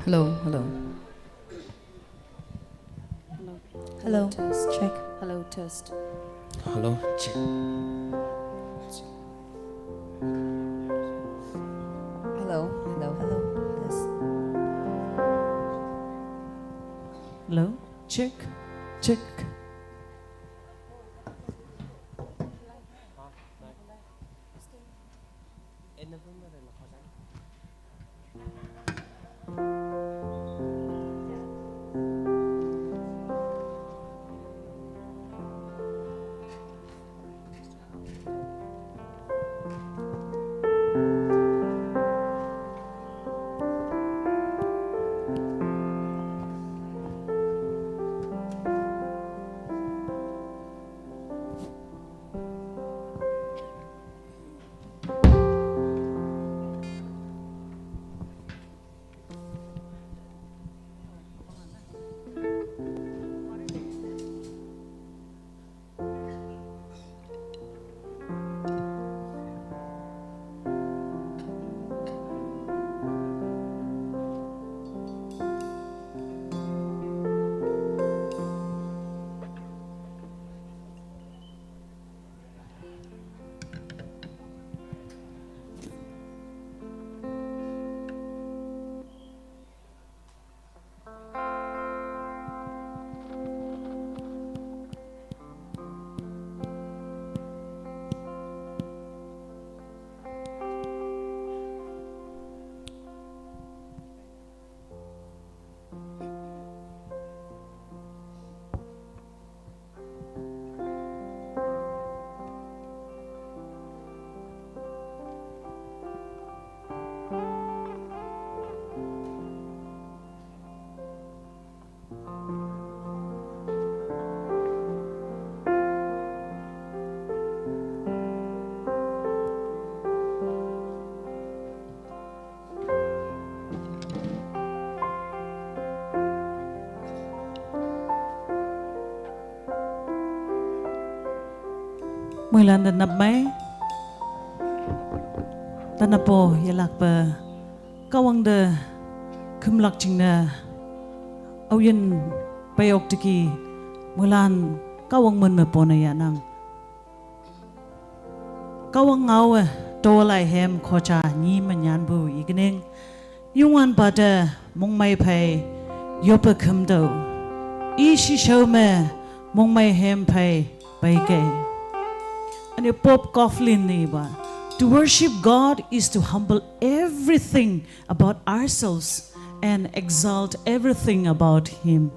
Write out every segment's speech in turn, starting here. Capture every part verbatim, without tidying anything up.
Hello, hello. Hello. Hello. Test. Check. Hello, test. Hello, check. Hello, hello, hello. Yes. Hello, check, check. Muilan da napmai. Tanapo yalakpa Kahwang da khumlak chingna. Auyin payok tiki muilan Kahwang mun me pona yanang. Kahwang ngao e tolai hem khocha ni manyan bu ikining. Yungwan pata mongmai phai yopa khumdo. I shisho me mongmai hem phai paike. Ani Pope Coughlin ni ba, to worship God is to humble everything about ourselves and exalt everything about Him.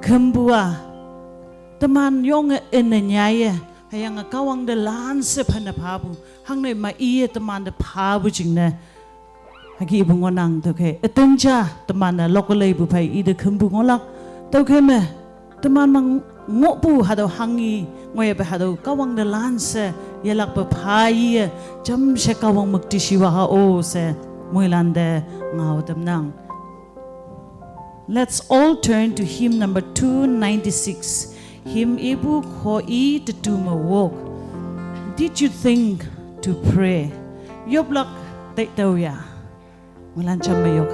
Khumbua, teman yong e ene nyai e, hayang Kahwang da lan se phana phabu, hangne ma iye teman da phabu jingne. Hagi ibu ngonang to ke, etenja teman na lokale bu phai ide khumbu ngolak, to ke me, teman mang ngopu hado hangi, ngoye pe hado Kahwang da lan se, yelak pe phai ye, jam se Kahwang mukti shiwa ha o se, muilan de ngao dem nang. Let's all turn to hymn number two ninety-six. Hymn ibu kho i te tu ma wok. Did you think to pray? Yoplak te tau ya. Muilan cham ma yok.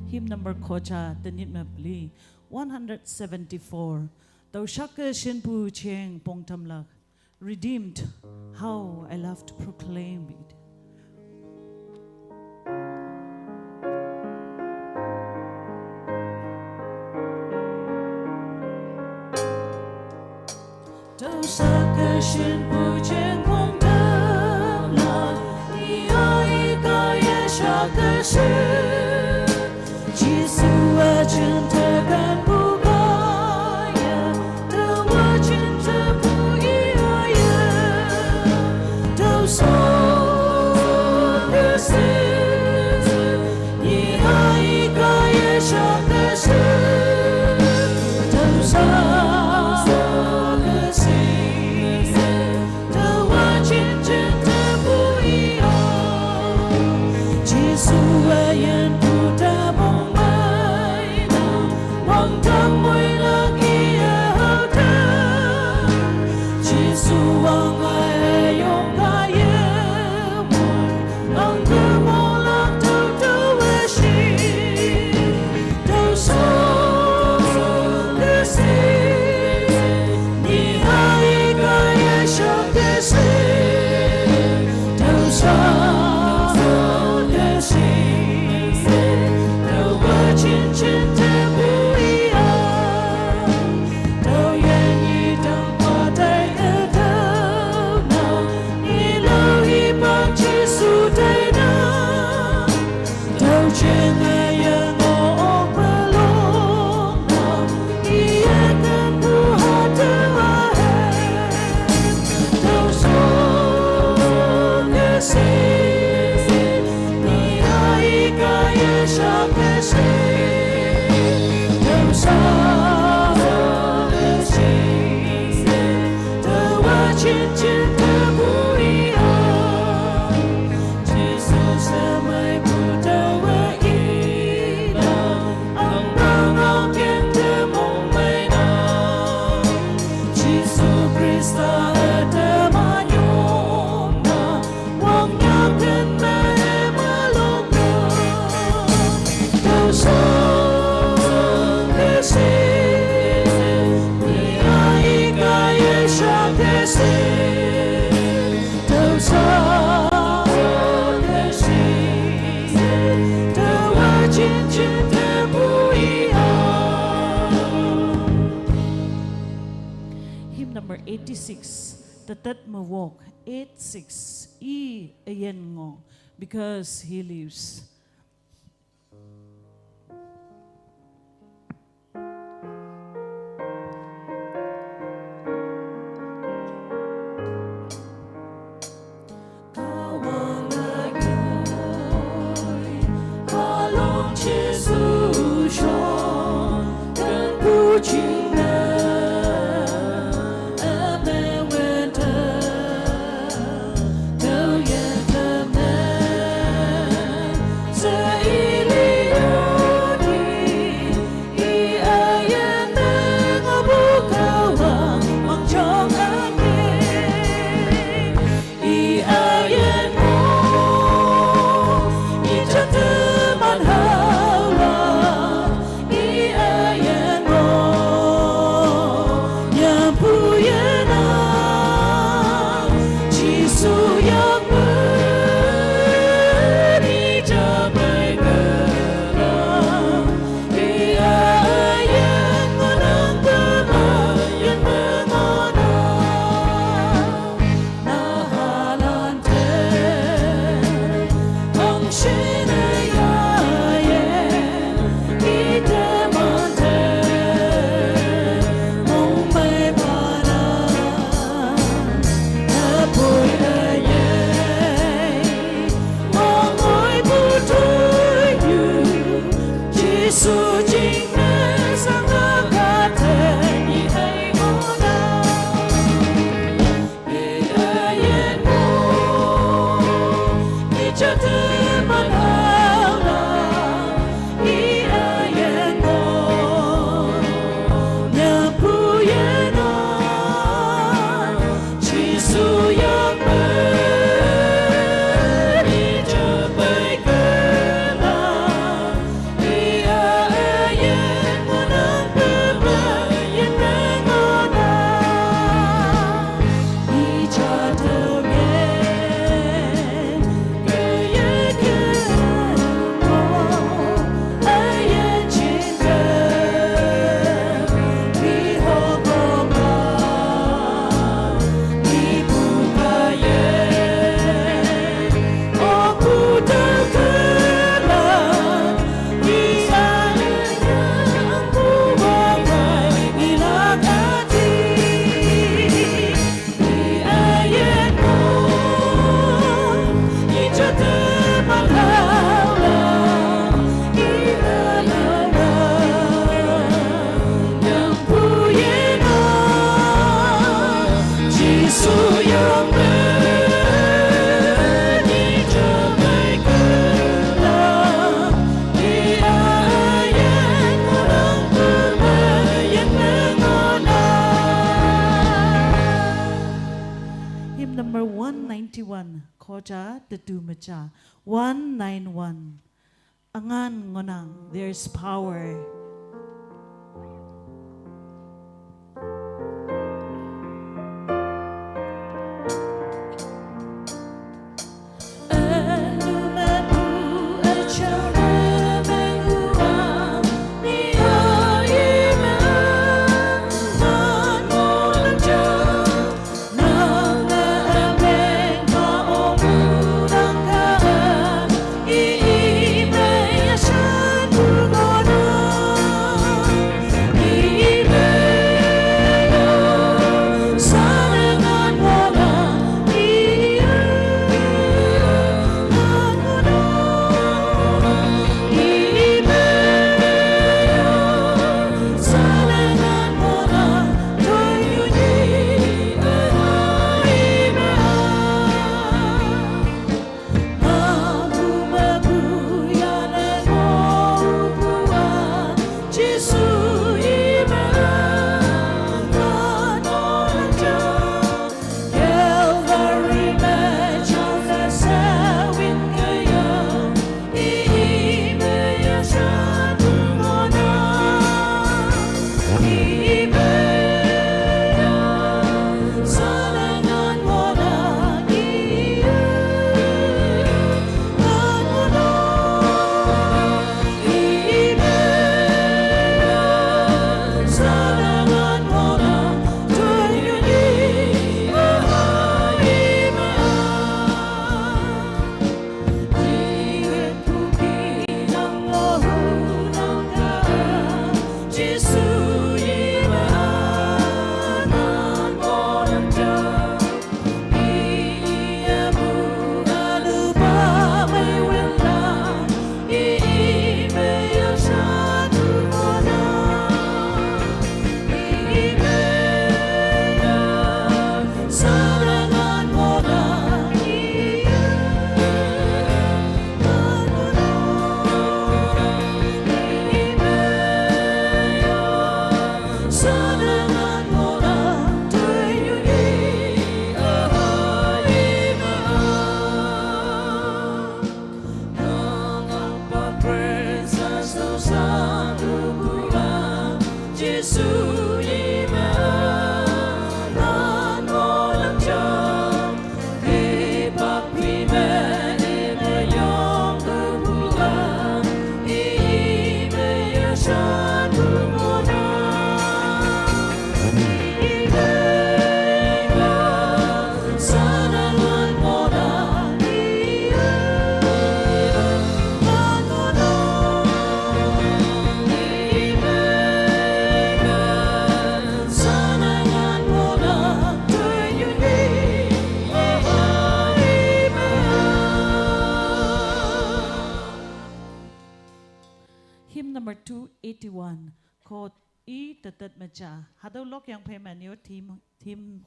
Hymn number khocha, tanit mapli, one hundred seventy-four. Taushaka shinpu cheng pongtamlak. Redeemed, how I love to proclaim it. Taushaka shinpu cheng pongtamlak, i ai ka ye shaka shin. Jisu a chin te kan bukaya, te wa chin te bu i aya. Taushaka si, i ai ka ye shaka shin. Taushaka si, te wa chin chin te bu i a. Jisu a yen pu ta bong mai na, wang tang mui lak i a hau ta. Jisu wang ai yong ka ye wang, wang ke mo lak tau tau a shi. Taushaka si, Number eighty-six, Tatat Mawok, eight six, I Ayen Ngo, because He lives. Hymn number one ninety-one, Khoja Tadu Macha, one nine one. Angan ngonang, there's power. two eighty-one, chord E, tetet meja. Hatüo lok yangphei me nyo theme, theme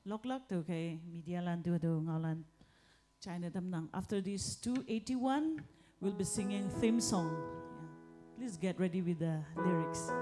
loklak tüokhei media lan tu hatüo ngaolan jaine tamnang. After this two eighty-one, we'll be singing theme song. Yeah. Please get ready with the lyrics.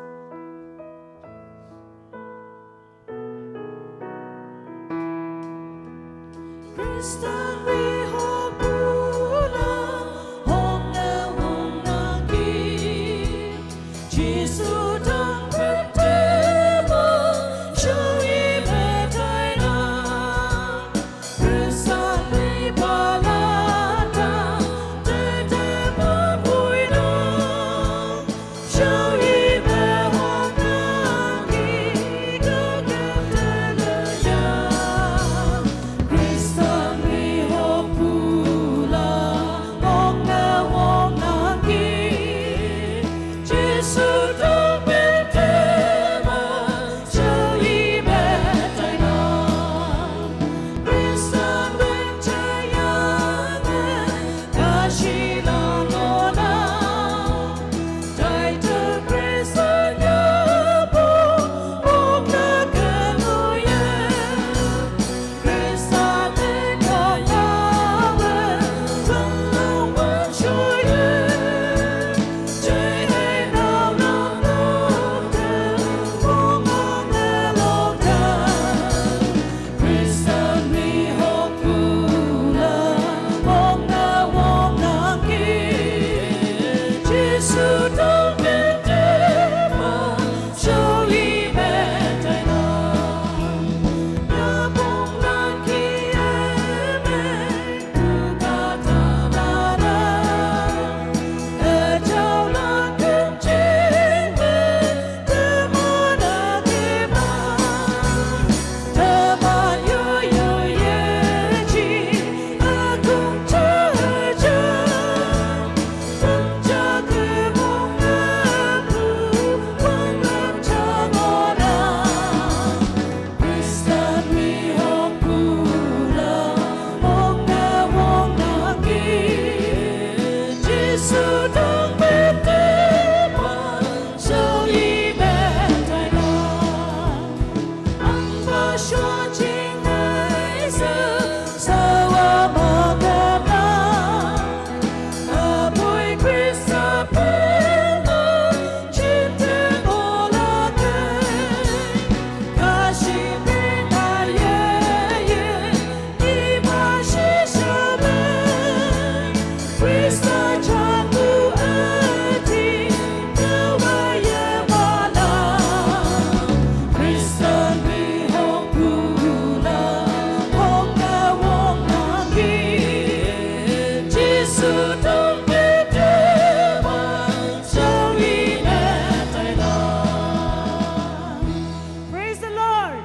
Praise the Lord.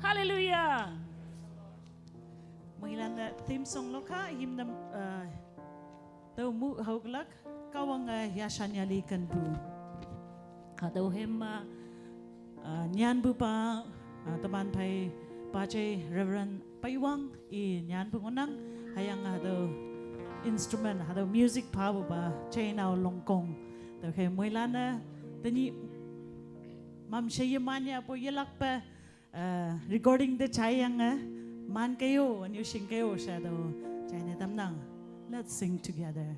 Hallelujah. Moilan-e theme song lokha, hymn nam, uh, tüo mu haoklak, Kahwange yashan yali kenpu. Hatüo hymn-a, uh, nyanpupa, uh, teman phei pajei Reverend Peiwang i nyanpu ngohnang, hüyange hatüo instrument, hatüo music phapupa Cheinao Longkong. Tüokhei moilan-e tenyih mamshe yeman yapu yelakpe, uh, recording te jaiyange, man kei-o, anyu shing kei-o she tüo jaine tamnang. Let's sing together.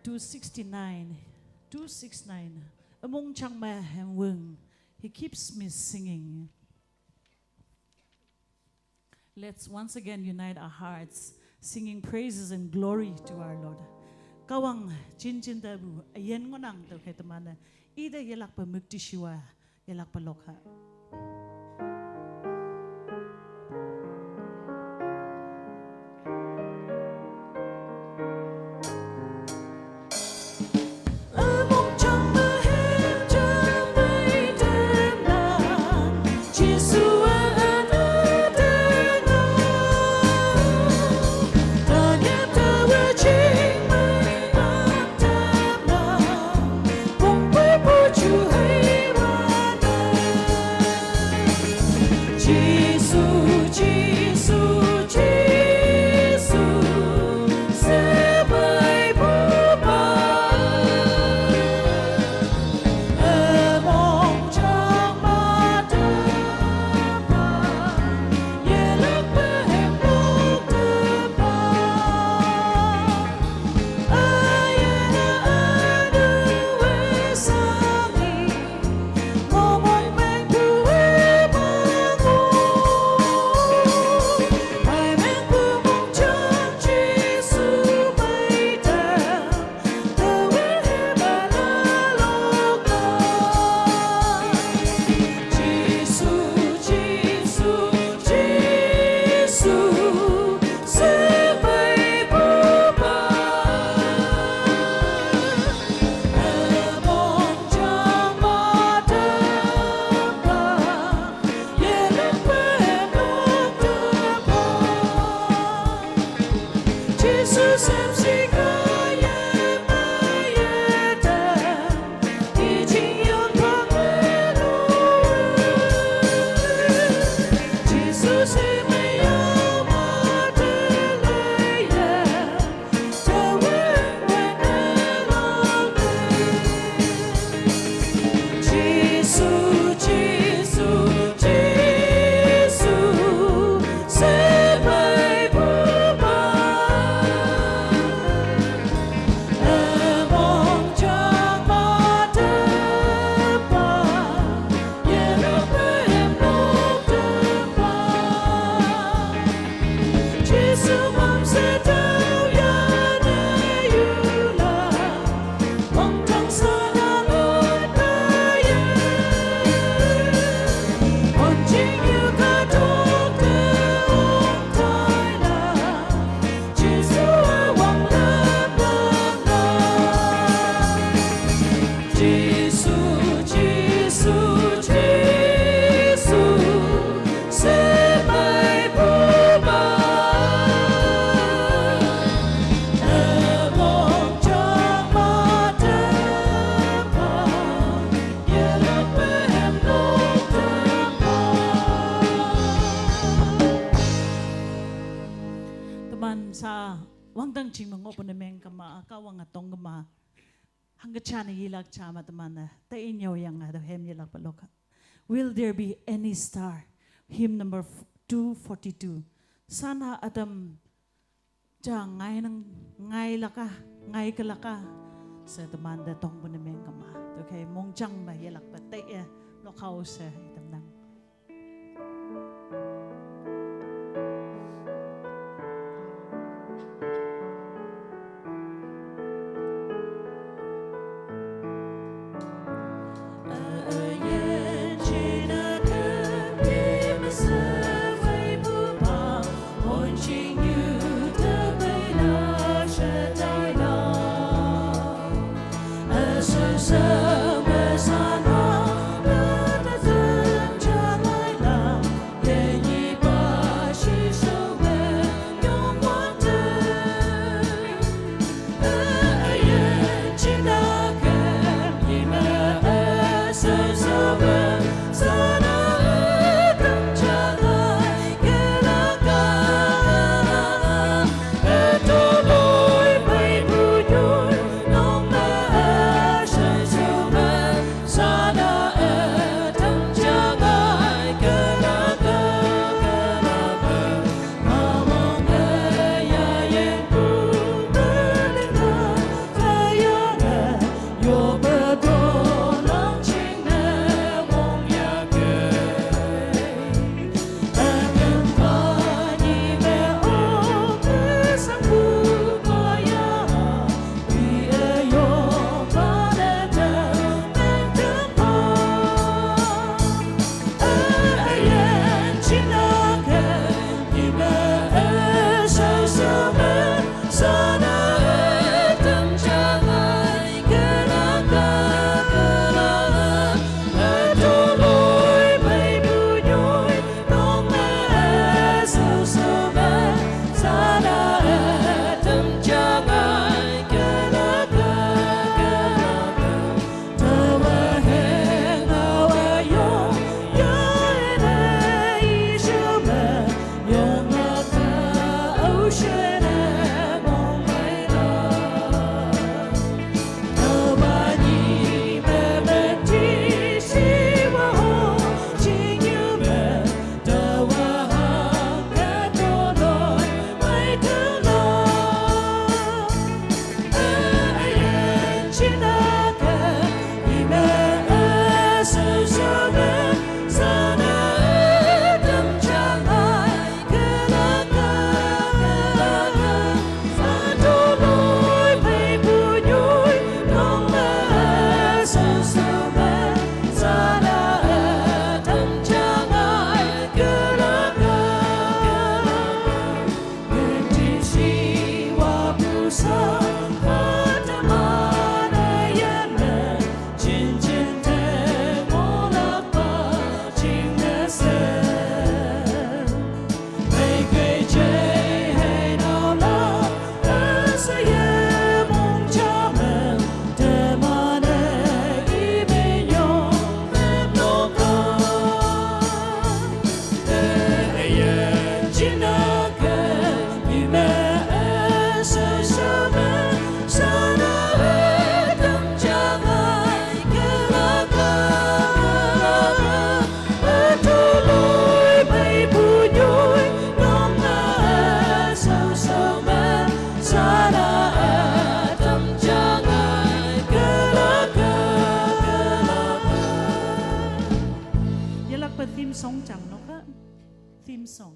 Two sixty-nine, two six nine. Among Changma Hemwung, he keeps me singing. Let's once again unite our hearts, singing praises and glory to our Lord. Kawang chin chin da bu ayen ngonang to khe tamana. Ida yelak pa mukti shiwa yelak pa lokha. Teman sa wangdang ching mengo pun meng kama, kawang atong kama. Hangkachana yilak chama tamana, ta inyo yang ada hem yilak paloka. Will there be any star? Hymn number two forty-two. Sana adam ja ngai nang ngai laka, ngai kalaka. Sa tamanda tong pun meng kama. Okay, mong chang ba yilak pa te ya lokau sa itam nang. Theme song.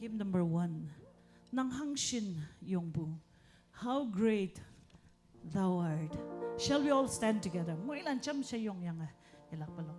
Hymn number one. Nang hangshin yongpu. How great thou art. Shall we all stand together? Moilan cham she yong yang eh. Ilak balok.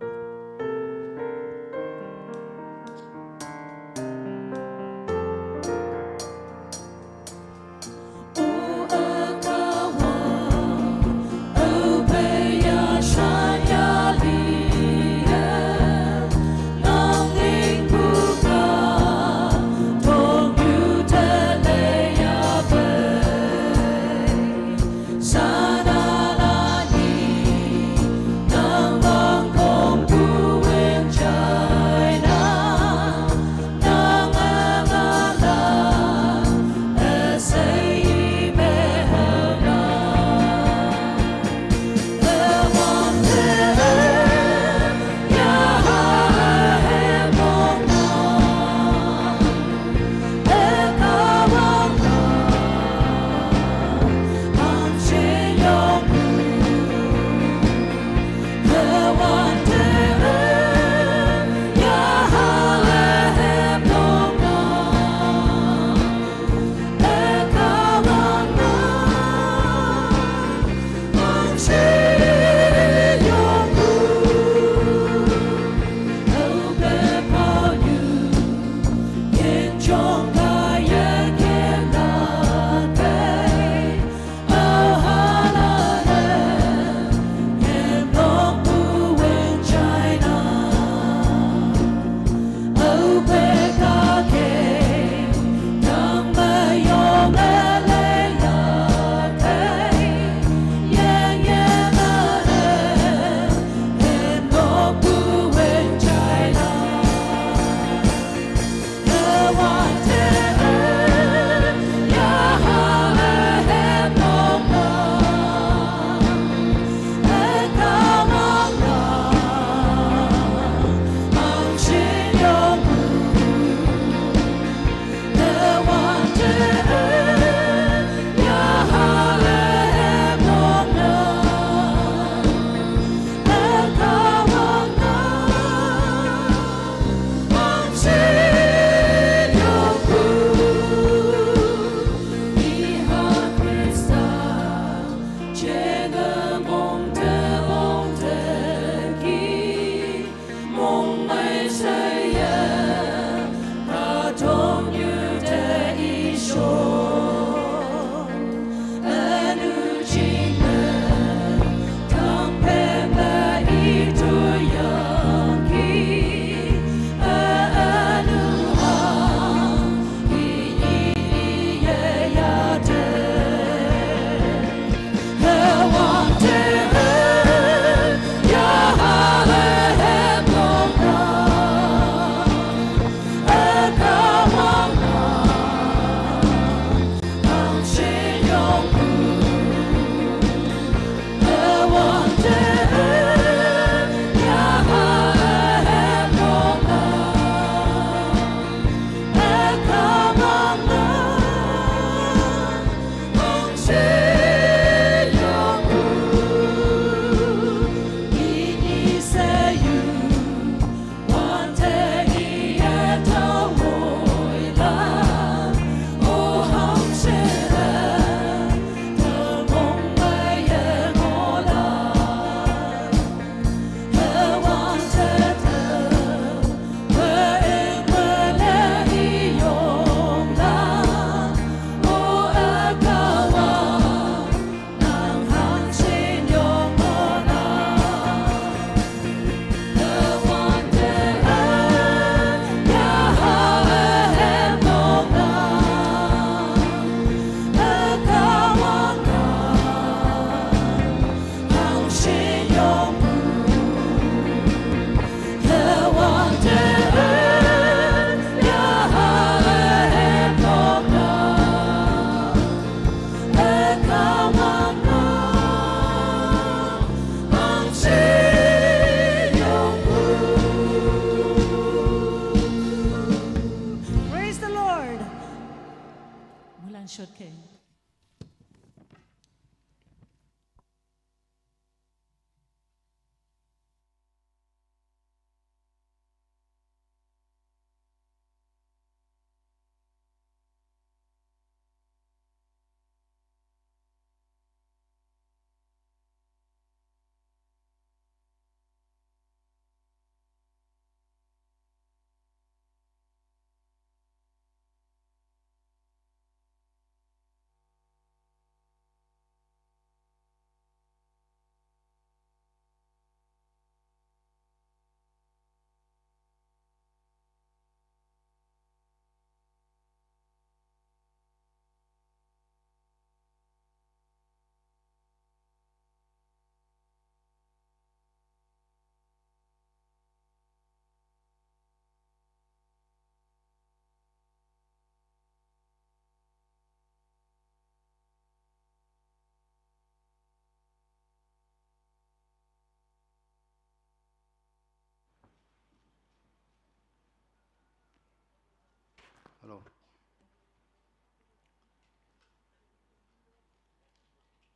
Hello.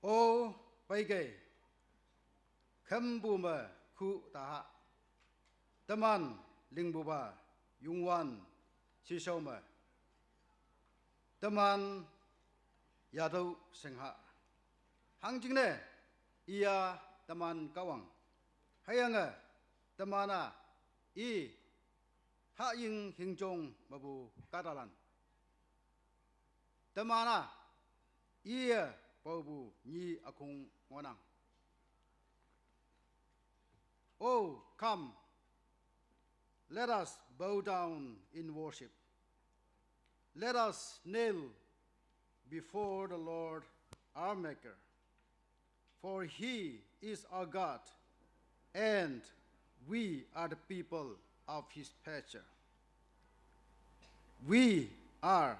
O paikei, khempu me khu taha. Teman lingpupa Youngwan Sishao me, teman yatüo shingha. Hangjingne, iya teman Kahwang. Hüyange, teman-a i haying hingjong mepu kahtalan. Teman-a iye paopu nyi ükhong ngohnang. Oh, come, let us bow down in worship. Let us kneel before the Lord our Maker. For he is our God, and we are the people of his pasture. We are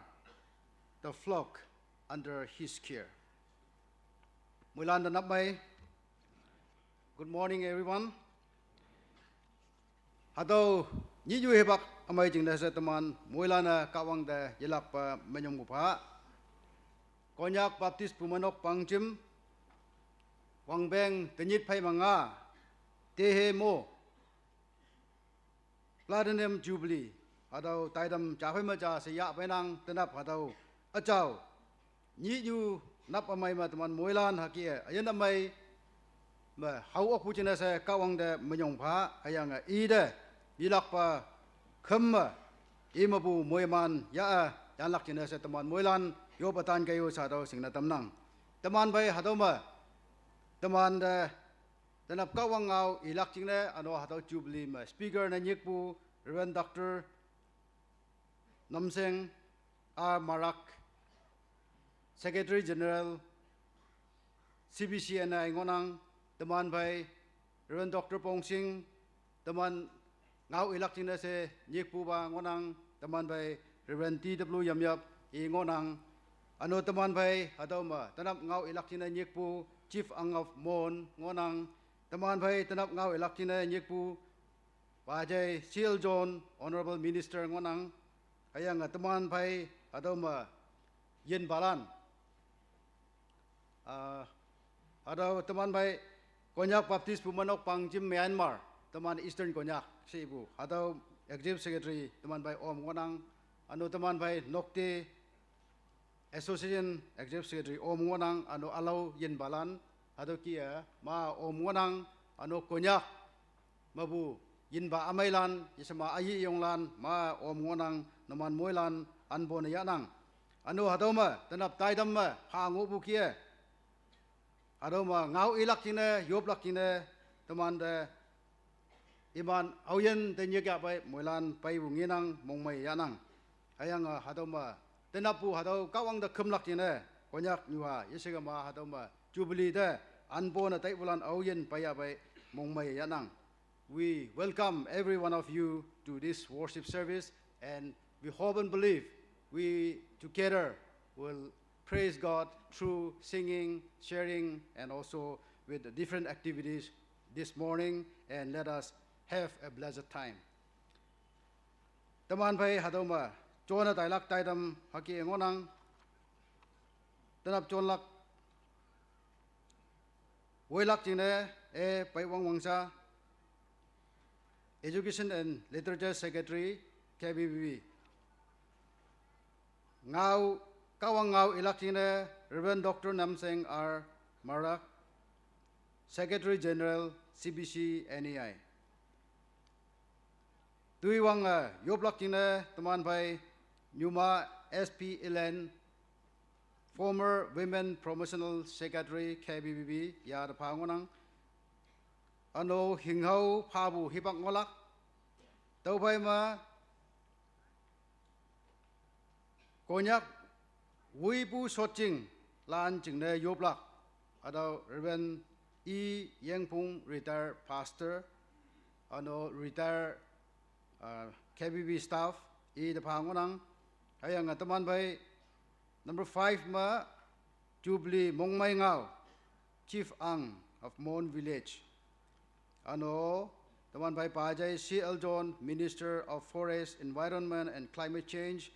the flock under his care. Moilan te nap mei. Good morning, everyone. Hatüo nyih yu hipak ümei jingne she teman moilan-e Kahwang te yelakpe minyongpu pha. Konyak Baptist Bumeinok Pangjim, wangpeng tenyit phei me nga, tehe mo, Platinum Jubilee, hatüo taitam ja phei me ja she yah peinang tenap hatüo üjao nyih yu nap ümei me teman moilan hüke üyin ümei me hao okpu jingne she Kahwang te minyong pha, hüyange ite yelakpa khüm me, imepu moiman yah-e yanlak jingne she teman moilan yoppe tan kei-o sha tüo shingne tamnang. Teman phei hatüo me, teman te tenap Kahwang ngao ilak jingne üno hatüo Jubilee me speaker ne nyikpu Reverend Doctor Namseng A Marak, Secretary General, C B C N I ngohnang, teman phei Reverend Doctor Pongsing, teman ngao ilak jingne she nyikpupa ngohnang, teman phei Reverend T W Yamyap i ngohnang, üno teman phei hatüo me tenap ngao ilak jingne nyikpu Chief Ang of Mon ngohnang, teman phei tenap ngao ilak jingne nyikpu Pajai C L John, Honorable Minister ngohnang, hüyange teman phei hatüo me yinpalan. Ah, hatüo teman phei Konyak Baptist Bumeinok Pangjim Myanmar, teman Eastern Konyak shepu, hatüo Executive Secretary teman phei om ngohnang, üno teman phei Nokte Association Executive Secretary om ngohnang, üno ülao yinpalan, hatüo kih-e ma om ngohnang, üno Konyak mepu yinpa ümeilan, yeshema üyiyonglan ma om ngohnang, numan moilan anpone yahnang. Üno hatüo me tenap taitam me ha ngohpu kih-e, hatüo me ngao ilak jingne, yoplak jingne, temante iman aoyin te nyik yahpei moilan peipu ngenang, mongmei yahnang. Hüyange hatüo me tenappu hatüo Kahwang te khümlak jingne, Konyak nyuha yeshekema hatüo me Jubilee te anpone taipulan aoyin peiyahpei mongmei yahnang. We welcome every one of you to this worship service, and we hope and believe we together will praise God through singing, sharing, and also with the different activities this morning, and let us have a blessed time. Teman phei hatüo me jone tailak taitam hüke ngohnang, tenap jonlak woilak jingne, e, Peiwang Wangsa, Education and Literature Secretary, K B B B. Ngao, Kahwang ngao ilak jingne Reverend Doctor Namseng R Marak, Secretary General, C B C N E I. Toiwange yoplak jingne teman phei Nyuma S P Elen, former Women Promotional Secretary, K B B B, ya te pha ngohnang. Üno hinghao phapu hipak ngohlak. Tüophei me Konyak woipu shotjing lan jingne yoplak, hatüo Reverend E Yengpung, retired pastor, üno retired, uh, K B B staff, i te pha ngohnang. Hüyange teman phei number five me Jubilee Mongmei Ngao, Chief Ang of Mon Village. Üno teman phei Pajai C L John, Minister of Forest, Environment and Climate Change,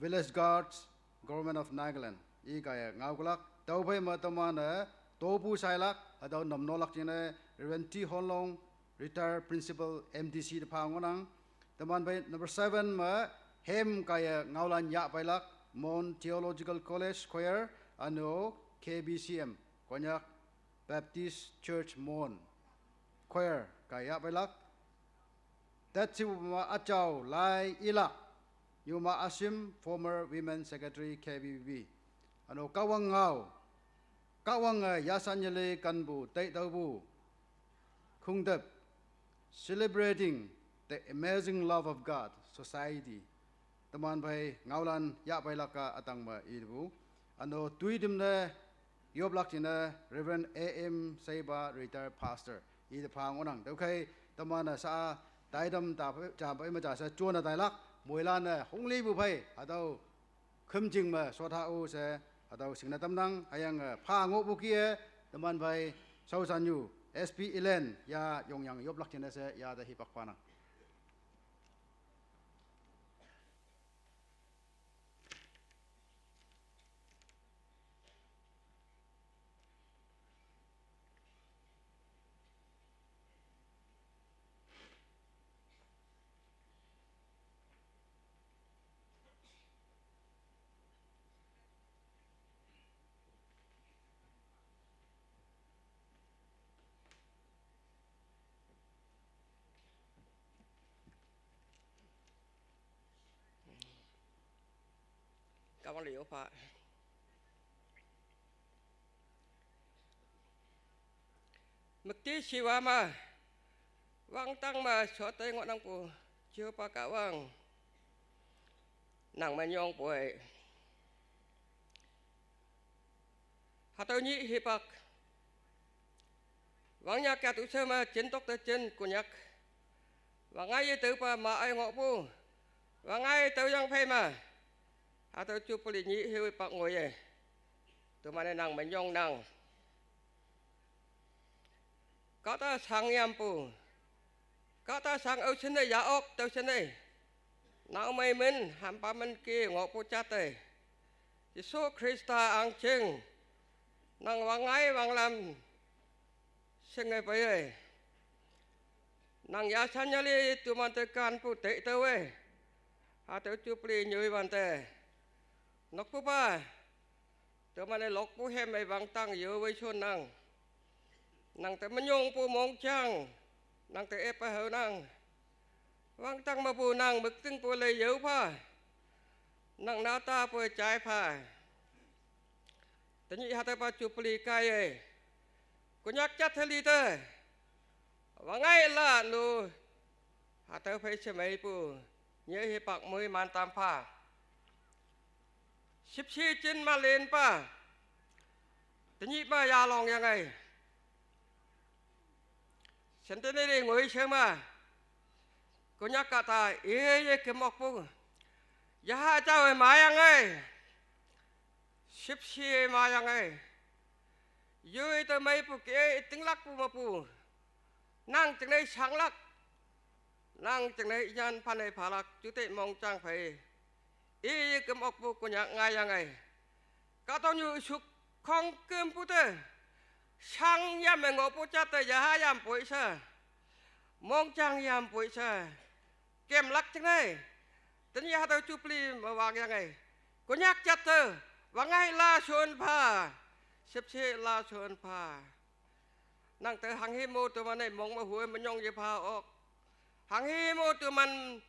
Village Guards, Government of Nagaland, i kaiye ngaoklak. Tüophei me teman-e topu shailak, hatüo namnolak jingne Reverend T Honlong, Retired Principal M D C te pha ngohnang. Teman phei number seven me hem kaiye ngaolan yahpeilak, Mon Theological College Choir, üne-o K B C M, Konyak Baptist Church Mon Choir kaiye yahpeilak. Tet shipu me üjao lai ilak, Nyuma Ashim, former Women Secretary K B B B. Üne-o Kahwang ngao, Kahwange yashan yeli kenpu taitaopu khongtep, Celebrating the Amazing Love of God Society. Teman phei ngaolan yahpeilak-a ütang me ipu. Üne-o toitam ne yoplak jingne Reverend A M Seiba, Retired Pastor, ite pha ngohnang. Tüokhei teman-e sha taitam ta phei, ja phei me ja she jone tailak, moilan-e honglipu phei hatüo khümjing me shota-o she hatüo shingne tamnang. Hüyange pha ngohpu kih-e teman phei shaoshanyu S P Elen ya yongyang yoplak jingne she ya te hipak phanang. Kahwang lei-o pha. Müktishiwa me, wangdang me shotte ngohnangpu Jehova Kahwang, nang minyongpoi. Hatüo nyih hipak, wangnyak yatu she me jintok te jin Konyak, wangngai ye taopa ma ei ngohpu, wangngai taoyang phei me, hatüo Jubilee nyih hipak ngoiye, teman-e nang minyongnang. Kahta shang yampu, kahta shang ao shinne ya ok tüo shinne, naomei min hampa min ke ngohpu jate, Jesu Khrista ahngching, nang wangngai wanglam shinge peiye, nang yashan yeli temante kanpu taitüowe, hatüo Jubilee nyoi wante, nokpupa, teman-e lokpu hem me wangdang yowei shonnang. Nang te minyongpu mongjang, nang te epe haonang. Wangdang mepu nang müktingpu lei yao pha, nang nata poi jai pha. Tenyih hatüopa Jubilee kaiye, Konyak jat heli te, wangngai la nu, hatüo phei she meipu, nyih hipak moiman tam pha. Shüpshe jin ma lenpa, tenyih ma yalong yange, centenary ngoi she ma, Konyak kahta iye kemokpu, yaha jaowe mayange, shüpshe mayange, yoi te meipu ke tinglakpu mepu, nang jingne shanglak, nang jingne nyan phane phalak jute mongjang phei, iye kemokpu Konyak ngaiyange, kahtoknyu shuk khongkümpu te, shang yam me ngohpu jate yaha yampoi she, mongjang yampoi she, kemlak jingne, tenyih hatüo Jubilee me wangyange, Konyak jat te, wangngai la shon pha, shüpshe la shon pha. Nang te hanghe mo teman-e mong me hu minyong yepha ok, hanghe mo teman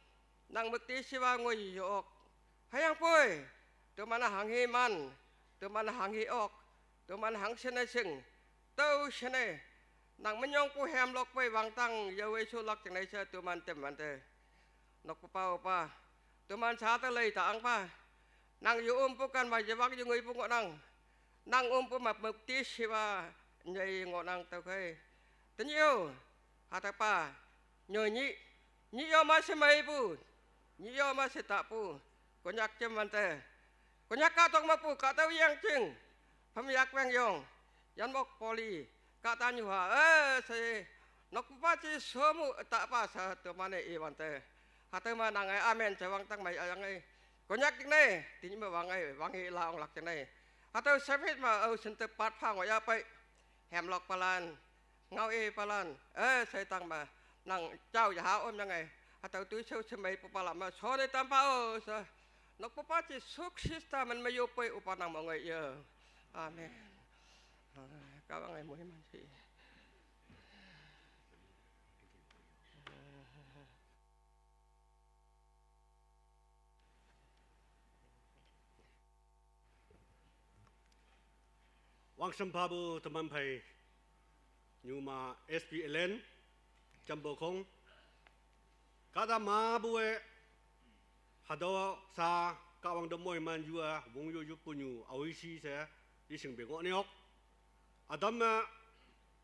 nang müktishiwa ngoi ye ok. Hüyangpoi, teman hanghe man, teman hanghe ok, teman hangshinne shing, tüo shinne, nang minyongpu hemlok pei wangdang yowei sholak jingne she teman temante, nokpupa opa, teman sha te lei ta ahngpa, nang ye ompu kan ma yewang ye ngoipu ngohnang, nang ompu ma müktishiwa nyei ngohnang tüokhei, tenyih-o, hatüopa, nyoi nyih, nyih yo ma she meipu, nyih yo ma she tapu, Konyak jemwante, Konyak kahtok mepu kahtüo yangching, pham yak wengyong, yanmok poli, kahta nyuha, eh, she, nokpupa ji shomu tapa she teman-e iwante, hatüo ma nange amen she wangdang mei ayange, Konyak jingne, tinyi me wangai, wangi la onglak jingne. Hatüo sephit me, ao sente pat pha ngoh yahpei. Hemlok palan, ngao-e palan, eh, seitang me, nang jao yaha om yange. Hatüo toishao shemeipu palan me, shone tampa o, she. Nokpupa Jesu Khrista men me yoppei opa nang me ngoi ye. Amen. Ah, Kahwang-e moiman shi. Wangsam phapu teman phei, nyuma S P L N, jambo khong. Kahta mapu-e, hatüo sa Kahwang te moiman yua, wong yo yuppu nyu, aoishi she, yeshing pe ngoh neok. Ütam me,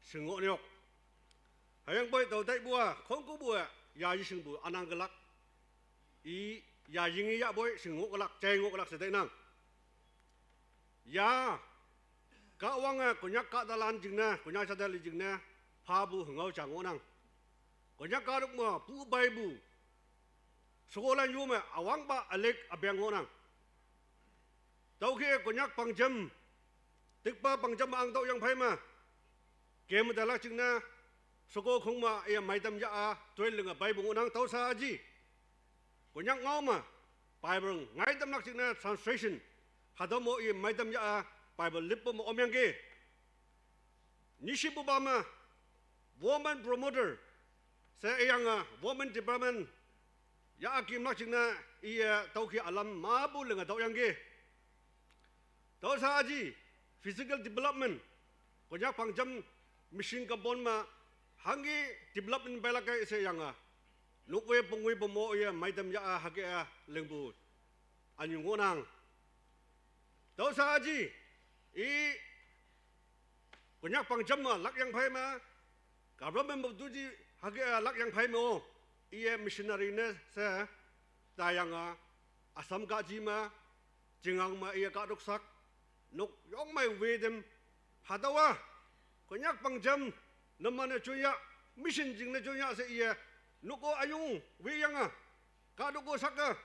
shing ngoh neok. Hüyangpoi tao taipu-a, khongkümpu-e, ya yeshingpu, ünang kelak. I, ya yinge yahpoi, shing ngoh kelak, jai ngoh kelak she tainang. Ya, Kahwange, Konyak kahtalan jingne, Konyak jatali jingne, phapu hüngao ja ngohnang. Konyak kahtok me, pu peipu. Shekolan yo me, üwangpa ülick üpeng ngohnang. Tüokhei Konyak pangjam, tikpa pangjam ahngtüoh yangphei me. Kem talak jingne, sheko khong me, iye meitam yah-a, toi linge peipu ngohnang tüo sa ji. Konyak ngao me, Bible ngaitamlak jingne translation. Hatüo mo iye meitam yah-a, Bible lippu me omyangki. Nyishipupa me, woman promoter. She iyange, woman department. Yah akimlak jingne, iye tüokhei ülam mapu linge tüohyangki. Tüo sa ji, physical development. Konyak pangjam mission kampon me, hangki development peilak kei she yange. Nokwe pongwe pomo iye meitam yah-a hüke-a lingpu. Ünyu ngohnang. Tüo sa ji, i Konyak pangjam me lak yangphei me, government me tuji hüke-a lak yangphei me-o, iye missionary ne she, taiyange, Assam kahji me, Jingang me iye kahtok sak, nok yong mei wetem, hatüowa, Konyak pangjam, numan-e junyah, mission jingne junyah she iye, nok-o üyong, weyange, kahtok-o sak-e,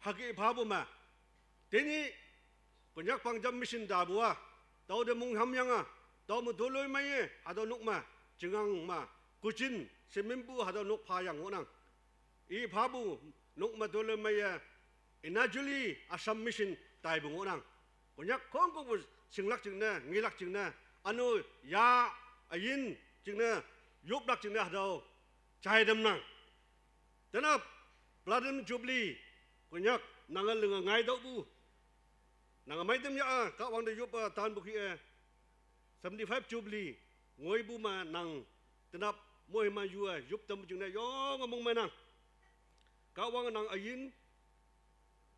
hüke phapu me. Tenyih, Konyak pangjam mission tapu-a, tüote mong hamyange, tüome toloi meiye, hatüo nok me, Jingang me, Kujin, seminpu hatüo nok phayang ngohnang. I phapu, nok me toloi meiye, Enajuli Assam mission taipu ngohnang. Konyak khongkümpu shinglak jingne, ngelak jingne, üno ya, üyin jingne, yoplak jingne hatüo, jai tamnang. Tenap, Platinum Jubilee, Konyak, nange linge ngaitüohpu. Nange meitam yah-a, Kahwang te yop-a tanpu kih-e, seventy-five Jubilee, ngoipu me nang, tenap, moiman yu-e, yop tampu jingne, yonge mongmeinang. Kahwang nang üyin,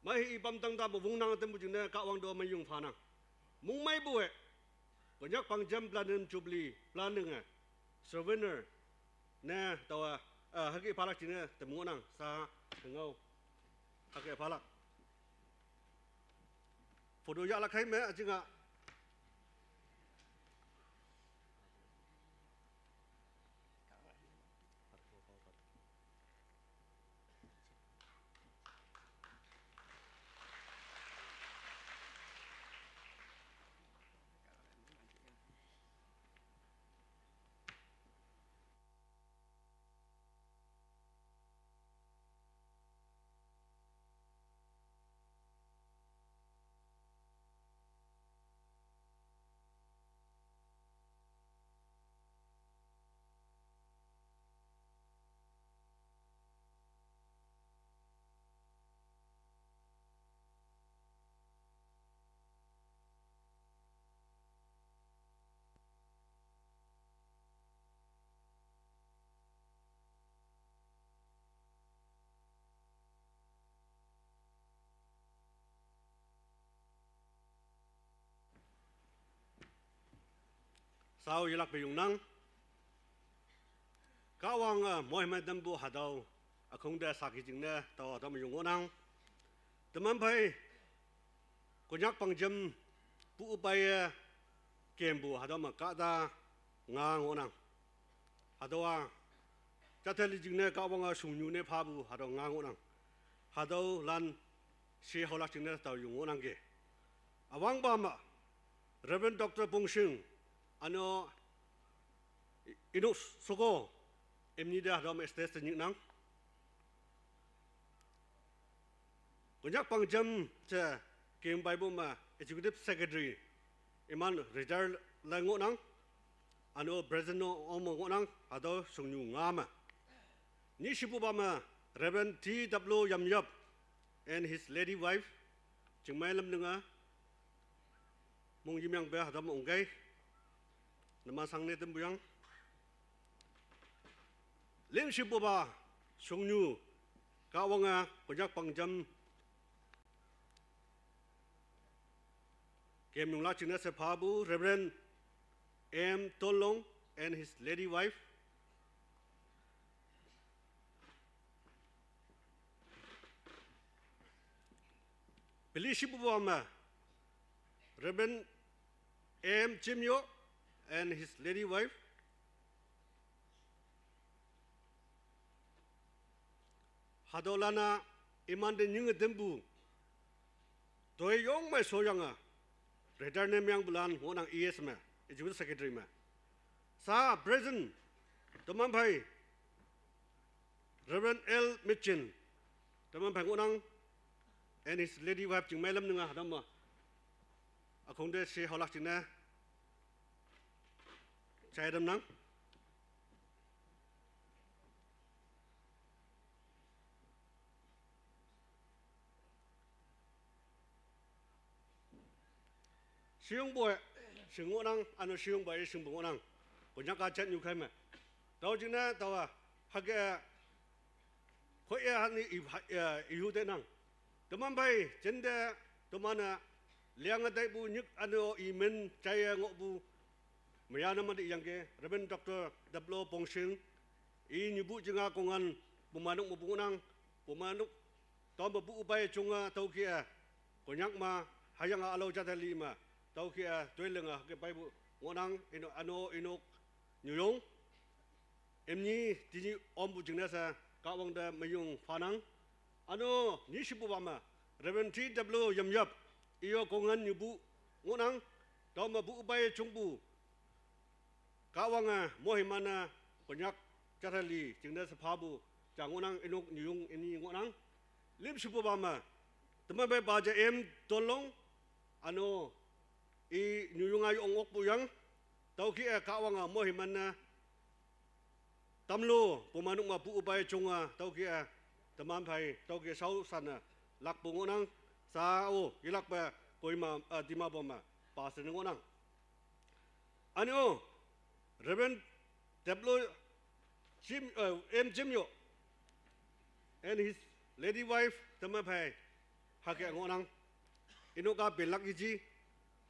mei hi ipam tangta me wongnang tampu jingne, Kahwang to meiyong phanang. Mongmeipu-e, Konyak pangjam Platinum Jubilee, planning-e, souvenir, ne, taowa, eh, hüke phalak jingne, tem ngohnang, sa, ngao, hüke phalak. Photo yahlak kei me, üjinga. Sao yelakpe yongnang. Kahwang, eh, moiman tampu hatüo, ükhong te saki jingne, tao hatüo me yong ngohnang. Teman phei, Konyak pangjam, pu peiye, kempu hatüo me kahta, nga ngohnang. Hatüowa, jatali jingne Kahwange shungnyu ne phapu hatüo nga ngohnang. Hatüolan shi haolak jingne tao yu ngohnangki. Üwangpa me, Reverend Doctor Pongshing, üne-o Inok Soko, imni te hatüo me stage te nyiknang. Konyak Pangjam she kempaipu me Executive Secretary, iman retire lai ngohnang, üne-o President no ome ngohnang, hatüo shongnyu nga me. Nyishipupa me Reverend T W Yamyap and his lady wife, chingmei lam ninge, mong yimyangpe hatüo me ongkei, numan shangne tempu yang. Lingshipupa shongnyu, Kahwange Konyak Pangjam kem yonglak jingne she phapu Reverend M Tolong and his lady wife. Peli shipupa me, Reverend M Jimyo and his lady wife. Hatüolan-a imante nyinge tempu, toi yongmei shoyange, retire ne mengpulan ngohnang E S me, Executive Secretary me. Sha present, teman phei, Reverend L Mitchin, teman phei ngohnang, and his lady wife chingmei lam ninge hatüo me, ükhong te shi haolak jingne jai tamnang. Sheyongpoi, shing ngohnang, üne-o sheyongpoi, shingpu ngohnang. Konyak-a jatnyu khai me. Tao jingne, taowa, hüke, khoye hani i, eh, ihu tenang. Teman phei, jente, teman-e, liange taipu nyik üne-o imin, jaiye ngohpu, maya namante iyangki, Reverend Doctor W Pongshing, i nyupu jinga kongan, Pumanok mepu ngohnang, Pumanok, tüopa pu üpai jonge, tüokih-e, Konyak me, hüyange ülao jatali me, tüokih-e, toilinge, hüke peipu ngohnang, ino, üne-o Inok Nyuyong. Imni, tenyih ompu jingne she, Kahwang te meyong phanang. Üne-o, nyishipupa me, Reverend T W Yamyap, iyo kongan nyupu ngohnang, tüome pu üpai jongpu, Kahwange moiman-e, Konyak jatali jingne she phapu, ja ngohnang Inok Nyuyong imni ngohnang. Limshipupa me, teman phei pa ja M Tolong, üne-o, i nyuyong-a yong okpu yang, tüokih-e Kahwange moiman-e, tamlo, Pumanok me pu üpai jonge, tüokih-e, teman phei, tüokih-e shaoshanne, lakpu ngohnang, sha-o, yelakpe, Kohima, eh, Dimapur me, pastor ngohnang. Üne-o, Reverend Deblo Jim, eh, M Jimyo and his lady wife, teman phei, hüke ngohnang. Ino ka belak iji,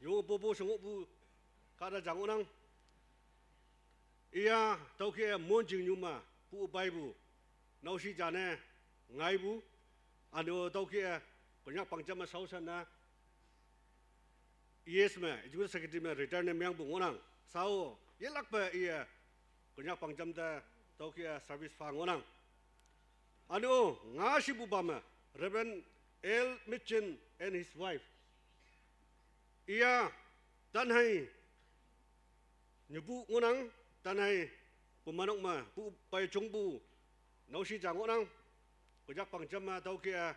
yo popo she ngohpu, kahta ja ngohnang. Iya, tüokih-e monjingnyu me, pu üpaipu, naoshi jane, ngaipu, üne-o tüokih-e, Konyak Pangjam me shaoshanne, E S me, Executive Secretary me retire ne mengpu ngohnang. Sha-o, yelakpe iye, Konyak Pangjam te, tüokih-e service pha ngohnang. Üne-o, ngashipupa me, Reverend L Mitchin and his wife. Iya, tanhei, nyupu ngohnang, tanhei, Pumanok me, pu üpai jongpu, naoshi ja ngohnang, Konyak Pangjam me, tüokih-e,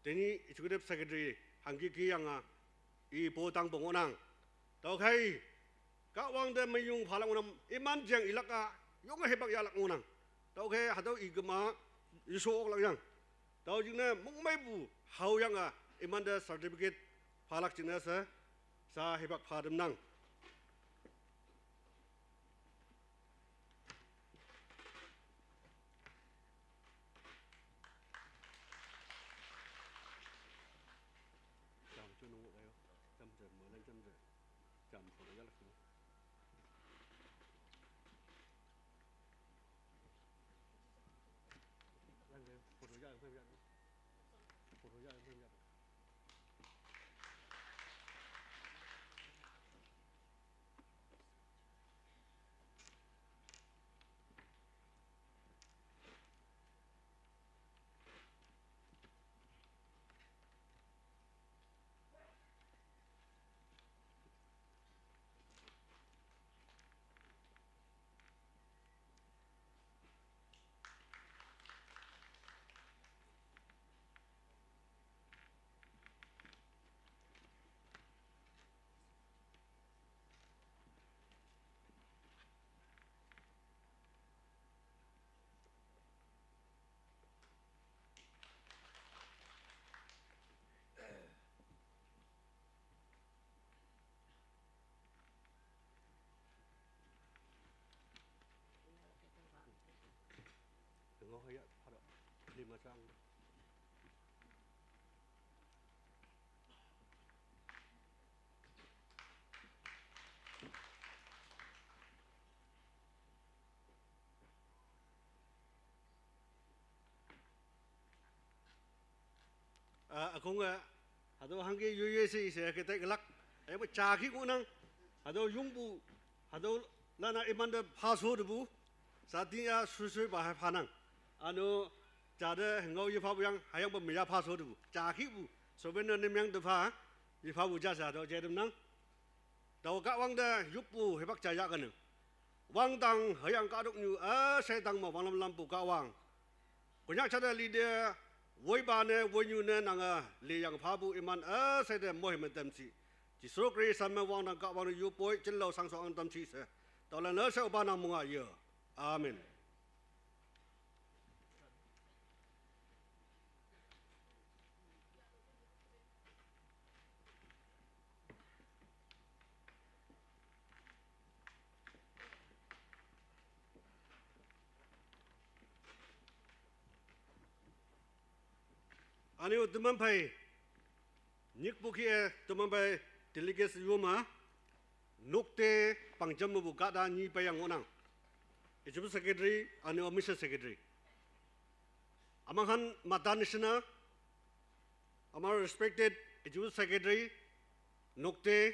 tenyih Executive Secretary, hangki kiyange, ipo tangpu ngohnang. Tüokhei, Kahwang te meyong phalak ngohnang, iman jeng ilak-a, yonge hipak yahlak ngohnang. Tüokhei, hatüo ikema, yesho oklak yang. Tüo jingne, mongmeipu, haoyange, imante certificate, phalak jingne she, sha hipak pha tamnang. Ah, akong, ah, hatüo hangke yoye she ise ke tai kelak. Ayo cha ki ngohnang. Hatüo yongpu, hatüo lana imante phaso tepu. Sati ya sui sui pa hai phanang. Ano, jate hengao yephapu yang, hüyangpu meya phaso tepu. Cha kipu, souvenir ne meng te pha, yephapu ja sha hatüo jetemnang. Tao Kahwang te yoppu hipak ja yahkene. Wangdang hüyange kahtoknyu üshei tang me wanglam lampu Kahwang. Konyak jate lite, woipa ne, woinyu ne nange, liyang phapu iman üshei te moiman tamshi. Jesu Khrista me wangdang Kahwang yopoi, jinlao shangshao ang tamshi she. Taolan üshei opa nang monga ye. Amen. Aneo teman phei, nyikpu kih-e teman phei delegates yoma, Nokte Pangjam mepu kahta nyi peiyang ngohnang. Executive Secretary, aneo Mission Secretary. Amanghan Mata National, our respected Executive Secretary, Nokte,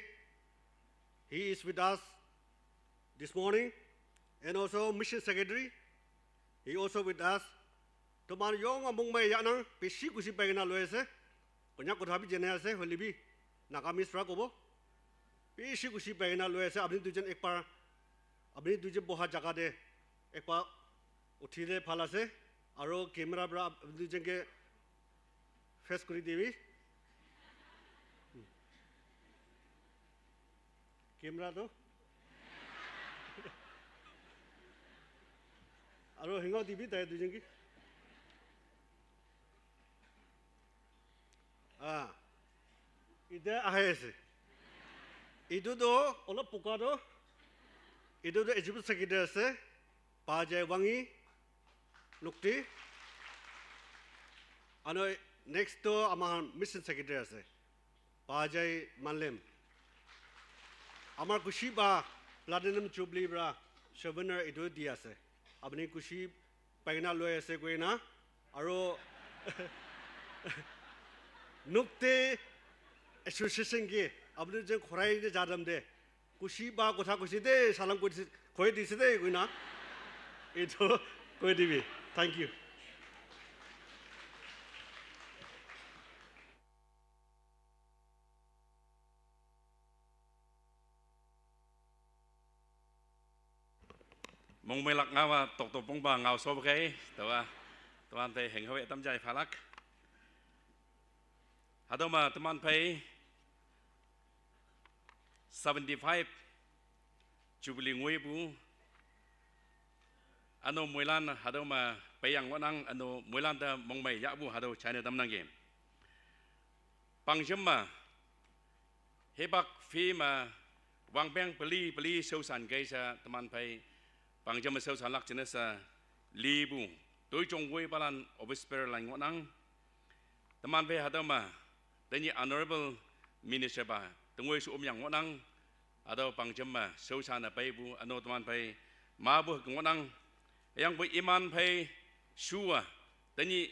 he is with us this morning, and also Mission Secretary, he also with us. Toman yonge mongmei yahnang, peshi kushi pengna loise. Konyak kotha bi jene ase, hoilebi Nagamese para kobo. Peshi kushi pengna loise, apni duijon ek bar, apni duijon boha jaga te ek bar uthile bhal ase. Aru camera para apni duijon ke face kori dibi. Camera to. Aru hengao dibi tai duijon ke. Ah. Ite ahi ase. Etu to olop puka to. Etu to Executive Secretary ase. Pajai Wangi Nokte. Ano next to amar Mission Secretary ase. Pajai Manlem. Amar kushi ba Platinum Jubilee para souvenir etu di ase. Apni kushi pengna loi ase koina. Aru Nokte Association ke apni jen khorai de jadam de. Kushi ba kotha kushi de salam koi dise, koi dise de koina. Etu koi dibi. Thank you. Mongmeilak ngaowa tokto pongpa ngao sob kei, taowa, taowan te henghawe tamjai phalak. Hatüo me teman phei seventy-five Jubilee ngoipu, üno moilan hatüo me peiyang ngohnang, üno moilan te mongmei yahpu hatüo china tamnangki. Pangjam me, hipak phei me, wangpeng peli peli shaoshan kei she teman phei, Pangjam me shaoshanlak jingne she lipu, toijong woipalan office bearerlan ngohnang. Teman phei hatüo me, tenyih Honorable Minister pa, tengoi shu omyang ngohnang, hatüo Pangjam me shaoshan-e peipu, üno teman phei, mapu ngohnang, hüyangpoi iman phei, shu-a, tenyih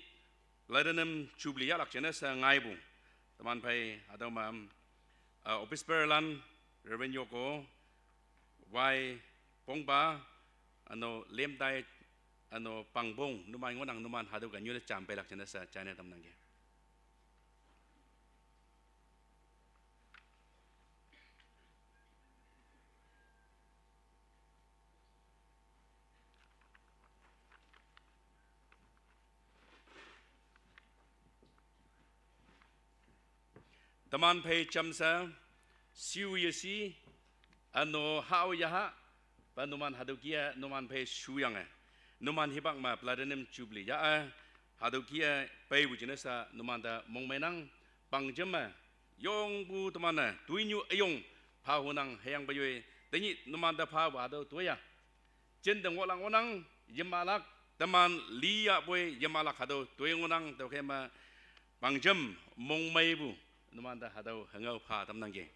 Platinum Jubilee yahlak jingne she ngaipu. Teman phei hatüo me, ah, office bearerlan, Reverend Yoko, Y Pongpa, üno Lemtai, üno Pangpong, numan ngohnang numan hatüo ke nyule jam peilak jingne she china tamnangki. Teman phei jamshe, shu yeshi, üno hao yaha, pa numan hatüo kih-e numan phei shuyange, numan hipak me Platinum Jubilee yah-e, hatüo kih-e peipu jingne she numan te mongmeinang, Pangjam me, yongpu teman-e toinyu üyong, pha hunang hüyangpoi yoi, tenyih numan te phapu hatüo toya. Jinte ngohlak ngohnang, yemalak, teman liyapoi yemalak hatüo toi ngohnang, tüokhei ma pangjem mongmeipu numan te hatüo hangao pha tamnangki.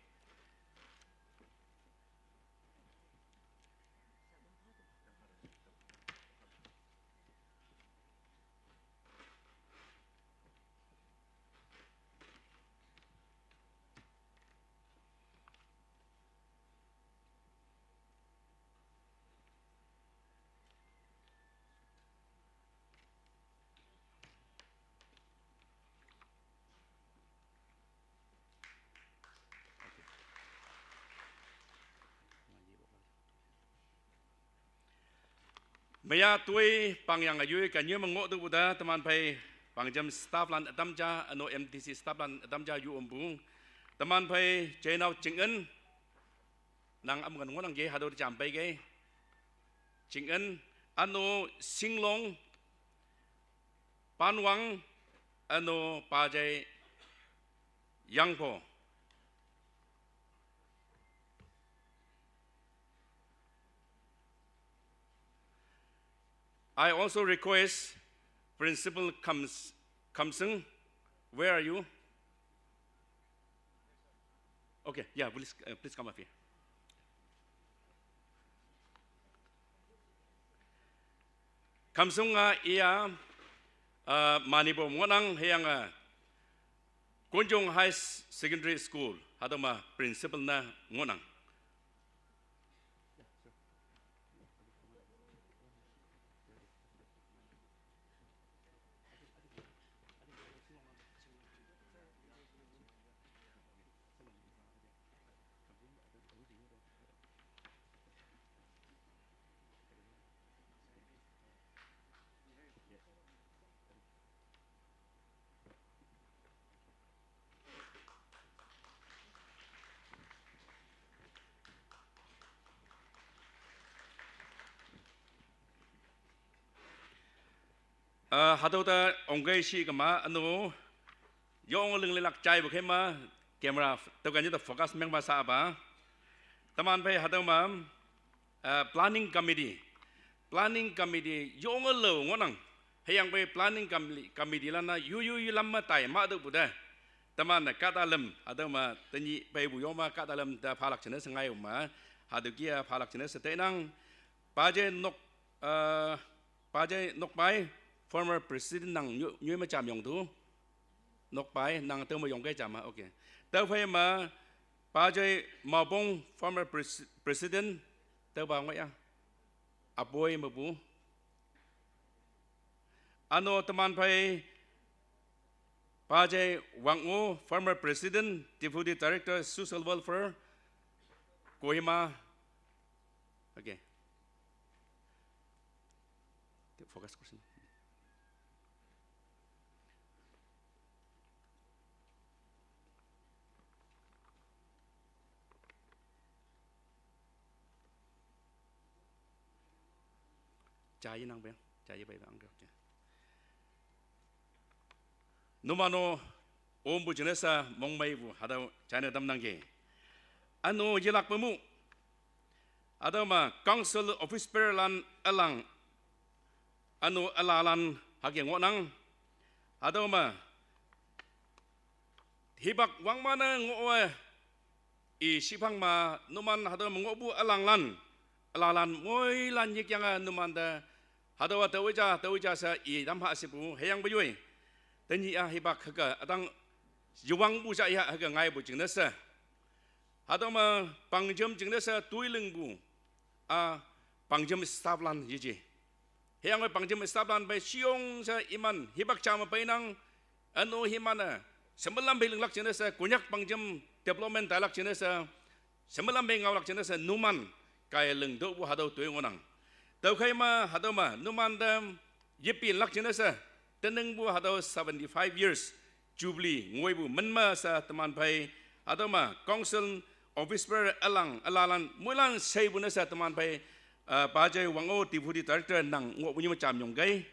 Meya toi pangyange yoi kanye me ngohtupu te teman phei pangjem staff lan ütam ja, üno M D C staff lan ütam ja yu ompu. Teman phei jeinao Ching-en, nang amken ngohnangki hatüo te jam peike. Ching-en, üno Shinglong, Panwang, üno Pajei Yangpho. I also request Principal Kams-, Kamsung, where are you? Okay, yeah, please, uh, please come up here. Kamsung-a iya, uh, Manipur ngohnang hüyange Konjong High S-, Secondary School, hatüo me principal ne ngohnang. Ah, hatüo te ongkei shi kema, üno, yonge linglilak jaipu khei ma, camera, tüoken yete focus mengma sapa. Teman phei hatüo me, ah, planning committee. Planning committee, yonge lao ngohnang. Hüyangpoi planning com-, committee lan-a, yu yu yu lam me tai ma tüopu te. Teman-e kahta lüm, hatüo me, tenyih peipu yong me kahta lüm te phalak jingne she ngai ma, hatüo kia phalak jingne she teinang. Pajei Nok, eh, Pajei Nokpai, former president nang nyu-, nyoi me jamyong tu. Nokpai, nang tüo me yongkei jama, okay. Tüophei me, Pajei Maopong, former pres-, president, tüopa ngoi ya. Apoi mepu. Üno teman phei, Pajei Wang-o, former president, deputy director, social welfare, Kohima. Okay. Focus question. Jai nang peng, jai pei peng, okay. Numan-o ompu jingne she mongmeipu hatüo jaine tamnangki. Üno yelakpe mu. Hatüo me council office bearer lan ülang, üno ülalan hüke ngohnang. Hatüo me hipak wangman-e ngoh-e i shiphang me numan hatüo me ngohpu ülanglan, ülalan moilan yekyange numan te hatüowa taowe ja, taowe ja she i tam ha shepu hüyangpu yoi. Tenyih-a hipak hüke ütang yewangpu ja ya hüke ngaipu jingne she. Hatüo me pangjem jingne she toi lingpu, a, pangjem staff lan yeje. Hüyange pangjem staff lan pei shiyong she iman hipak ja me peinang, üno himan-e, shemelam phei linglak jingne she, Konyak pangjem development tailak jingne she, shemelam phei ngaolak jingne she, numan, kaiye lingtüohpu hatüo toi ngohnang. Tüokhei me, hatüo me, numan te, yepinlak jingne she, teningpu hatüo seventy-five years, Jubilee, ngoipu min me she teman phei, hatüo me, council, office bearer, ülang, ülalan, moilan sheipu ne she teman phei, uh, Pajei Wang-o, deputy director, nang ngohpu nyi me jamyongkei.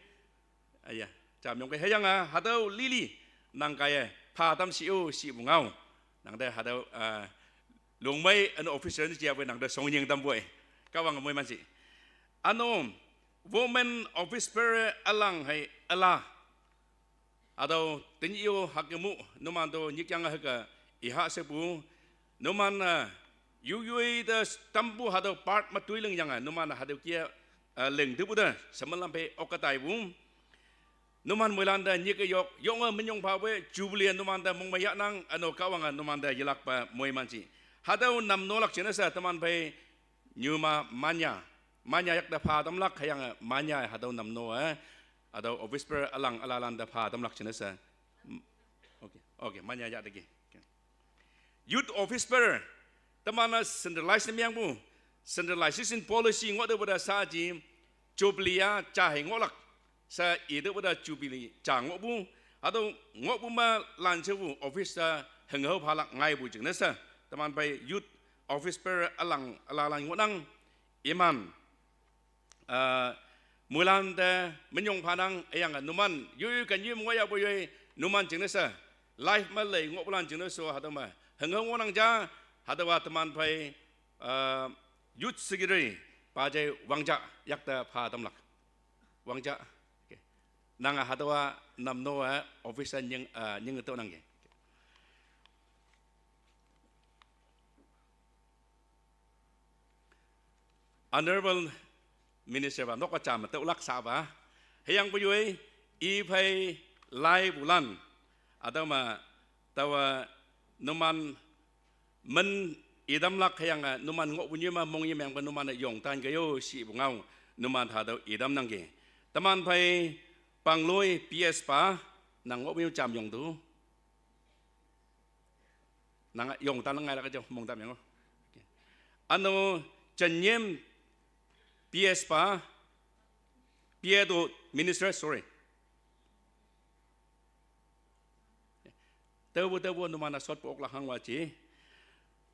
Aya, jamyongkei hüyange, hatüo lili, nang kaiye, pha tam shi-o, shipu ngao. Nang te hatüo, uh, longmei, üno officer ni jiapoi nang te shongnying tampoi. Kahwange moiman shi. Üno, Women office bearer alang hei ala. Hatüo tenyih-o hüke mu, numan to nyikyang hüke iha shepu. Numan, eh, yuyoi te tampu hatüo part me toiling yange, numan hatüo kia, eh, ling tepu te, shemelam phei okketaipu. Numan moilan te nyike yok, yonge minyong phawe, Jubilee numan te mongmei yahnang, üno Kahwange numan te yelakpe moiman shi. Hatüo namnolak jingne she teman phei nyuma manya. Manya yakte pha tamlak hüyange manya hatüo namno, eh. Hatüo office bearer alang alalan te pha tamlak jingne she. Mm, okay, okay, manya yahteki. Okay. Youth office bearer, teman-e centralized ne mengpu, centralization policy ngoh tepu te shaaji, Jubilee-a ja hei ngohlak, she ite pu te Jubilee ja ngohpu, hatüo ngohpu me lanshepu office te hünghao phalak ngaipu jingne she, teman phei youth office bearer alang alalan ngohnang, iman eh, moilan te minyong phanang, hüyange numan, yoi kan yoi me ngohyahpu yoi, numan jingne she, life me lei ngohpulan jingne she, hatüo me, hünghao ngohnang ja, hatüowa teman phei, eh, youth secretary, pajai Wangja, yakte pha tamlak. Wangja, okay. Nange hatüowa namno-e, office nying, eh, nying tüo nangki. Honorable Minister pa, nokpa jam me tüolak sapa. Hüyangpu yoi, i phei laipulan. Hatüo me, taowa numan min itamlak hüyange, numan ngohpu nyoi me mongye mengpe numan-e yongtan ke yo shipu ngao, numan hatüo itamnangki. Teman phei Pangloi P S pa, nang ngohpu nyoi jam yongtu. Nang yongtan ngailak ja mongtam yang. Okay. Üno Chanyem P S pa, P A to minister, sorry. Taopu, taopu numan-e shotpu oklak hangwa ji.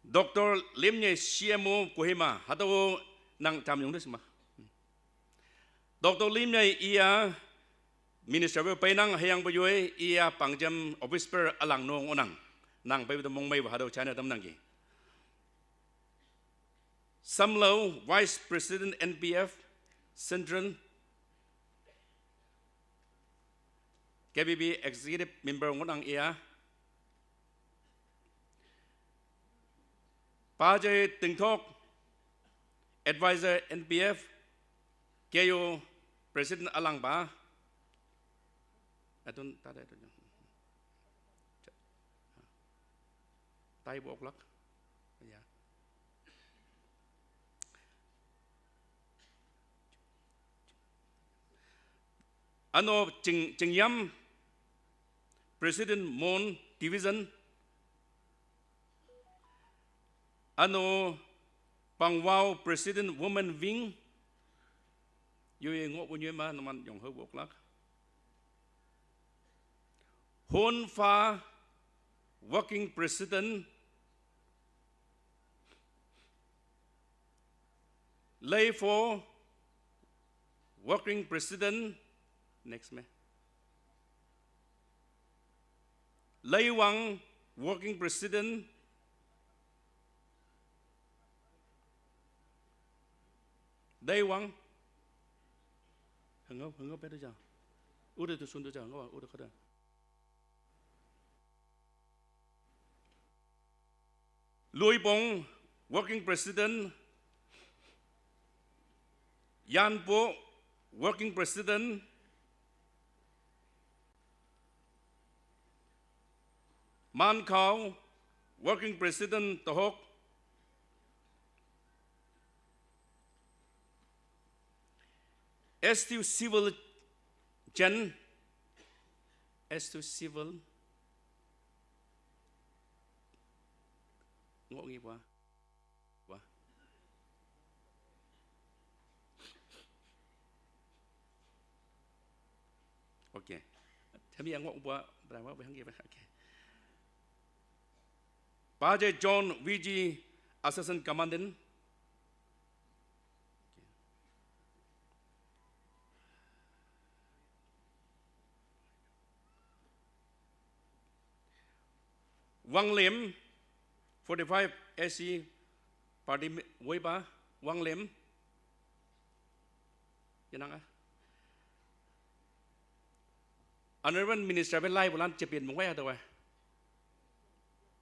Doctor Limnyei C M O Kohima, hatüo nang jam yongte shima. Doctor Limnyei iya minister pe peinang hüyangpu yoi iya Pangjim office bearer alang no ngohnang. Nang peipu te mongmeipu hatüo china tamnangki. Samlao Vice President N P F Central, K B B Executive Member ngohnang iya. Pajai Tingthok, Advisor N P F, K U President alangpa. Atun, tate atun. Taipu oklak. Ya. Üno Ching, Chingyam President Mon Division. Üno Pangwao President Women Wing. Yoi ngohpu nyoi me numan yonghaopu oklak. Honfa Working President. Leifo Working President, next me. Leiwang Working President. Leiwang. Hüngao, hüngao pete ja. Ute to sun to ja, ngao, ute khata. Luibong Working President, Yanpo Working President, Mankhao Working President Tohok, S T Civil Jen, S T Civil, ngoh ngi pua. Pua. Okay. Tami yang ngoh pua, berapa pua yang pua. Okay. Paje John V G, Assistant Commandant. Wang Lim, forty-five S C Party me-, woipa, Wang Lim. Yenang a. Honorable Minister pe lai bulan chepin mong ya to wa.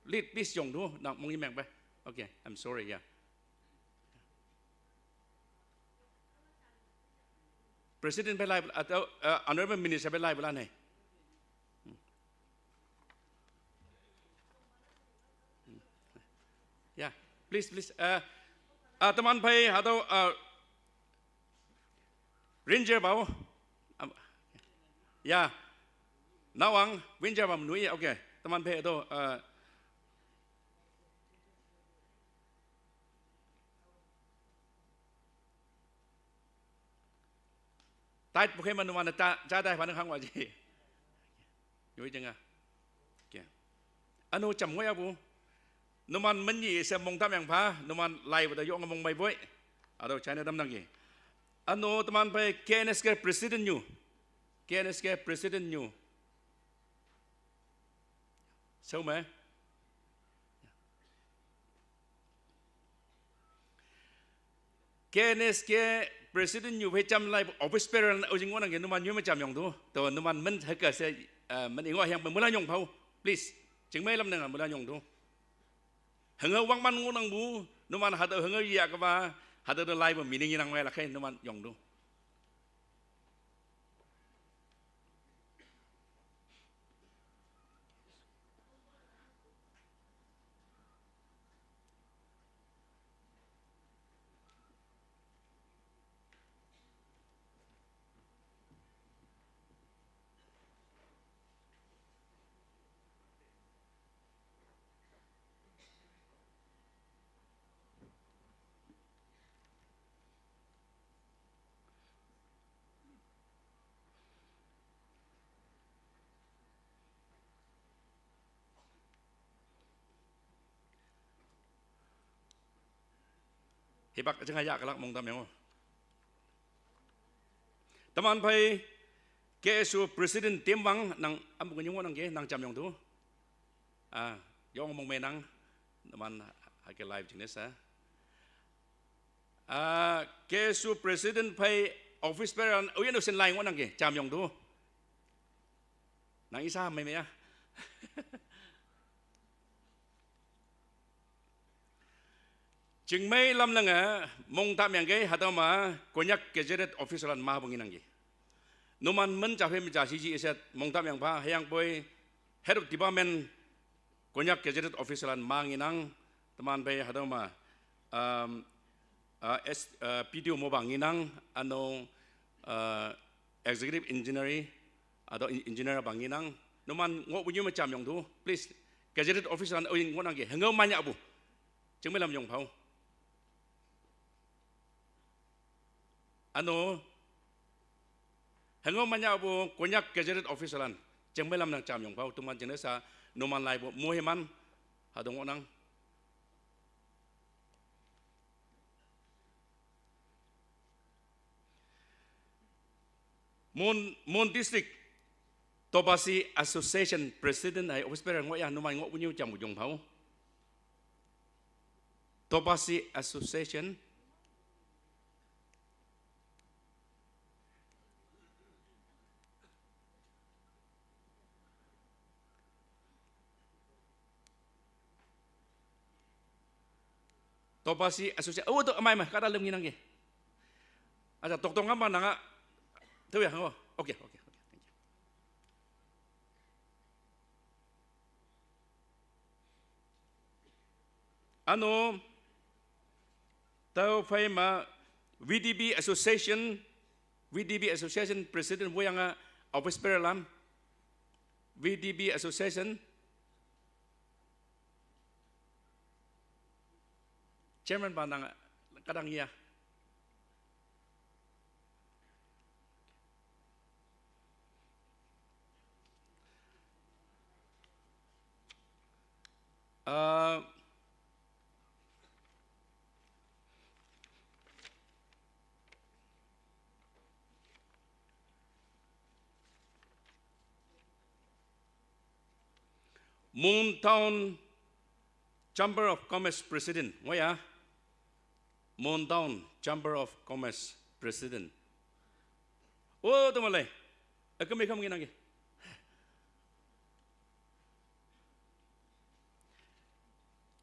Please, please yong tu, nang mong imeng pe. Okay, I'm sorry, yeah. President pe lai, atau, uh, Honorable Minister pe lai bulan ne. Yeah, please, please. Uh, uh, teman phei, hatüo, uh, Ranger bao. Am-, ya. Nawang, Ranger bao nui, okay. Teman phei to, uh, tait bukai manu mana ta, ja dai pan khang wa ji. Yoi jeng a. Okay. Ano cham ngoi abu. Numan menyi se mong tam yang pha, numan lai bu da yong mong mai boi. Ado China tam nang ki. Ano teman phei K N S K President nyu. K N S K President nyu. Sao me? K N S K President nyu phei cham lai office bearer ujing ngohnang ke numan nyu me cham yong tu. To numan men heka se, eh, men ingo hiang pe mula yong phao. Please. Chingmei lam nang mula yong tu. Henge wang man ngohnang bu, numan hatüo henge ya ke ba, hatüo de lai bu meaning inang wei lakhei numan yong tu. Hipak jeng ya kelak mong tam yang o. Teman phei K S U President Tim Wang nang ampu kenyong nang ke nang jam yong tu. Ah, yong mong me nang teman hake live jing ne sa. Ah, K S U President phei office bearer uyen usin lai ngohnang ke jam yong tu. Nang isa mei mei ya. Chingmei lam lang e, mong tam yang ke, hatüo ma, Konyak Gazetted Officer lan ma bong inang ke. Numan men ja phei me ja shi ji iset, mong tam yang pha, hüyang poi, Head of Department, Konyak Gazetted Officer lan ma nginang, teman phei hatüo ma, um, uh, S, uh, P D O mo ba nginang, ano, uh, Executive Engineer, hatüo en-, Engineer ba nginang, numan ngohpu nyu me jam yong tu, please, Gazetted Officer lan, oh, ngohnang ke, hengao manya pu. Chingmei lam yong phao. Ano, hengao manya pu Konyak Gazetted Officer lan, chingmei lam nang jam yong phao, teman jing ne sa, numan lai pu, mohiman, hatüo ngohnang. Mon, Mon District Topasi Association President ai office bearer ngoh ya numan ngohpu nyu jam yong phao. Topasi Association. Topasi Association. Oh, to amai ma, kada lem nginang ke. Acha, tok tong ngam ba nang a. Tüo ya, oh. Okay, okay, okay. Thank you. Ano, tüo phei ma V D B Association, V D B Association President woiyange office bearer lan, V D B Association Chairman pa nang kadang ya. Uh, Mon Town Chamber of Commerce President, ngoh ya. Mon Town Chamber of Commerce President. O, teman le. Akam ikam nginang ke.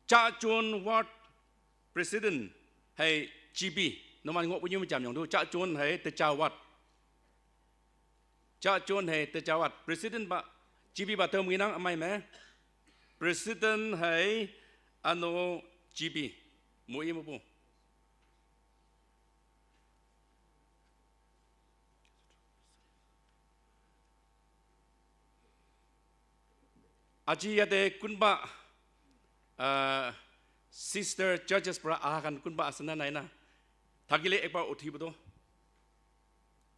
Chahchon Ward President hai G B. Numan ngoh punyu macam yang tu. Chahchon hai Techa Ward. Chahchon hai Techa Ward. President ba G B ba tau nginang amai me. President hai ano G B. Mu i mu pu. Aji yate kunba, uh, sister churches pra ahakan kunba asana naina. Thakile ekbar uthi budo.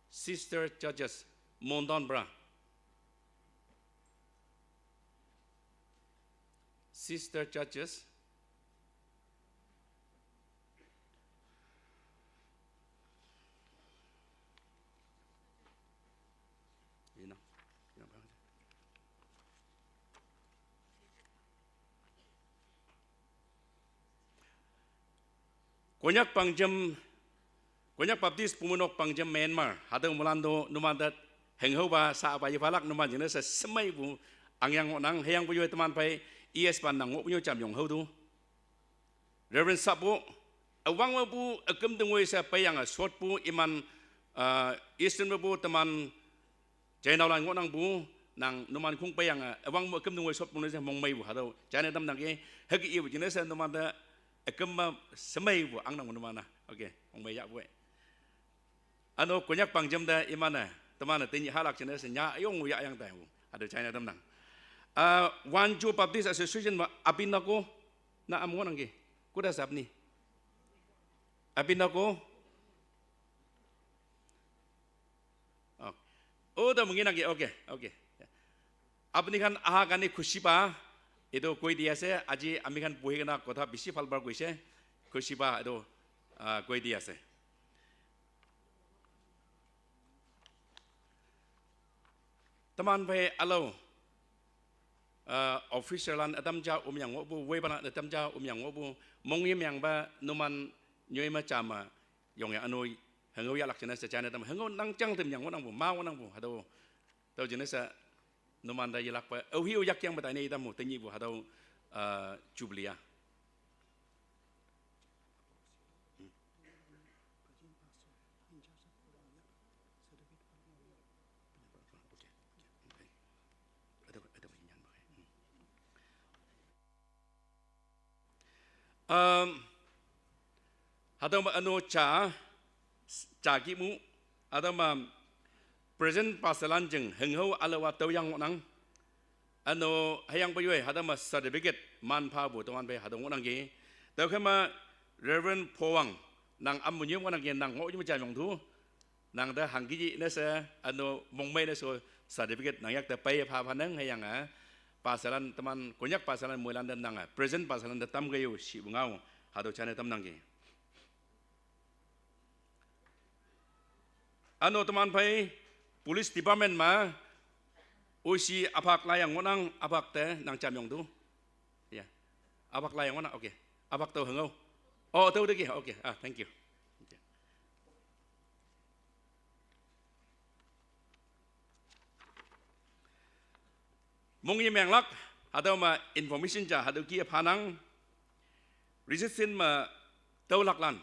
Sister churches, Mondon pra. Sister churches. Ina. Ina. Konyak Pangjim, Konyak Baptist Pumunok Pangjim Myanmar, hatau mulan do numan dat hengho ba sa apa yiphalak numan jene sa semai bu angyang ngonang, heyang bu yoi teman pai E S ban nang ngok punyo cham yong ho du. Reverend Sapu, awang ma bu akem dengoi sa payang a short bu iman, ah, Eastern bu teman China lan ngonang bu, nang numan kung payang a, awang ma akem dengoi short bu ne sa mong mai bu, hatau China tam nang ke, hagi i bu jene sa numan da akem ma semai bu, ang nang numan na. Okay, mong mai ya bu. Ano Konyak Pangjim da imana, temana tenyi halak chene se nya ayong ya yang tai hu. Ada China tam nang. Ah, Wancho Baptist Association ma apin ako na am ngonang ke. Kuda sap ni. Apin ako. Oh. Oh, da mungkin lagi. Okay, okay. Apni khan aha kani khushi pa. Itu koi di ase. Aji ami khan buhi kena kotha bisi phal bar koise. Khushi pa itu, ah, koi di ase. Teman pai alo, ah, officer lan atam ja um yang ngobu, wei balan atam ja um yang ngobu, mong yim yang ba numan nyoi ma chama, yong ya anoi, hengau ya lak chena sa chana tam, hengau nang chang tem yang ngonang bu, ma ngonang bu, hatau, tau jene sa numan da yilak pa, oh hiu yak yang ba tai ne itam mu, tenyi bu, hatau, ah, Jubilee ya. Um, hatau ma ano cha, cha ki mu, hatau ma present pastor lan jeng hengho alawa tau yang ngonang. Ano hayang pa yue, hatau ma certificate man pha bu teman pe hatau ngonang ki. Tau khe ma Reverend Powang nang am munyu ngonang ki nang ngo yum cha yong tu. Nang da hangki ji ne se, ano mongmei ne so certificate nang yak da pai pha pha nang hayang a. Pastor lan teman Konyak pastor lan muilan da nang a. Present pastor lan da tam gayu si bungau. Hatau chane tam nang ki. Ano teman pai police department ma, usi apak layang ngonang apak te nang cham yong tu. Ya. Apak layang ngonang, okay. Apak tau hengau. Oh, tau degi, okay. Ah, thank you. Okay. Mong yim yang lak, hatau ma information ja, hatau ki phanang, reception ma tau lak lan.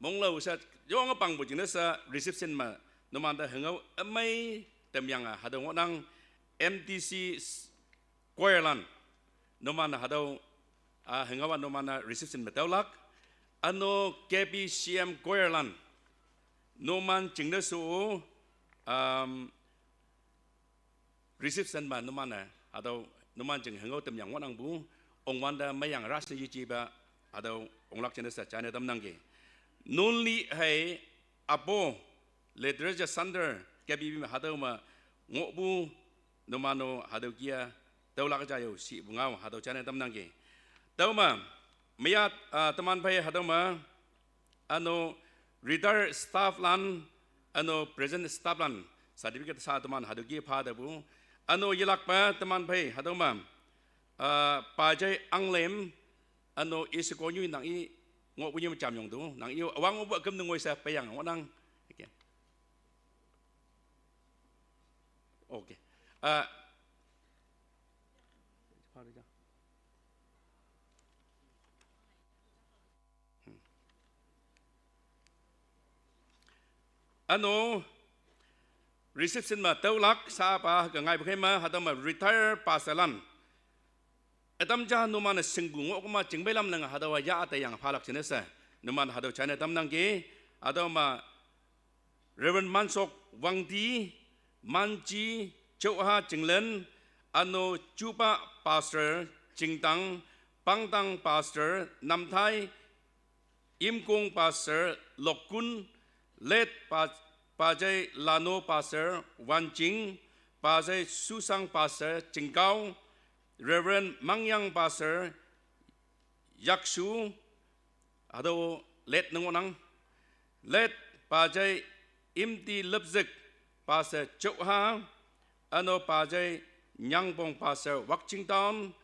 Mong lau sa, yong pang bu jing sa reception ma, numan da hengau amai tem yang a, hatau ngonang M T C choir lan, numan hatau, ah, hengau numan reception ma tau lak, ano K P C M choir lan, numan jing su, um, reception ma numan a, hatau numan jeng hengau tem yang ngonang bu, ong wanda mayang ras ni ji ba, hatau ong lak chene sa chane tam nang ke. Nunli hai apo literature center K B B ma hatau ma ngo bu numano hatau kia tau lak ja yo si bungau hatau chane tam nang ke. Tau ma, mayat, ah, teman pai hatau ma, ano retire staff lan, ano present staff lan, certificate sa teman hatau ki pha da bu. Ano yelak pa teman pai hatau ma, ah, pa jai anglem, ano isi konyu nang i ngo punyu cham yong tu, nang i awang bu kem nungoi sa payang ngonang. Okay. Okay. Ah, ano reception ma taulak sapa ka ngai bukhe ma hatüo ma retire pastor lan. Ütam ja numan-e shingpu ngoh kema chingpei lam nang hatüowa ya te yang phalak jingne she. Numan hatüo china tamnangki, hatüo ma Reverend Mansok Wangdi, Manji Choha Chinglen, ano Chupa Pastor Chingtang, Pangtang Pastor Namthai, Imkong Pastor Lokun, Late Pa-, Pajai Lano Pastor Wanching, Pajai Susang Pastor Chingkao, Reverend Mangyang Pastor Yakshu, hatüo late ne ngohnang. Late Pajai Imti Lepzik Pastor Chokha, ano Pajai Nyangpong Pastor Wakching Town,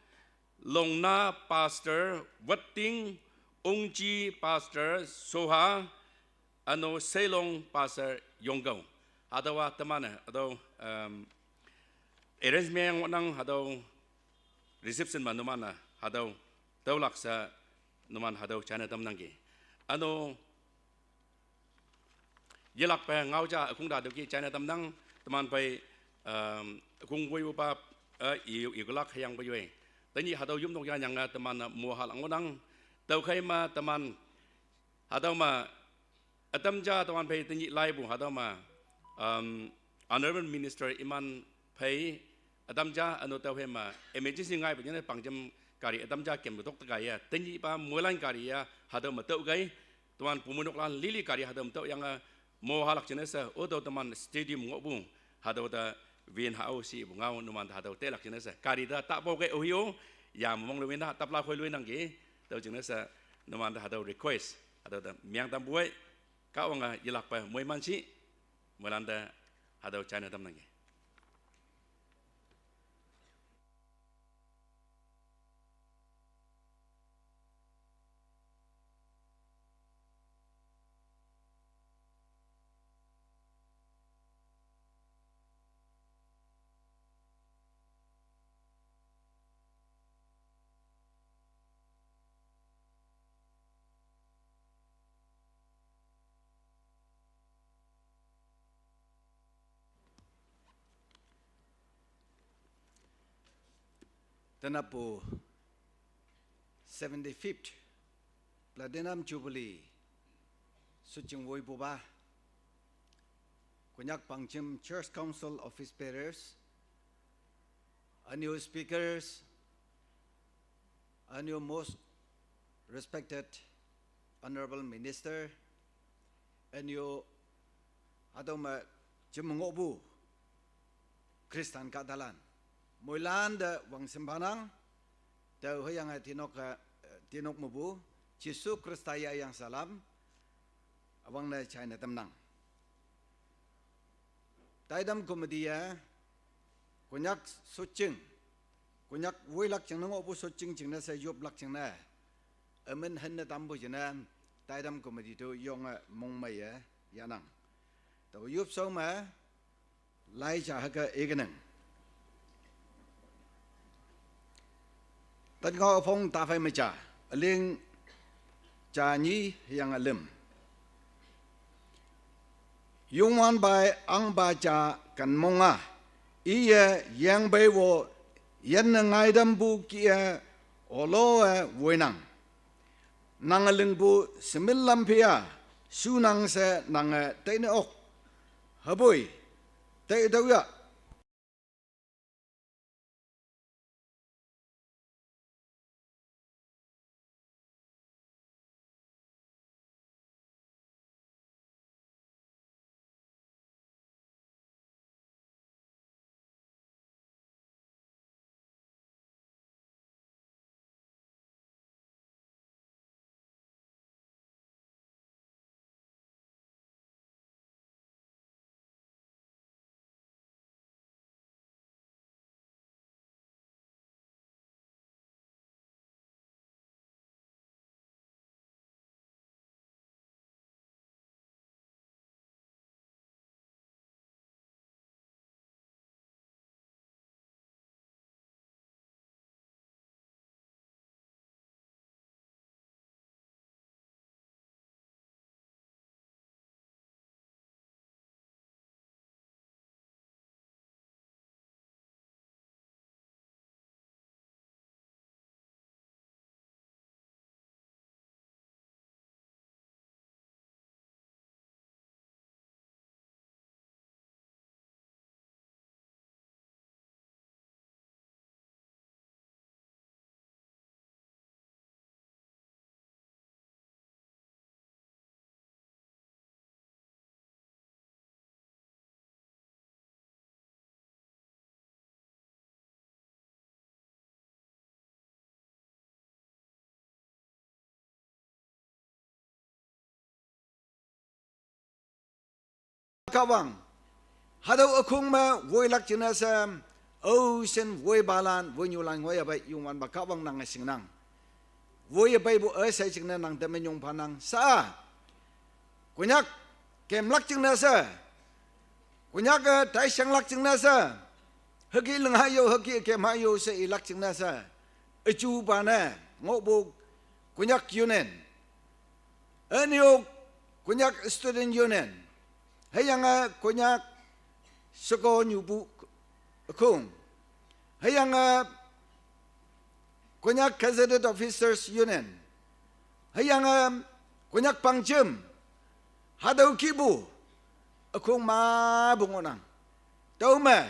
Longna Pastor Wetting, Ongji Pastor Soha, ano Seilong Pastor Yongkao. Hatüowa teman-e, hatüo, um, arrangement yang ngohnang, hatüo reception ma numan-e, hatüo taulak she numan hatüo china tamnangki. Ano yelakpe ngao ja ükong ta tüoki china tamnang, teman phei, um, ükong woipupa, eh, i, i kelak hüyangpe yoi. Tenyih hatüo yopnok yanyange teman-e mo hahlak ngohnang. Tüokhei ma teman hatüo ma ütam ja teman phei tenyih laipu hatüo ma, um, Honorable Minister iman phei ütam ja ano tüokhei ma emergency ngaipu jingne pangjem gari ütam ja kempu tok te kaiye. Tenyihpa moilan gari ya hatüo me tüo kei. Teman pumeinoklan lili gari hatüo me tüoyange mo hahlak jingne she, o tüo teman stadium ngohpu, hatüo te win hao shipu ngao numan te hatüo telak jingne she. Gari te tapo kei ohi-o, ya mong loi win-a, tapla khoi loinangki, tüo jingne she, numan te hatüo request, hatüo te meng tampu ei, Kahwange yelakpe moiman shi, moilan te hatüo china tamnangki. Tenapo seventy-fifth Platinum Jubilee shotjing woipupa, Konyak Pangjim Church Council office bearers, annual speakers, annual most respected Honorable Minister, annual hatüo me jim ngohpu Christian kahtalan, moilan te wangshim phanang, tao hüyange tinok, eh, tinok mepu, Jesu Khrista yayang salam, üwangne china tamnang. Taitam committee-e, Konyak shotjing, Konyak woilak jingne ngohpu shotjing jingne she yoplak jingne, ümin henne tampu jingne, taitam committee to yonge mongmeiye yahnang. Tao yopshao me, lai ja hüke ikenang. Tatngao üpong taphei me ja, üling ja nyi hüyange lüm. Youngwanpa-e ahngpa ja kenmong-a, iye yengpeiwo yanne ngaitampu kih-e oloe woinang. Nange lingpu shemei lam phei-a shunang she nange teine ok. Hüpoi, teitüoh ya. Kahwang. Hatüo ükhong me woilak jingne she, aoshin woipalan, woinyulan ngoiya pei, Youngwanpa Kahwang nange shingnang. Woiye peipu üshei jingne nang te minyong phanang sha. Konyak kemlak jingne she, Konyak-e taishanglak jingne she, hüke ling hayo, hüke kem hayo she ilak jingne she, üjupa ne ngohpu Konyak Union, ünyo Konyak Student Union, hüyange Konyak sheko nyupu ükhong, hüyange Konyak Gazetted Officers Union, hüyange Konyak Pangjem, hatüo kihpu ükhong mepu ngohnang. Tüome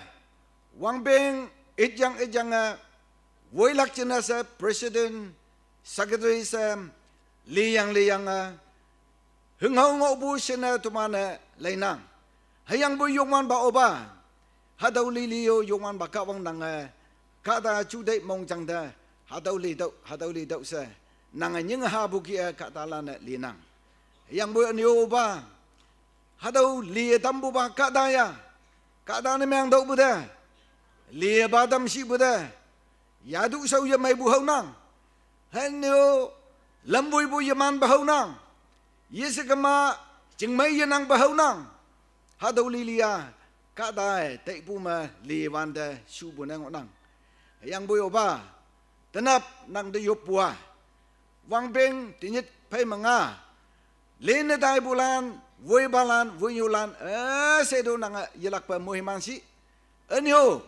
wangpeng ityang ityange woilak jingne she president, secretary she liyang liyange hünghao ngohpu shinne teman-e leinang. Hüyangpoi Youngwanpa Opa, hatüo lili-o Youngwanpa Kahwang nange kahta juteih mongjang te, hatüo litüoh, hatüo litüoh she nange nying hapu kih-e kahtalan-e linang. Hüyangpoi ünyo Opa, hatüo liye tampupa kahta ya, kahta ne meng tüohpu te, liyepa tam shipu te, yatu shao yemeipu haonang. Hünyo lamwoipu yemanpa haonang. Yeshe kema chingmei yenangpa haonang. Hatüo lili-a kahta-e taipu me liwante shupu ne ngohnang. Hüyangpoi Opa, tenap nang te yoppu-a, wangpeng tenyit phei me nga, lenne taipulan, woipalan, woinyulan üshei to nange yelakpe moiman shi. Ünyo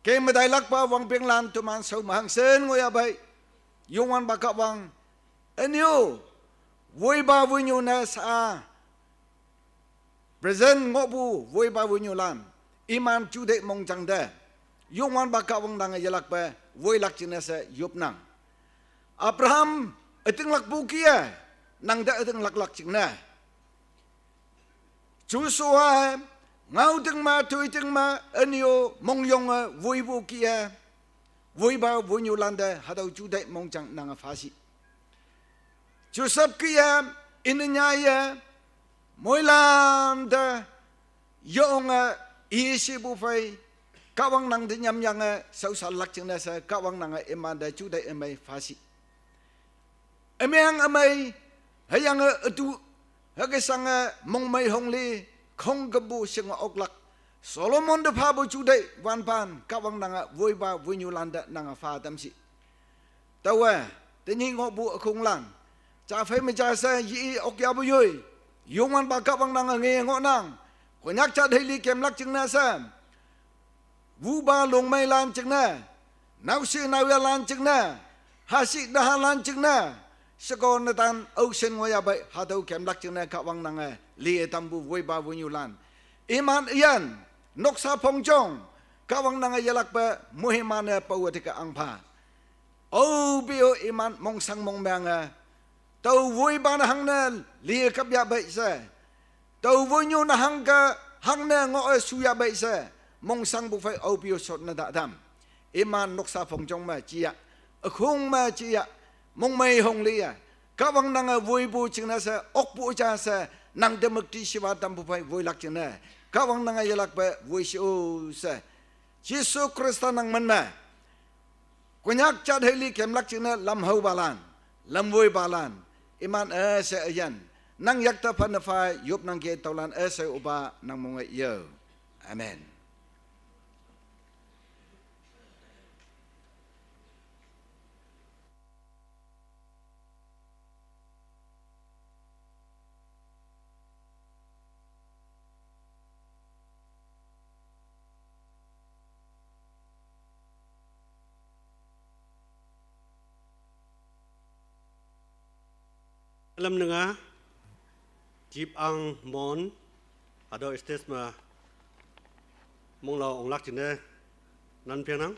keme tailakpa wangpenglan teman shao me hangshin ngoiya pei, Youngwanpa Kahwang, ünyo woipa woinyu ne sha present ngohpu woipa woinyulan, iman juteih mongjang te Youngwanpa Kahwang nange yelakpe woilak jingne she yopnang. Abraham ütinglakpu kih-e nang te ütinglaklak jingne, Joshua-e ngaoting me toiting me ünyo mongyonge woipu kih-e, woipa woinyulan te hatüo juteih mongjang nange pha shi. Joseph kih-e, ine nyaiye, moilan te yonge, ishipu phei, Kahwang nang te nyamyange shaoshanlak jingne she Kahwang nange iman te juteih ümei pha shi. Ümeng ümei, hüyange ütu, hüke shange mongmei hongli, khongkümpu shinge oklak Solomon te phapu juteih wanpan Kahwang nange woipa woinyulan te nange pha tam shi. Taowe tenyih ngohpu ükhonglan, ja phei me ja she yi okyapu yoi, Youngwanpa Kahwang nange nge ngohnang. Konyak jat hei li kemlak jingne she, wupa longmeilan jingne, naoshi naoyalan jingne, hashi nahalan jingne, sheko netan aoshin ngoiya pei hatüo kemlak jingne Kahwang nange liye tampu woipa woinyulan, iman üyin, noksa phongjong, Kahwang nange yelakpe moiman-e paowe teke ahngpha. Aope-o iman mongshang mongmenge, tao woipa ne hangne liye kap yahpei she, tao woinyu ne hangke hangne ngoh-e shu yahpei she, mongshangpu phei aope-o shot ne ta tam. Iman noksa phongjong me jiya, ükhong me jiya, mongmei hongliye, Kahwang nange woipu jingne she, okpu ja she, nang te müktishiwa tampu phei woilak jingne, Kahwang nange yelakpe woishi-o she, Jesu Khrista nang men me, Konyak jat hei li kemlak jingne lam haopalan, lam woipalan, iman üshei üyin, nang yakte phanne pha yopnangki, tüolan üshei Opa nang monge yo. Amen. Lam nanga, Jip Ang Mon, hatüo stage me monglao onglak jingne nan phenang.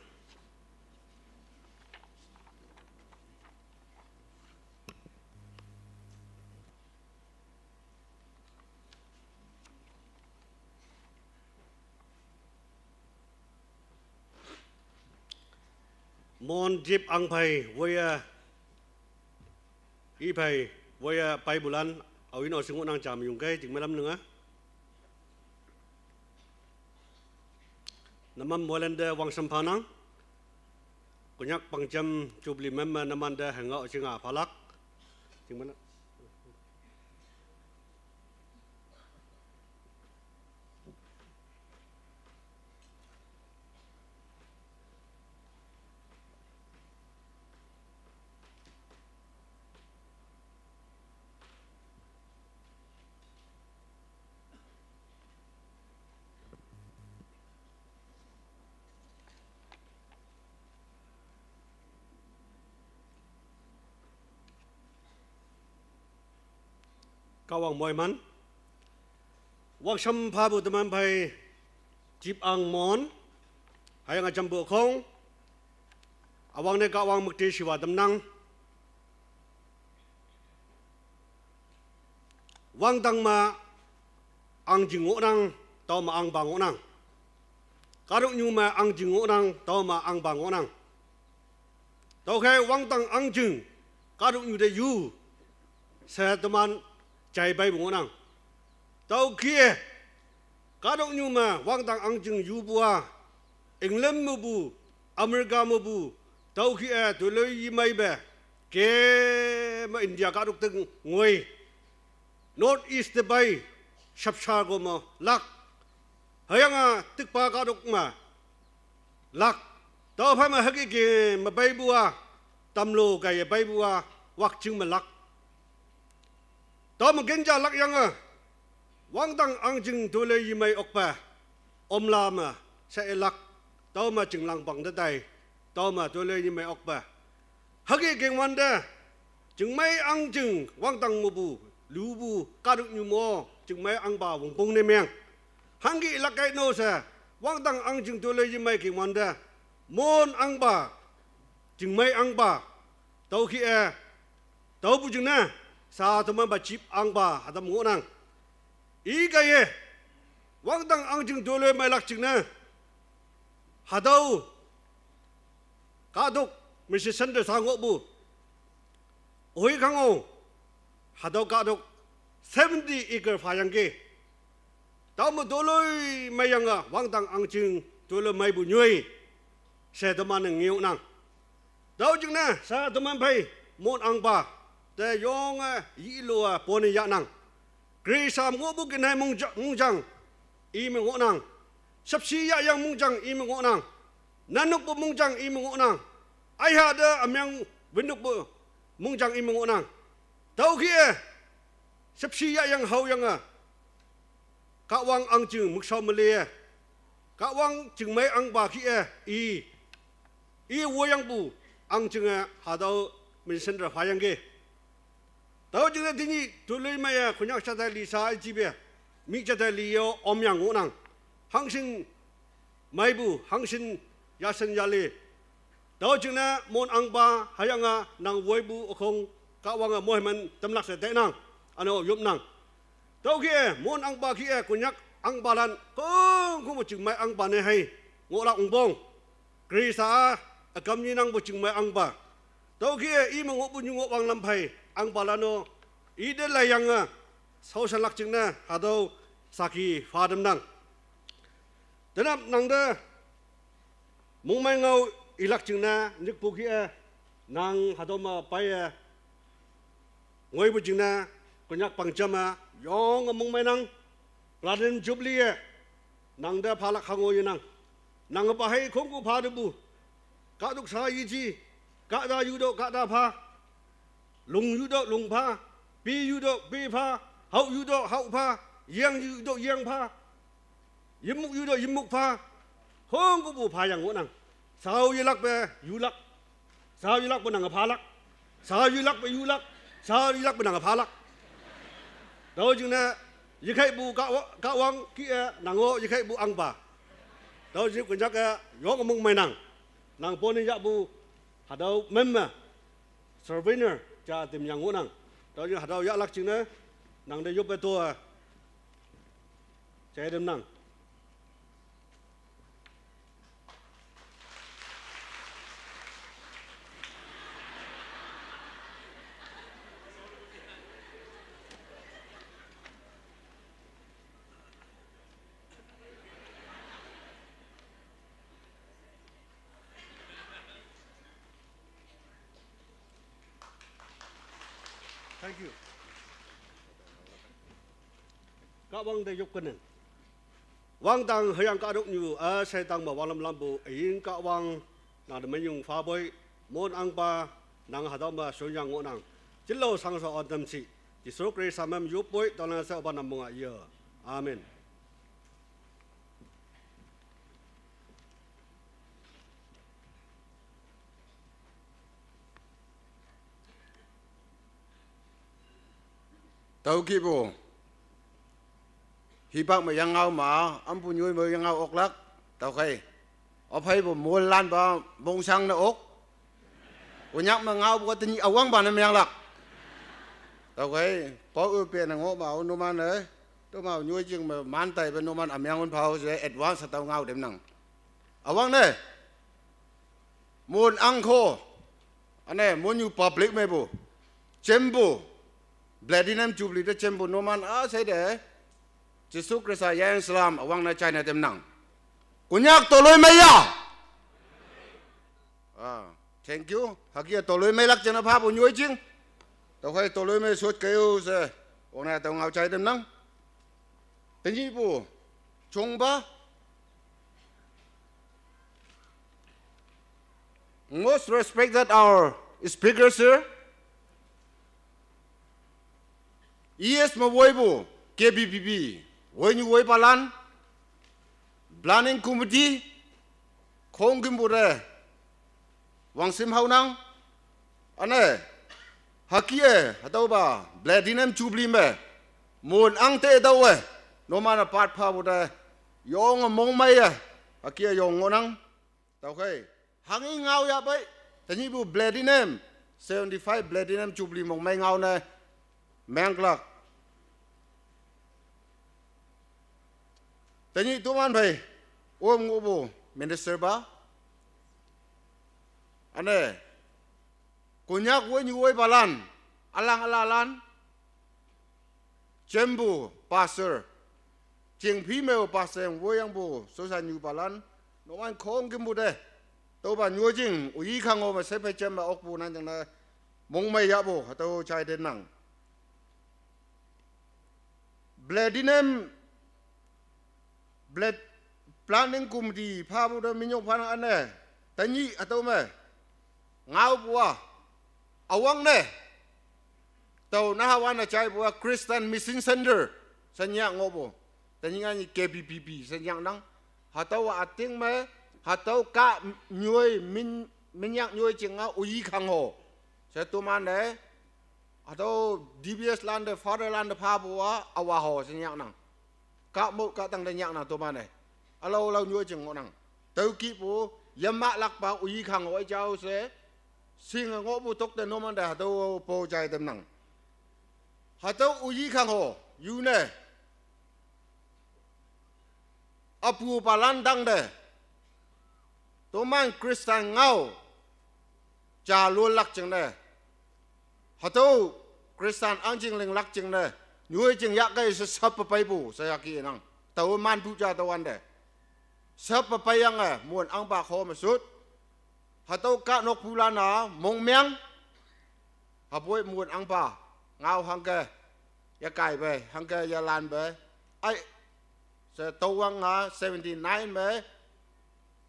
Mon Jip Ang phei woiye, i phei woiye peipulan, aoyin-o shingohnang jam yongkei jingme lam nanga. Naman moilande wangsamphanang. Konyak pangjam Jubilee meme namande hengao jinga phalak. Jingmana. Kahwang moiman. Wangsamphapu teman phei Jip Ang Mon. Hüyange jampu khong. Üwangne Kahwang müktishiwa tamnang. Wangdang me angjing ngohnang, tüome angpa ngohnang. Kahtoknyu me angjing ngohnang, tüome angpa ngohnang. Tüokhei wangdang angjing, kahtoknyu te yu, she teman jai peipu ngohnang. Tüokhei, kahtoknyu me wangdang angjing yupu-a, England mepu, America mepu, tüokhei-e toiloi yemeipe, keme India kahtok te ngoi, North East te pei, shapsha ko me lak. Hüyange tikpa kahtok me lak. Tüophei me hüke ke me peipu-a, tamlo kaiye peipu-a, Wakching me lak. Tüome kenja lakyange, wangdang angjing toiloi yemei okpe, Omla me she lak, tüome Chinglang pang te tai, tüome toiloi yemei okpe. Hüke kengwante, chingmei angjing wangdang mepu, lupu, kahtoknyu mo, chingmei angpa wongpong ne meng. Hangke lak kai no she, wangdang angjing toiloi yemei kengwante, Mon angpa, chingmei angpa, tüokhei-e, tüopu jingne, sa teman pa Jip angpa, hatüo ngohnang. I kaiye, wangdang angjing toiloi meilak jingne, hatüo, kahtok, Mission Centre sa ngohpu. Oi khango, hatüo kahtok, seventy acre phayangki. Tüome toiloi meiyange wangdang angjing toiloi meipu nyoi, she teman-e ngeonang. Tüo jingne, sa teman phei, Mon angpa, te yonge, yilo-a pone yahnang. Khrista ngohpu kenhei mongja-, mongjang, ime ngohnang. Shapshi yahyang mongjang ime ngohnang. Nannokpu mongjang ime ngohnang. Aiha te ümeng wünnokpu mongjang ime ngohnang. Tüokhei-e, shapshi yahyang haoyange, Kahwang angjing mükshao mele-e, Kahwang chingmei angpa kih-e, i, i woyangpu angjinge hatüo Mission Centre phayangki. Tüo jingne tenyih toiloi meiye Konyak jate li sa jipe, mi jate li yo omyang ngohnang. Hangshin meipu, hangshin yashen yale. Tüo jingne Mon angpa hüyange nang woipu ükhong Kahwange moiman tamlak she tainang, üne-o yopnang. Tüokhei-e Mon angpa kih-e Konyak angpalan khongkongpu chingmei angpa ne hei ngohlak ongpong. Khrista-a ükam ngenangpu chingmei angpa. Tüokhei-e ime ngohpu nyu ngoh wanglam phei angpalan-o, ite laiyange, shaoshanlak jingne hatüo saki pha tamnang. Tenap nangte mongmei ngao ilak jingne nyikpu kih-e, nang hatüo me peiye ngoipu jingne, Konyak pangjam me yonge mongmeinang, Platinum Jubilee-e nangte phalak hango yenang. Nange pa hei khongkong pha tepu, kahtok sa yeji, kahta yu to kahta pha, lung yu to lung pha, pi yu to pi pha, hao yu to hao pha, yeng yu to yeng pha, yimuk yu to yimuk pha, khongkongpu phayang ngohnang. Shao yelakpe yulak, shao yelakpu nange phalak, shao yelakpe yulak, shao yelakpu nange phalak. Tüo jingne, yekheipu Kahwa-, Kahwang kih-e nang-o yekheipu angpa. Tüo jing Konyak-e yonge mongmeinang. Nang pone yahpu hatüo meme souvenir ja temyang ngohnang. Tüo jing hatüo yahlak jingne, nangte yoppe to-e jai tamnang. Kahwang te yop kenen. Wangdang hüyange kahtoknyu, a, sheitang me wanglam lampu, üyin Kahwang, nang te menyong phapoi, Mon ahngpa, nang hatüo me shonyang ngohnang. Jilo shangshao ontem shi, Jesu Khrista mem yoppoi, tona she opa nam monga ye. Amen. Tüokihpu. Hipak me yangngao ma, ampu nyoi me yangngao oklak, tüokhei. Opheipu moilan pa mongsang ne ok. Konyak me ngaopu tenyih üwangpa ne meanglak. Tüokhei, pao-e pe ne ngoh ma-o numan-e, tüoma nyoi jing me man taipe numan ümeang un phao she advance hatüo ngao tamnang. Üwangne, Mon ahngko, üne, Monyu public mepu, jempu, Platinum Jubilee te jempu numan üshei te, Jesu Khrista yeng salam üwangne jaine tamnang. Konyak toloimei ya. Ah, thank you. Hüke toloimeilak jingne phapu nyoi jing. Tüokhei toloimei shot kei-o she, ongne tüo ngao jai tamnang. Tenyihpu, jongpa. Most respected our speakers here. E S me woipu, K B B B, woinyu woipalan, planning committee, khongkümpu te, wangshim haonang, üne, hüke, hatüopa, Platinum Jubilee me, Mon ahng te tüowe, numan-e part phapu te, yonge mongmeiye, hüke yong ngohnang, tüokhei, hanghe ngao yahpei, tenyihpu Platinum, seventy-five Platinum Jubilee mongmei ngao ne, menglak. Tenyih toman phei, om ngohpu minister pa. Üne, Konyak woinyu woipalan, ülang ülalan, jempu pastor, jingphi me-o pastor woiyangpu sosa nyupalan, numan khongkümpu te, tüopa nyoi jing, oyi khango me shephei jem me okpu nan jingne, mongmei yahpu, hatüo jai tamnang. Platinum, Plat-, planning committee phapu te minyong phanang üne, tenyih hatüo me, ngaopu-a, üwangne, tüo nahawan-e jaipu-a Christian Mission Center, she nyak ngohpu, tenyih nganyi K B B B she nyaknang, hatüowa üting me, hatüo kah nyoi min, minyak nyoi jinge oyi khango, she toman-e, hatüo D B S lante, father lante phapu-a, awa ho she nyaknang. Kahmo kahtang te nyaknang toman-e. Ülao ülao nyoi jing ngohnang. Tüokihpu, yemahlakpa oyi khango-e jao she, shinge ngohpu tokte numan te hatüo po jai tamnang. Hatüo oyi khango, yune. Üpupalan tangte, toman Christian ngao, jalolak jingne, hatüo Christian ahngjing linglak jingne, nyoi jing yahkei she sappe peipu she yahki nang. Tao manpu ja tüowante, sappe peiyange Mon ahngpa kho me shot. Hatüo kahnokpulan-a mongmeang. Hüpoi Mon ahngpa, ngao hangke, yekaipe, hangke yelanpe, ai, she tüowang-a seventy-nine me,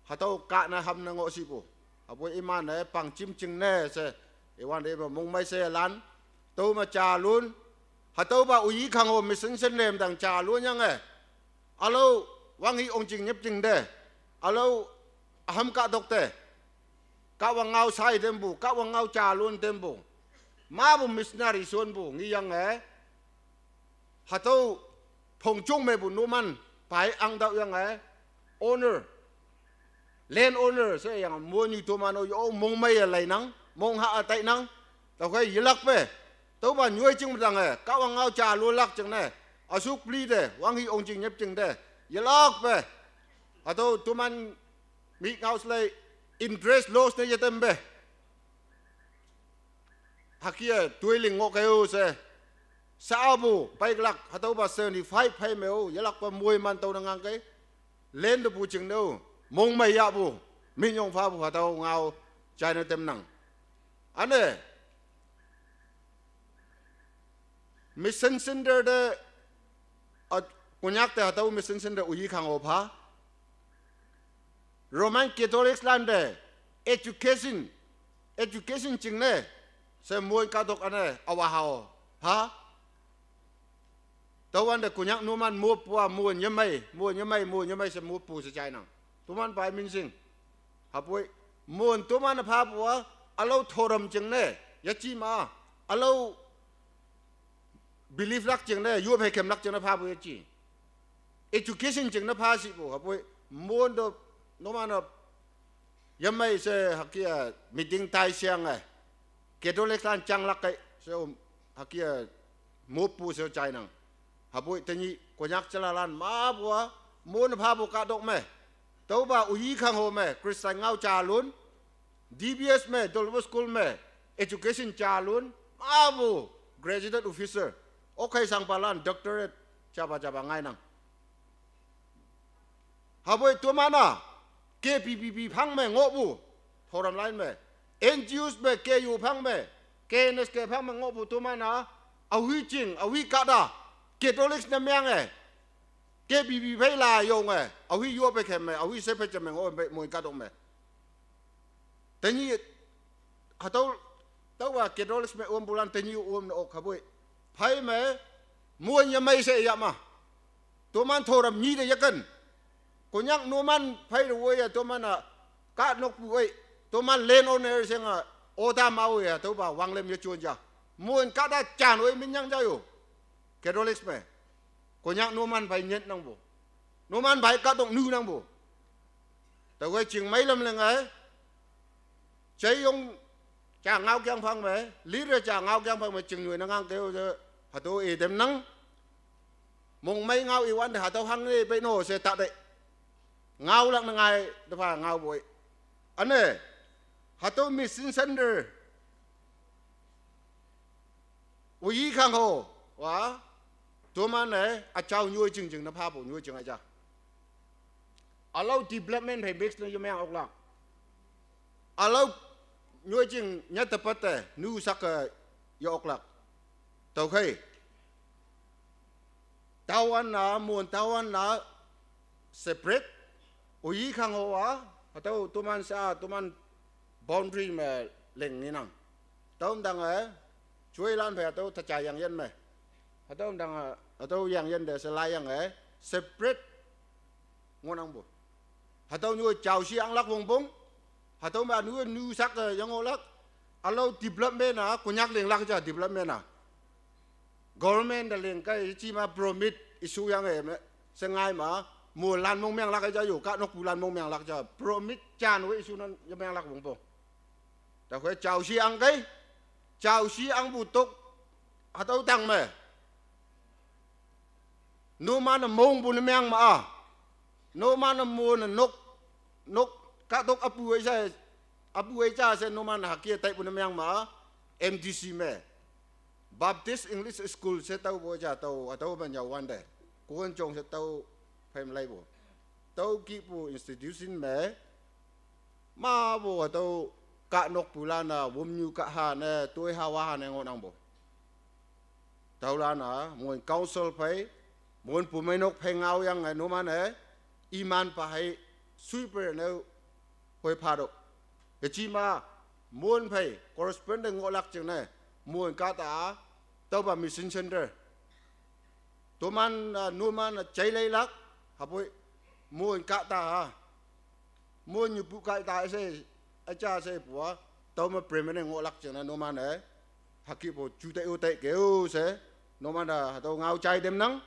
hatüo kahne hamne ngoh shipu. Hüpoi iman-e pangjim jingne she, iwante ipe mongmei she lan, tüo me jalon, hatüopa oyi khango mission shen lemdang jalon yange, ülao wanghi ongjing nyüp jingte, ülao üham kahtok te, Kahwang ngao shai tempu, Kahwang ngao jalon tempu, mapu missionary shonpu ngeyange, hatüo phongjong mepu numan pai ahngtüoh yange, owner, land owner sheyange Monyu toman-o yo mongmeiye leinang, mongha-a tainang, tüokhei yelakpe, tüopa nyoi jing me tange Kahwang ngao jalolak jingne, üsuk peli te wanghi ongjing nyüp jingte, yelakpe, hatüo toman mi ngao shelei interest loss ne yetempe, hüke-e toiling ngoh kei-o she, shapu peiklak hatüopa seventy-five phei me-o yelakpe moiman tao ne ngangkei, lente pu jingne-o, mongmei yahpu, minyong phapu hatüo ngao jaine tamnang. Üne, Mission center te, a, Konyak te hatüo mission center üyi khang-o pha. Roman Catholics lan te education, education jingne she mon kahtok üne awa hao pha. Tüowante Konyak numan mopu a mon yemei, mon yemei, mon yemei she mopu she jainang. Toman pai minsing. Hüpoi, mon toman-e phapu a, ülao thoram jingne, yeji ma, ülao belief lak jingne, yop hei kemlak jingne phapu yeji. Education jingne pha shipu, hüpoi, mon to, numan-e, yemei she hüke a meeting tai sheyange. Catholic lan janglak kei, she, hüke a, mopu she jainang. Hüpoi tenyih Konyak jalalan mapu a, mon phapu kahtok me. Tüopa üyi khang-o me, Christian ngao jalun, D B S me, Dolpo School me, education jalun, mapu, graduate officer, okhei shangpalan, doctorate, japa japa ngainang. Hüpoi toman-a, K B B B phang me ngohpu, thoram line me, N G Os me, K U phang me, K N S K phang me ngohpu toman-a, aohi jing, aohi kahta, Catholics ne menge, K B B B phei la yonge, aohi yoppe khem me, aohi sepe jam me ngoh me, mon kahtok me. Tenyih, hatüo, tüowa Catholics me ompulan tenyih om ne ok hüpoi. Phei me, mon yemei she yama. Toman thoram nyi te yeken. Konyak numan phei te woiye toman-a, kahnokpu ei. Toman land owner shenga, oda ma-o ya, tüopa wanglem yejon ja. Mon kahta jan oi minyang ja yo. Catholics me. Konyak numan phei nyit nangpu. Numan phei kahtok nu nangpu. Tüokhei ching meilam leng ai. Jeiyong ja ngao keng phang me, leader ja ngao keng phang me ching nyoi ne ngang keo je, hatüo i temnang. Mongmei ngao iwante hatüo hangne pei no she tate. Ngaolak ne ngai, tepha ngaopoi. Üne, hatüo mission center üyi khang-o, wa, toman-e, üjao nyoi jing jingne phapu nyoi jing aja. Ülao development phei mix ne yemeng oklak. Ülao nyoi jing nyat tepat te, nu sak-e ye oklak. Tüokhei. Taowan-a, mon taowan-a separate. Üyi khang-o a, hatüo toman sha, toman boundary me ling ninang. Tüo mdang-e, joilan phei hatüo taja yangyin me. Hatüo mdang-e, hatüo yangyin te she laiyange, separate ngohnangpu. Hatüo nyu jao shi anglak wongpong. Hatüo me nu, nu sak-e yangohlak. Ülao development-a, Konyak linglak ja development-a. Government te ling kei jima permit issue yange me, she ngai ma, molan mong menglak ja yo, kahnokpulan mong menglak ja, permit jan we issue nan yemenglak wongpong. Tüokhei jao shi ang kei, jao shi angpu tok, hatüo tang me. Numan-e mongpu ne meng ma-a. Numan-e mo ne nok, nok kahtok apu ei ja, apu ei ja she numan hüke taipu ne meng ma-a. M D C me, Baptist English School she tüopu ja tüo, hatüo me nyüowante. Konjong she tüo phei me laipu. Tüo kihpu institution me, mapu hatüo kahnokpulan-a, wümnyu kahha ne, toiha waha ne ngohnangpu. Tüolan-a, mon council phei, mon pumeinok phei ngaoyange numan-e, iman pa hei, sweeper ne, hoi phatüoh. Hejima, mon phei, correspondent ngohlak jingne, mon kahta-a, tüopa mission center. Toman-a, numan-a jaileilak, hüpoi, mon kahta-a. Mon nyupu kahta she, aja she pua, tüome permanent ngohlak jingne numan-e. Hükepu jutai-o tai keo she, numan-a hatüo ngao jai temnang.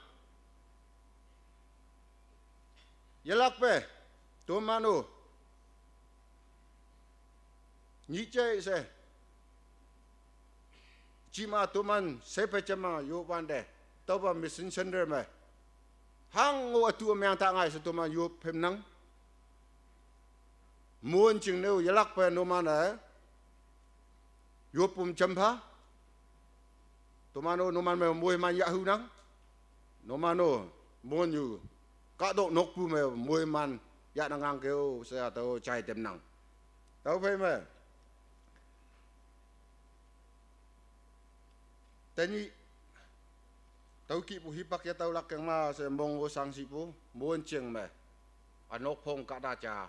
Yelakpe, toman-o. Nyih jai she. Jima toman sepe jema yowante. Tüopa mission center me. Hango ütu ümeng ta ngai she toman yoppemnang. Mon jingne-o yelakpe numan-e. Yoppum jampha. Toman-o numan me moiman yahunang. Numan-o, monyu, kahtok nokpu me moiman yahnang angkeo she hatüo jai temnang. Tüophei me. Tenyih, Tüokhei pu hipak ya tüolak yang ma she mong-o shangshi pu, Monjing me. Anokphong kahta ja.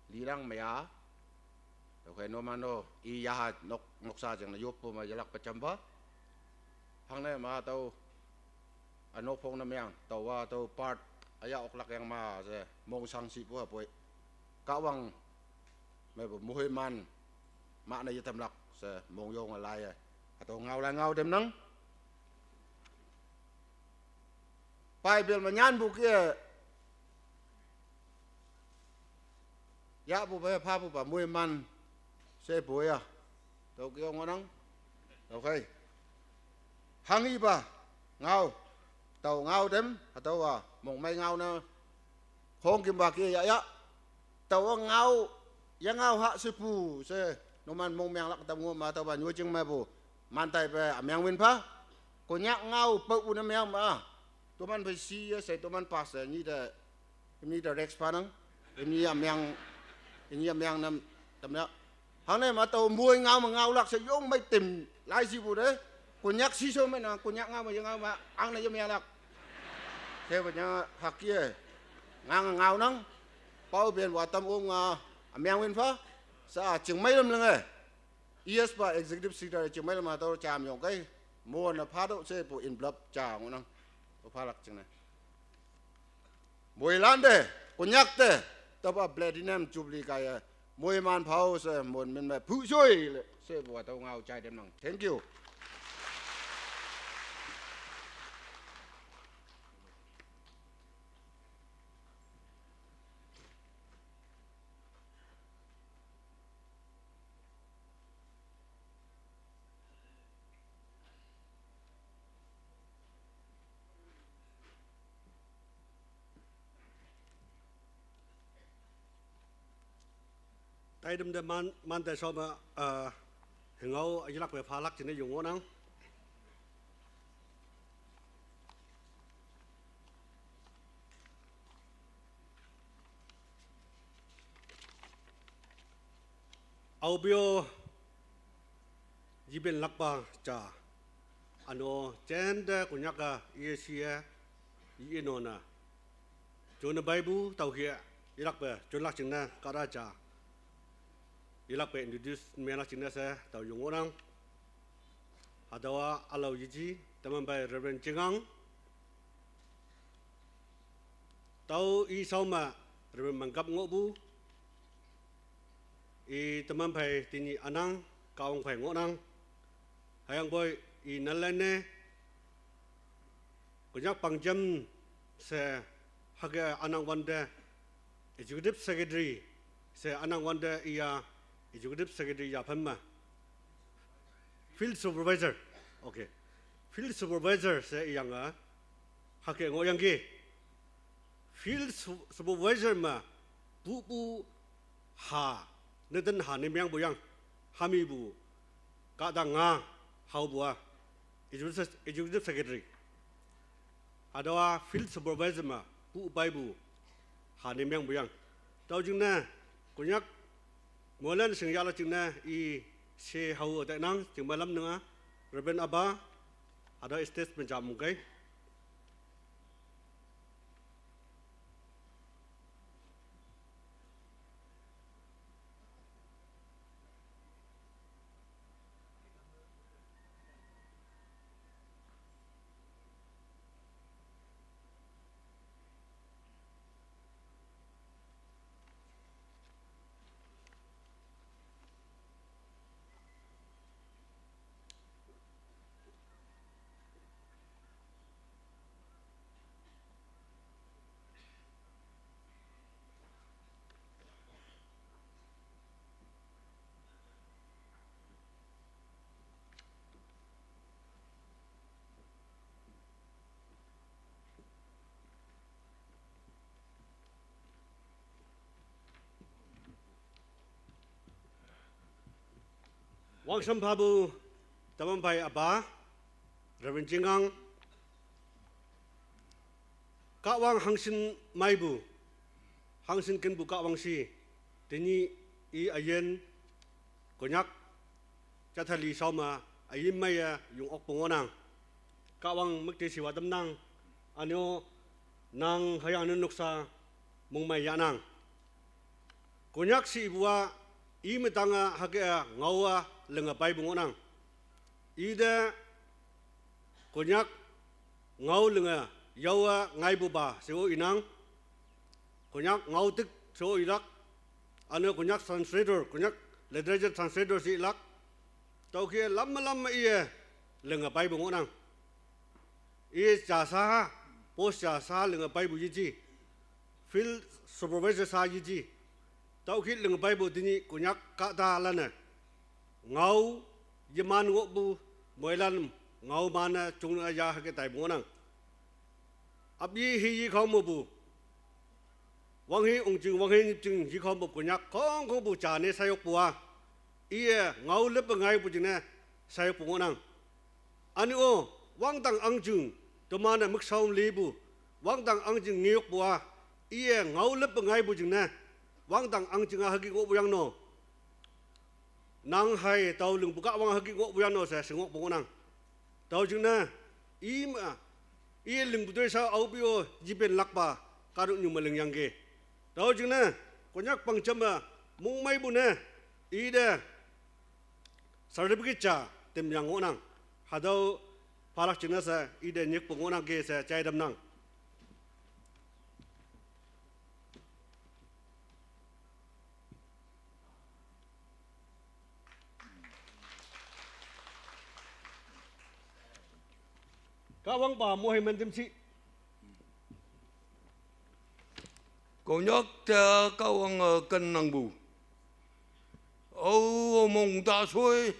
Lilang me a. Tüokhei numan-o, i yaha nok, noksa jingne yoppu me yelakpe jampha. Hangne ma tüo, anokphong ne meang, tüowa tüo part, aya oklak yang ma she, mong shangshi pu hapoi. Kahwang, mepu moiman, mahne yetamlak she, mongyonge laiye. Hatüo ngao lai ngao tamnang. Bible me nyanpu ke, yahpu pe, phapu pa, moiman, shepu ya. Tüoke ngohnang. Tüokhei. Hanghipa, ngao. Tao ngao tam, hatüowa, mongmei ngao ne. Khongkümpa ke ya ya. Tao ngao, ya ngao ha shepu, she, numan mongmeanglak tam ngoh ma tüopa nyoijing mepu. Mantaipe, ümeng win pha. Konyak ngao, paopu ne meang ma. Toman phei shi ye she, toman pa she, nyi te, nyi te rex phanang. Nyi ümeng, nyi ümeng nam, tamya. Hangne ma tüo moi ngao me ngaolak she yong mei tim lai shipu te. Konyak shisho me na, Konyak ngao me ye ngao ma, angne ye mealak. Shepu nya hak ye. Ngang ngaonang, paopen wa tam ong a, ümeng win pha, sa chingmei lam lenge. E S pa executive secretary chingmei lam hatüo jam yongkei, mo ne phatüoh shepu envelope ja ngohnang, to phalak jingne. Moilan te, Konyak te, tüopa platinum jubilee kaiye, moiman phao she, mon min me phushoi le, shepu hatüo ngao jai tamnang. Thank you. Taitam te man, mante shao me, eh, hüngao yelakpe phalak jingne yong ngohnang. Aope-o, yipen lakpa ja. Üno, jente Konyak-a, iye shiye, i-e nona. Jone Bible, tüokhei, yelakpe, jonlak jingne, kahta ja. Yelakpe introduce melak jingne she, tao yong ngohnang. Hatüowa ülao yeji, teman phei Reverend Jingang. Tao i shao me, Reverend Mangkap ngohpu. I teman phei tenyih ünang, Kahwang phei ngohnang. Hüyangpoi i nanlan ne, Konyak pangjam she hüke ünang wante, executive secretary she ünang wante iya executive secretary yaphan me. Field supervisor. Okay. Field supervisor she iyange, hüke ngohyangki. Field su-, supervisor me, pupu ha, neten ha ne meangpu yang, hamipu, kahta nga, haopu-a, executive, executive secretary. Hatüowa field supervisor me, pu paipu, ha ne meangpu yang. Tüo jingne, Konyak, moilan shing yahlak jingne, i she hao tainang, jingme lam nanga, Reverend Apa, hatüo stage me jam kei. Wangsam phapu teman phei apa, Reverend Jingang, Kahwang hangshin meipu, hangshin kenpu Kahwang shi, tenyih i üyin, Konyak, jathali shao me, üyin meiye yong okpu ngohnang. Kahwang mükte shiwa tamnang, anyo nang hüyange noksa mongmei yahnang. Konyak shipu-a, i metang-a hüke-a ngao-a linge peipu ngohnang. Ite Konyak ngao linge yao-a ngaipupa she-o inang. Konyak ngao tik she-o ilak. Üne Konyak translator, Konyak literature translator she ilak. Tüoke lam me lam me iye linge peipu ngohnang. Iye ja sha, post ja sha linge peipu yeji. Field supervisor sha yeji. Tüoke linge peipu tenyih Konyak kahtalanne ngao yeman ngohpu, moilan ngao man-e jonge ya hüke taipu ngohnang. Api hiyi khao mepu, wanghe ongjing, wanghe nyipjing yikhao mepu Konyak khongkhongpu jane sheyokpu-a, iye ngao lippe ngaipu jingne sheyokpu ngohnang. Üne-o, wangdang ahngjing, teman-e mükshao lipu, wangdang ahngjing ngeyokpu-a, iye ngao lippe ngaipu jingne, wangdang ahngjing-a hüke ngohpu yang no. Nang hai tao lingpu Kahwang hüke ngohpu yang no she shingohpu ngohnang. Tüo jingne, i me, i lingpu toishao aope-o yipen lakpa, kahtoknyu me lingyangki. Tüo jingne, Konyak pangjam me mongmeipu ne, ite certificate ja temyang ngohnang. Hatüo phalak jingne she ite nyikpu ngohnangki she jai tamnang. Kahwangpa moiman jemshi. Konyak te Kahwange kennangpu, ao mong ta shoi,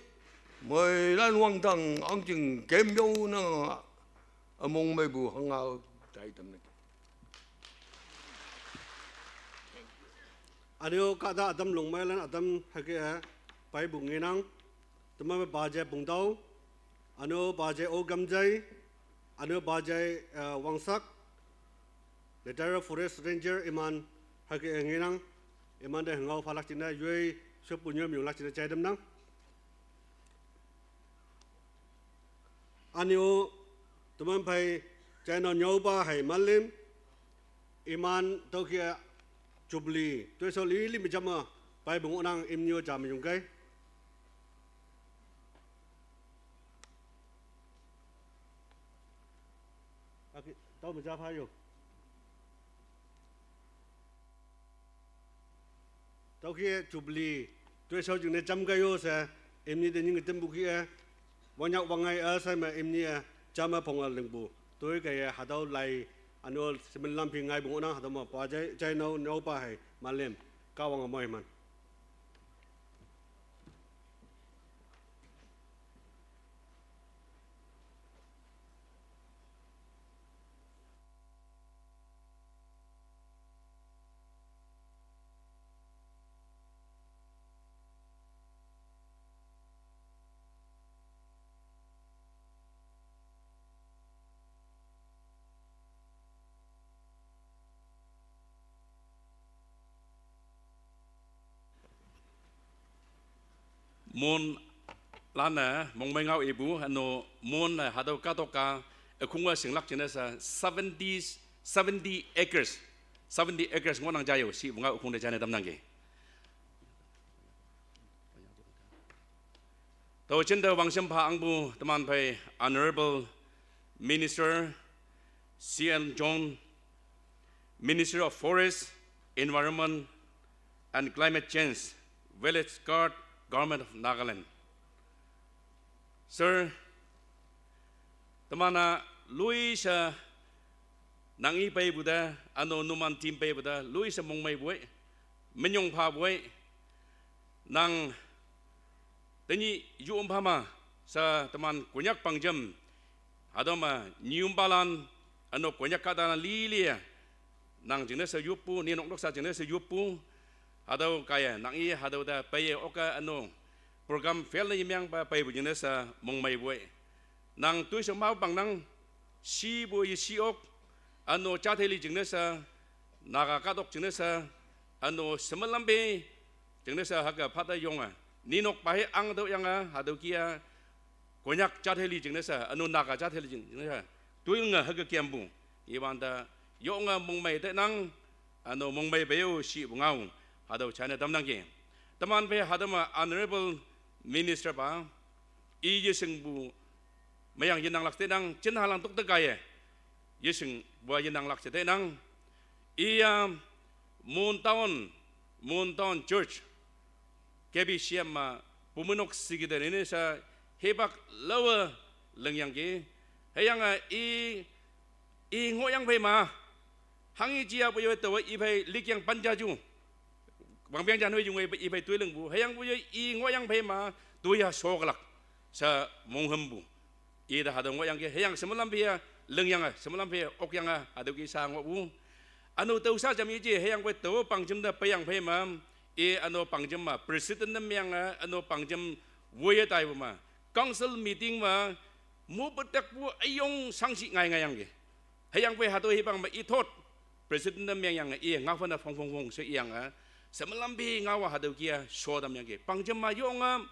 moilan wangdang ahngjing kem yao nang, ümong meipu hanga jai tamnang. Üne-o kahta ütam longmeilan ütam hüke-e peipu ngenang. Teman me Pajai Pungtao, üne-o Pajai O Kamjai, üne-o Pajai, eh, Wangsak, retired forest ranger iman hüke-e ngenang. Imante ngao phalak jingne yoi sheppu nyoi me yonglak jingne jai tamnang. Üne-o teman phei jainao nyüopa hei Malem, iman tüoke Jubilee toishao lili me jame peipu ngohnang, imni-o ja me yongkei. Aki, tüo me ja pha yo. Tüoke Jubilee toishao jingne jamkei yo she, imni te nyinge tempu kih-e, wangnyak wangngai-a she me imni-e jame phonge lingpu. Toi kaiye hatüo lai, üne-o shemen lam phi ngaipu ngohnang, hatüo me Pajai, jainao nyüopa hei Malem, Kahwange moiman. Monlan-e mongmei ngao ipu, üno Mon-e hatüo kahtok-a, ükhong-e shinglak jingne she seventy, seventy acres, seventy acres ngohnang jayo, shipu ngao ükhong te jaine tamnangki. Tao jinte wangshem pha angpu teman phei Honorable Minister C N John, Minister of Forest, Environment and Climate Change, Village Guard, Government of Nagaland. Sir, teman-a loishe nang-i peipu te, üno numan team peipu te loishe mongmeipoi, minyong phapoi. Nang tenyih yom phama she teman Konyak pangjam, hatüo me nyiyumpalan, üno Konyak kahtalan lili-e nang jingne she yoppu, ninok noksa jingne she yoppu, hatüo kaiye nang-i hatüo te peiye oke üno program fail ne yemengpa peipu jingne she mongmeipoi. Nang toishe maopangnang, shipu yeshi ok, üno jatheli jingne she, Naga kahtok jingne she, üno shemelampe jingne she hüke phate yonge, ninokpa hi ang tüoyange hatüo kih-a Konyak jat heli jingne she, üno Naga jat heli jing, jingne she, toiling-e hüke kempu. Iwante, yonge mongmei tenang, üno mongmei pei-o shipu ngao, hatüo jaine tamnangki. Teman phei hatüo me Honorable Minister pa, i yeshingpu, meyang yenanglak tenang, jinhalang tok te kaiye. Yeshingpu yenanglak she tenang. Iya, Mon Town, Mon Town Church, K B C M me, pumeinok secretary ne she, hipak laowe lingyangki. Hüyange i, i ngohyang phei ma, hanghi jia pu yo taowe i phei likyang panja ju. Wangpeng jan hui jungwe i phei toilingpu, hüyangpu yo i ngohyang phei ma, toiya shoklak, she monghümpu. Ite hatüo ngohyangki, hüyange shemelam phei-a, lingyange, shemelam phei-a, okyange, hatüo ki sha ngohpu. Üno tao sha jam yeje, hüyangpoi tao pangjem te peiyang phei ma, i üno pangjem ma, president ne menge, üno pangjem woiye taipu ma. Council meeting me, mupetakpu üyong shangshih ngai ngaiyangki. Hüyangpoi hatüo hipak me i thot, president ne mengyange, i ngaophane phong phong phong she iyange, shemelam phei ngaowa hatüo kia sho tamyangki. Pangjem ma yonge,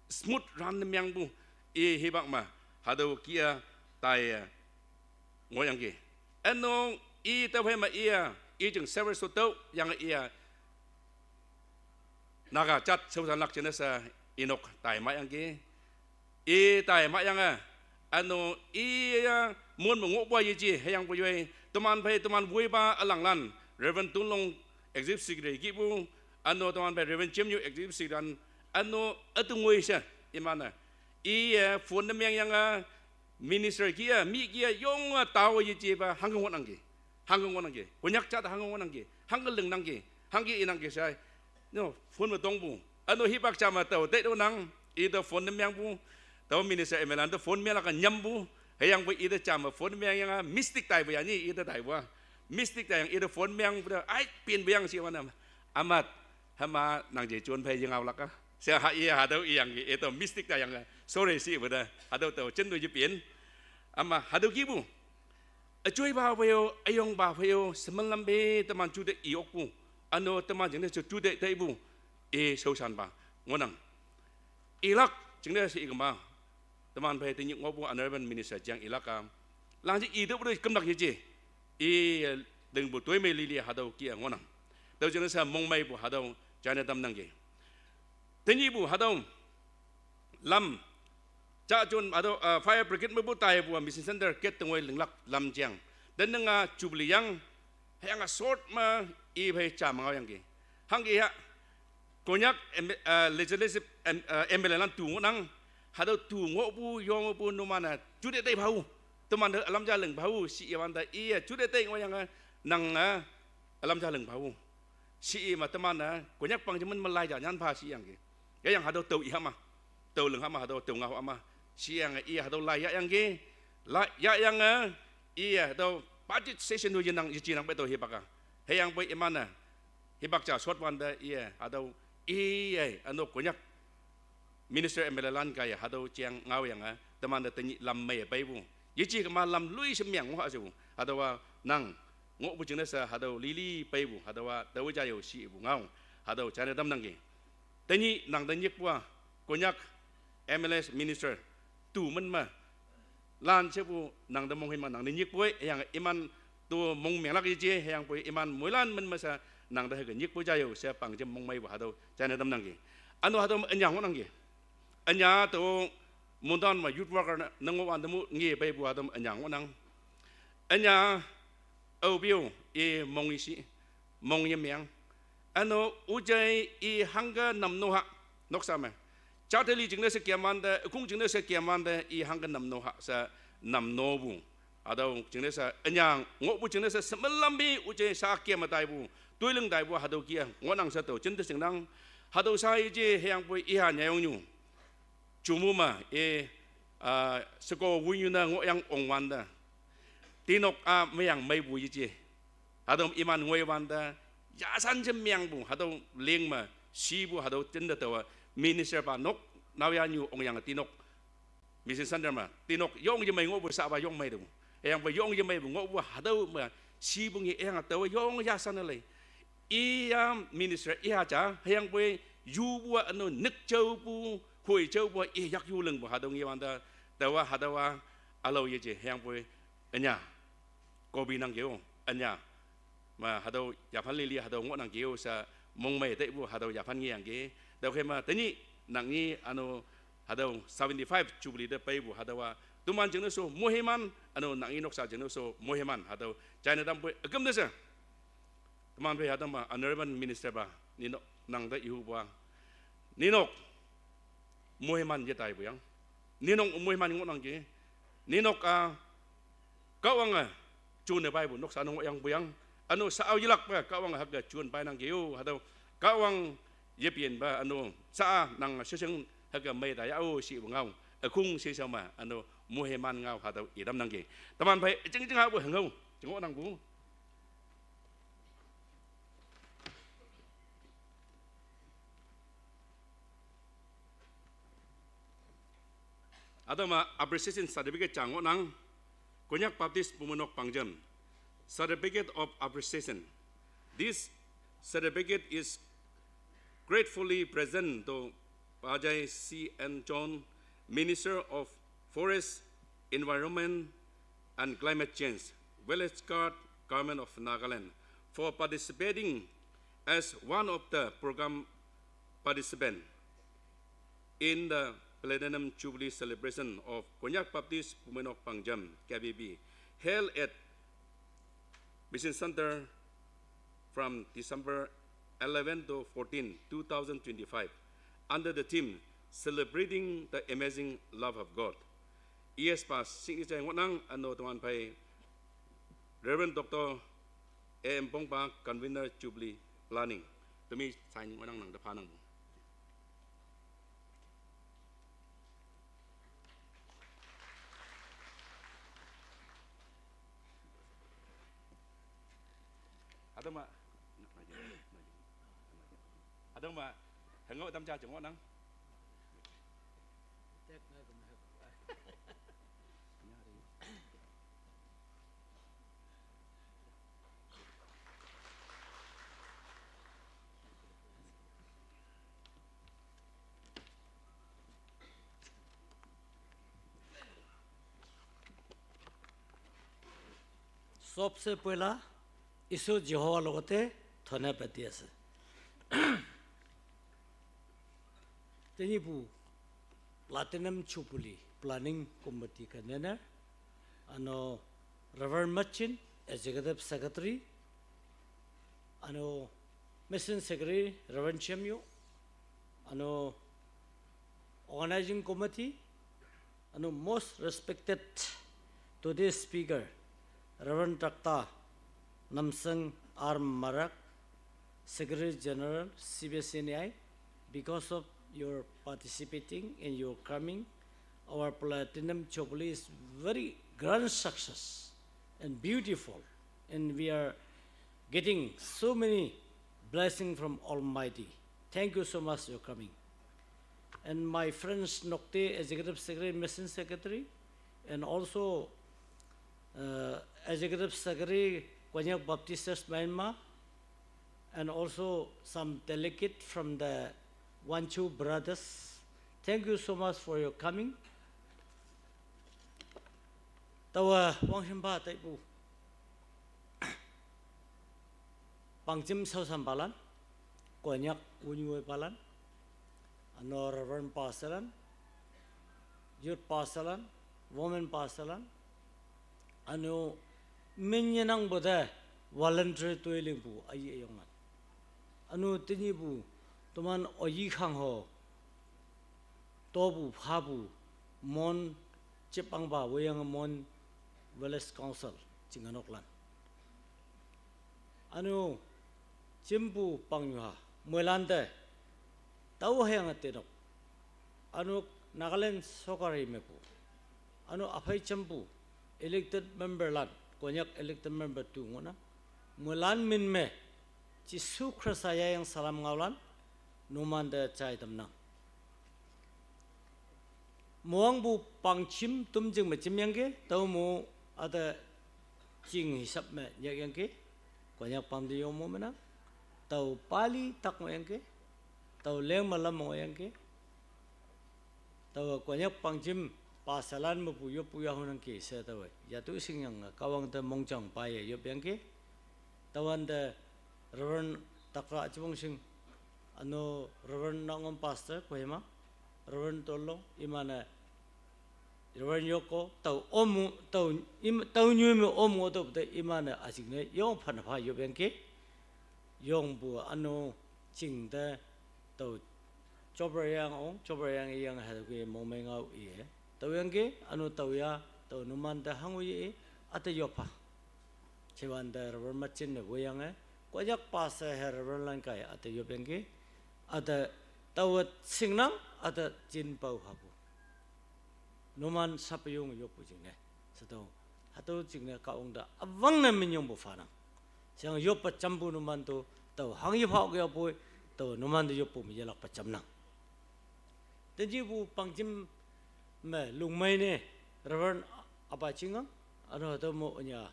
smooth run ne mengpu, i hipak me, hatüo kia taiye, ngohyangki. Üno, i tüophei me iya, i jing service to tüo, yange iya, Naga jat shaoshanlak jingne she inok tai mayangki. I tai mayange, üno iya mon me ngohpu-a yeje, hüyangpu yoi, teman phei teman woipa ülanglan, Reverend Tunlong Executive Secretary kihpu, üno teman phei Reverend Jemnyu Executive Secretary, üno üte ngoi she, iman-e. Iye phone ne mengyange, minister kih-a, mi kih-a, yonge tao yejepa, hangke ngohnangki. Hangke ngohnangki. Konyak jat hangke ngohnangki. Hangke lingnangki. Hangke inangki she. No, phone me tongpu. Üno hipak ja me tao, tei tonang, ite phone ne mengpu. Tao minister M L A te phone menglak-a nyampu. Hüyangpoi ite ja me phone mengyange, mistake taipu ya ni, ite taipu-a. Mistake taiyang ite phone mengpu te, ai, pinpu yang she wan-a. Amat, hüma nang je jon phei yengaolak-a. She ha i hatüo iyangki, ite mistake taiyange. Sorry shepu te, hatüo tao jin to yepin. Ama hatüo kihpu. Üjoipa phei-o, üyongpa phei-o, shemelam phei teman jute i okpu. Üno teman jingne she jute teipu. I shaoshanpa. Ngohnang. Ilak jingne she ikema. Teman phei tenyih ngohpu Honorable Minister jang ilak-a. Langji i tüopu te kümlak yeje. I lingpu toimei lili hatüo kia ngohnang. Tüo jingne she mongmeipu hatüo jaine tamnangki. Tenyihpu hatüo lam, jajon hatüo, ah, fire brigade mepu taipu-a mission center gate te ngoi linglak lam jang. Tenenga Jubilee yang, hüyange short me i phei ja me ngaoyangki. Hangke ha, Konyak M-, ah, legislative M-, ah, M L A lan tu ngohnang, hatüo tu ngohpu, yongpu numan-e, jute tei phao, teman te ülam ja ling phao, she iwante iye, jute tei ngohyange, nange, ülam ja ling phao. She i me teman-e, Konyak pangjem men me lai ja nyan pha sheyangki. Yahyange hatüo tao i hama. Tao ling hama hatüo tao ngao hama. Sheyange i hatüo lai yahyangki. Lai yahyange, i hatüo budget session to yenang, yejinang pe tüo hipak-a. Hüyangpoi iman-e, hipak ja short wante i hatüo, i, üno Konyak Minister M L A lan kaiye hatüo jeng ngaoyange, teman te tenyih lam mei peipu. Yeje kema lam lui she meng ngoh shepu. Hatüowa nang ngohpu jingne she hatüo lili peipu. Hatüowa tao ja yo shepu ngao. Hatüo jaine tamnangki. Tenyih nang te nyikpu-a, Konyak M L A Minister, tu men me, lan shepu nang te monghe ma nang te nyikpu-e, hüyange iman to mong menglak yeje, hüyangpoi iman moilan men me she nang te hüke nyikpu ja yo she pangjem mongmeipu hatüo jaine tamnangki. Üno hatüo me ünya ngohnangki. Ünya tüo Mon Town me youth worker ne, ne ngohwante mu nge peipu hatüo me ünya ngohnang. Ünya, aope-o, i mong ishi, mong yemeng. Üno üjai i hangke namno ha, noksa me. Jat heli jingne she kemwante, ükong jingne she kemwante, i hangke namno ha she namnopu. Hatüo jingne she ünya ngohpu jingne she shemelam phei üjai sha keme taipu, toiling taipu hatüo kia ngohnang she tao jinte shingnang. Hatüo sha yeje hüyangpoi i ha nyayongnyu. Jumu me, i, ah, sheko wunyu ne ngohyang ongwante. Tinok-a meyang meipu yeje. Hatüo iman ngoiwante, yashan je mengpu, hatüo ling me, shipu, hatüo jinte taowa, minister pa nok, naoyanyu ongyange tinok. Mission center me, tinok yong yemei ngohpu shapa yong meitu. Hüyangpoi yong yemeipu ngohpu hatüo me, shipu nge hüyange taowa yong yashan ne lei. Iya minister iya ja, hüyangpoi yupu-a üno nük jaopu, Poi chau pua i yak yu leng pua hatüo ngi wang ta, tawa hatüowa ülao yeje hüyangpoi ünya. Copy nangkeo, ünya. Ma hatüo yaphan lili hatüo ngohnangkeo sha mongmei taipu hatüo yaphan ngeyangki. Tüokhei ma tenyih nangnyi üno hatüo seventy-five jubilee te peipu hatüowa toman jingne sho moiman, üno nangnyi noksa jingne sho moiman hatüo jaine tampoi üküm te she. Teman phei hatüo ma Honorable Minister pa, ninok nang te ihupu a. Ninok moiman yetaipuyang. Ninok moiman ngohnangki. Ninok a Kahwange june paipu noksa ne ngohyangpuyang. Üno sha-ao yelakpe Kahwange hüke jun painangki-o, hatüo Kahwang yepenpa üno sha-a nang sheshing hüke mei ta ya-o shipu ngao. Ükhong shesha me üno moiman ngao hatüo itamnangki. Teman phei üjing jing hapu hüngao jingohnangpu. Hatüo ma appreciation certificate ja ngohnang, Konyak Baptist Bumeinok Pangjim, Certificate of Appreciation. This certificate is gratefully present to Pajai C N John, Minister of Forest, Environment, and Climate Change, Village Guard, Government of Nagaland, for participating as one of the program participant in the Platinum Jubilee celebration of Konyak Baptist Bumeinok Pangjim, K B B, held at Mission Center from December eleven to fourteen, two thousand twenty-five, under the theme Celebrating the Amazing Love of God. E S pa signature ngohnang, üno teman phei Reverend Doctor A M Pongpa, Convener Jubilee Planning. Temi sign ngohnang nang te phanangpu. Hatüo ma, hatüo ma, hüngao tam ja jing ngohnang. सबसे पहला, ঈশ্বৰ জিহোৱাৰ লগতে ধন্যবাদ দি আছে। Tenyihpu Platinum Jubilee Planning Committee convener, üno Reverend Machin, Executive Secretary, üno Mission Secretary Reverend Chemyo, üno Organizing Committee, üno most respected today's speaker, Reverend Doctor Namsang R Marak, Secretary General, C B C N A I, because of your participating and your coming, our Platinum Jubilee is very grand success and beautiful, and we are getting so many blessings from Almighty. Thank you so much for your coming. And my friends Nokte, Executive Secretary, Mission Secretary, and also, uh, Executive Secretary, Konyak Baptist Church Myanmar, and also some delegate from the Wancho brothers. Thank you so much for your coming. Taowa wangshimpa taipu Pangjim shaoshanpalan, Konyak wünyu-e palan, üno Reverend pastorlan, youth pastorlan, women pastorlan, üno min yenangpu te volunteer toilingpu aye yonglan. Üno tenyihpu toman oyi khang ho topu phapu Mon Chepangpa weyange Mon Village Council chingenoklan. Üno jimpu pangnyuha moilante tao hüyange tenok. Üno Nagaland sokari mepu, üno üphei jampu elected memberlan, Konyak elected member tu ngohnang. Moilan min me Jesu Khrista yayang salam ngaolan numante jai tamnang. Moangpu pangjim tomjing me jimyangki, tao mo üte jing hisap me nyakyangki, Konyak pamte yong mo menang, tao pali tak ngohyangki, tao leng me lam ngohyangki. Taowe Konyak pangjim pastor lan mepu yoppu yahunangki she taowe yatu shingyang Kahwang te mongjang paiye yopyangki. Tüowante Reverend Doctor Achibong Shing, üno Reverend Nangom Pastor Kohima, Reverend Tolong, iman-e Reverend Yoko, tao omu, tao im, tao nyoi me omu tüote iman-e üjingne yong phanne pha yopyangki. Yongpu üno chingte tao Jobar Yang ong, Jobar Yang iyang hatüoke mongmei ngao iye. Tüoyangki, üno tao ya, tao numante hango ye, üte yoppha. Shewante Reverend Machin ne woiyange, Konyak pastor he Reverend lan kaiye üte yopyangki, üte taowe shingnang, üte jinpao hapu. Numan sapeyong yoppu jingne. She tüo, hatüo jingne Kahwang te üwangne minyongpu phanang. Sheyange yoppe jampu numan to, tao hangye pha ok yapoi, tao numan te yoppu me yelakpe jamnang. Tenyihpu pangjim me lungmei ne Reverend Apa Chingang, üno hatüo mo ünya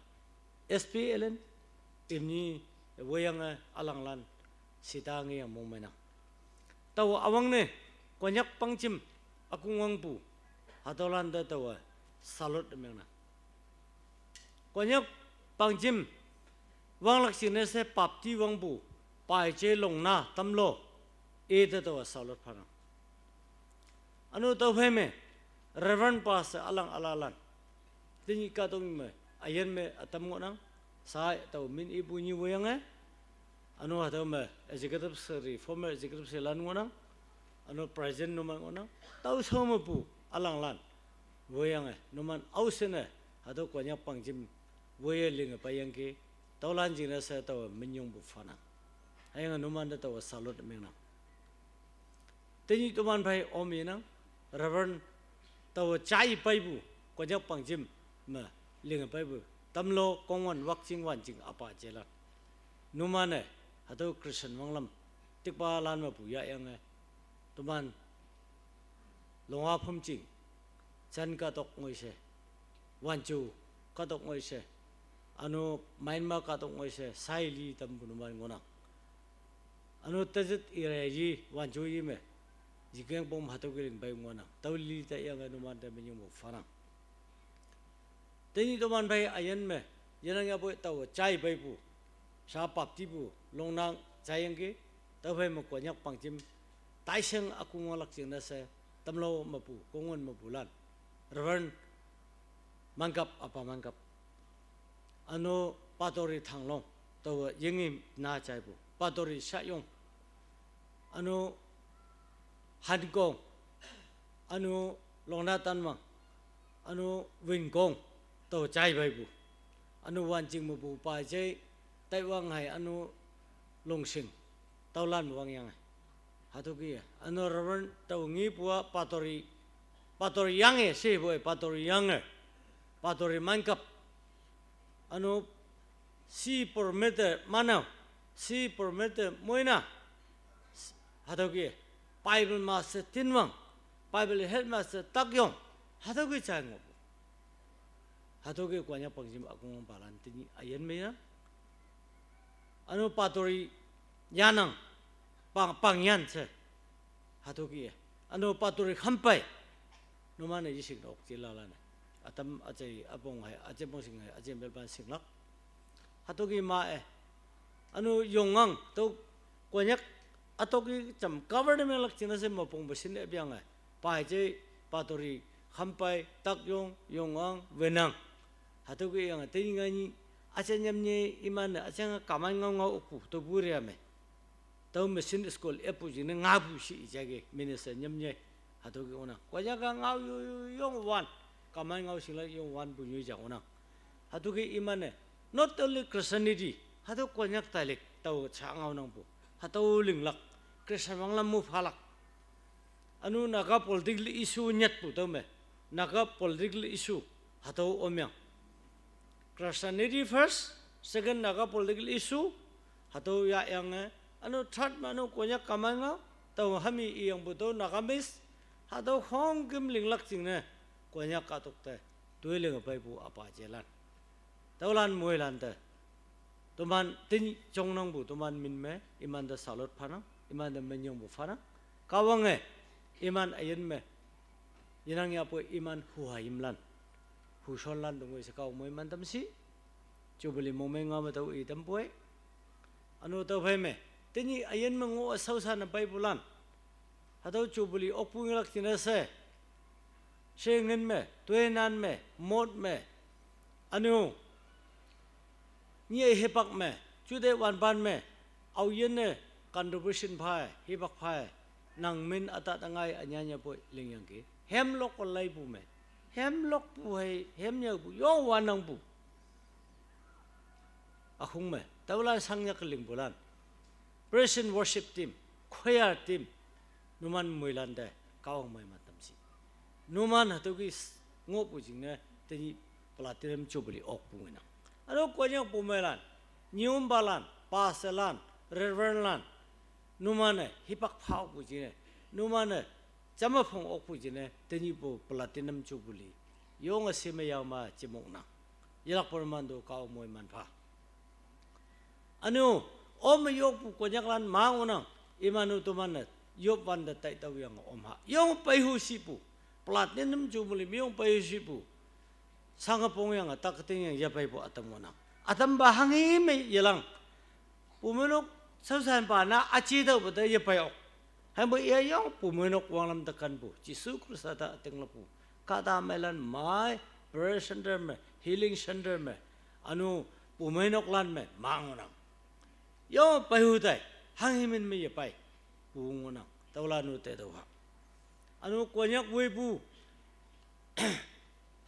S P L N, imni woiyange ülanglan shita ngeyang mongmeinang. Taowe üwangne Konyak pangjim ükongwangpu hatüolante taowe salute mengnang. Konyak pangjim wanglak jingne she bapti wangpu, Paije Longna Tamlo, ite taowe salute phanang. Üno tüophei me Reverend Pastor ülang ülalan, tenyih kahtok me, üyin me ütam ngohnang, sai tao min ipu nyi woiyange, üno hatüo me executive secretary, former executive secretary lan ngohnang, üno president numan ngohnang, tao shao mepu ülanglan woiyange numan aoshinne hatüo Konyak pangjim woiye linge peiyangki, tüolan jingne she taowe minyongpu phanang. Hüyange numante taowe salute mengnang. Tenyih toman phei om yenang, Reverend taowe jai peipu, Konyak pangjim me linge peipu, Tamlo Kongwan Wakching Wanching Apa jelan. Numan-e hatüo Christian wanglam tikpalan mepu yahyange, toman Longwa Phümjing, Chan kahtok ngoi she, Wancho kahtok ngoi she, üno Myanmar kahtok ngoi she, sai li tampu numan ngohnang. Üno Tizit area yi, Wancho yi me, Yikeng Pom hatüoke ling pei ngohnang. Tüo li te yange numante minyongpu phanang. Tenyih toman phei üyin me, yenang yapoi taowe jai peipu, sha baptipu, Longnang jaiyangki, tüophei me Konyak pangjim, taisheng ükongwanglak jingne she, Tamlo mepu, Kongwan mepulan, Reverend Mankap, Apa Mankap, üno Patori Thanglong, taowe yinge na jaipu, Patori Shayong, üno Hankong, üno Longna Tanwang, üno Winkong, tao jai peipu, üno Wanching mepu Paije Taiwang hei, üno Longshing, tüolan wangyange, hatüoke, üno Reverend tao ngepu-a Patori, Patori Yange shepu-e, Patori Yange, Patori Mankap, üno si Permete Manao, si Permete Moina, hatüoke Bible Master Tinwang, Bible Headmaster Takyong, hatüoke jai ngohpu. Hatüoke Konyak pangjim ükongwangpalan tenyih üyin me ya. Üno Patori Yanang, Pang, Pangyan she, hatüoke, üno Patori Khampei, numan-e yeshing ok jilalan-e, ütam üjei üpong hei, üjei pongshing hei, üjei melpan shinglak, hatüoke ma-e, üno Yongang tüo Konyak, hatüoke jam government lak jingne she mepongpe shin epyange, Paije, Patori Khampei, Takyong, Yongang, Wenang, hatüoke yange tenyih ngai nyi, üjei nyamnye iman-e üjinge kaman ngao ngao okpu tüopu ria me, tüo mission school eppu jingne ngapu shi ijake minister nyamnye, hatüoke ngohnang. Konyak-a ngao yo, yo, yong wan, kaman ngao shinglak yong wanpu nyoi ja ngohnang. Hatüoke iman-e, not only Christianity, hatüo Konyak tailik tao sha ngaonangpu, hatüo linglak, Christian wanglam mu phalak, üno Naga political issue nyatpu tüo me, Naga political issue, hatüo omyang, Christianity first, second Naga political issue, hatüo yahyange, üno third me üno Konyak kaman ngao, tao hami iyangpu tüo Nagamese, hatüo khongküm linglak jingne, Konyak kahtok te toi linge peipu Apa jelan, tüolan moilan te, toman tenyih jongnangpu toman min me imante salute phanang, imante minyongpu phanang. Kahwange iman üyin me Yenang yapoi iman huhayimlan, hushonlan tungoi se Kahwang moiman tamshi. Jubilee mongmei ngao me tüo i tampoi. Üno tüophei me, tenyih üyin me ngoh-e shaoshan-e peipulan, hatüo Jubilee okpu ngelak jingne she, shengin me, toinan me, mot me, üno nyih hipak me, jute wanpan me, aoyinne contribution pha-e, hipak pha-e, nang min üta tangai ünyanyapoi lingyangki. Hemlok-e leipu me, hemlokpu hei hemnyaopu yo wannangpu. Ükhong me tüolan shangyak lingpulan, praise and worship team, choir team, numan moilan te Kahwang moiman tamshi. Numan hatüo ki s-, ngohpu jingne tenyih platinum jubilee okpu ngenang. Üno Konyakpu meilan, nyimpalan, pastorlan, reverendlan, numan-e hipak pha okpu jingne, numan-e jame phong okpu jingne tenyihpu platinum jubilee yonge shime yao ma jimoknang. Yelakpe numan to Kahwang moiman pha. Üno, ome yokpu Konyaklan ma ngohnang, iman-o toman-e yop wante taitüoyange omha yong peihu shipu, platinum jubilee me yong peihu shipu, shange pongyange tak tingyang yepeipu ütam ngohnang. Ütampa hanghi me yelang, pumeinok shaoshanpa na üji tüopu te yepei ok. Hangpu iya yong pumeinok wanglam te kenpu Jesu Khrista te ütinglakpu, kahta meilan mai prayer center me, healing center me, üno pumeinoklan me ma ngohnang. Yo peihu tai, hanghi min me yepei pu ngohnang, tüolan-o te tüoha. Üno Konyak woipu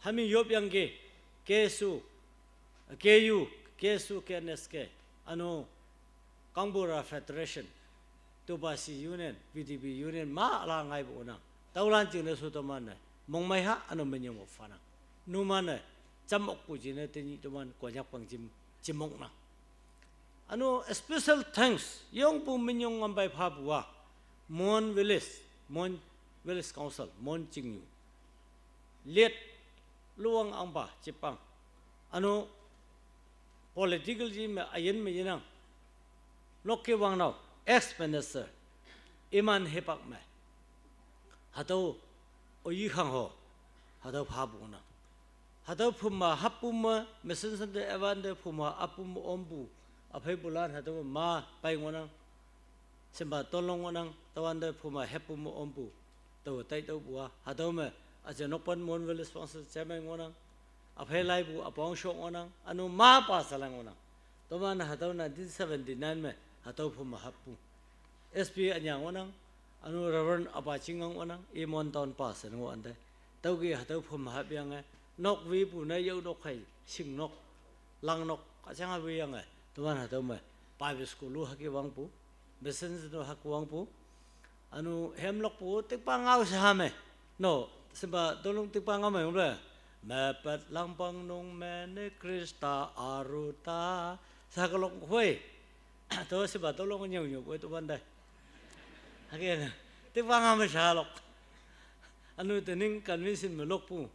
hami yopyangki, K S U, K U, K S U, K N S K, üno Kangbura Federation, Tubasi Union, V D P Union ma üla ngaipu ngohnang. Tüolan jingne sho toman-e mongmei ha üno minyong me phanang. Numan-e jam okpu jingne tenyih toman Konyak pangjim jimoknang. Üno special thanks yongpu minyong ngam pei phapu-a, Mon Village, Mon Village Council, Mon Chingnyu, Liet Luwang Angpa Jipang. Üno political ji me üyin me yenang, Nokke Wangnao, ex minister, iman hipak me, hatüo oyi khang ho, hatüo phapu ngohnang. Hatüo phüma happu me, mission center üwante phüma happu me ompu, üpheipulan hatüo ma pei ngohnang. Shimpa Tonlong ngohnang, tüowante phüma happu me ompu, tao taitüopu-a, hatüo me, üje nokpan Mon Village Council chairman ngohnang, üphei laipu üpong shok ngohnang, üno ma pastorlan ngohnang. Toman hatüo nineteen seventy-nine me, hatüo phüma happu S P ünya ngohnang, üno Reverend Apa Chingang ngohnang, i Mon town pastor ngohwante. Tüoke hatüo phüma hapyange, nok wipu ne yao nok hei, shingnok, langnok, üjang ha wiyange, toman hatüo me, Bible school lo hüke wangpu, mission no hüke wangpu. Üno hemlokpu tikpa ngao sha me, no, shimpa Tonlong tikpa ngao me ngohle, mepat langpang nung me ne Khrista aru ta, sha kelok hoi. Tüo shimpa Tonlong nyüo nyüo poi toman te. Hüke, tikpa ngao me shalok. Üno tening convention me lokpu,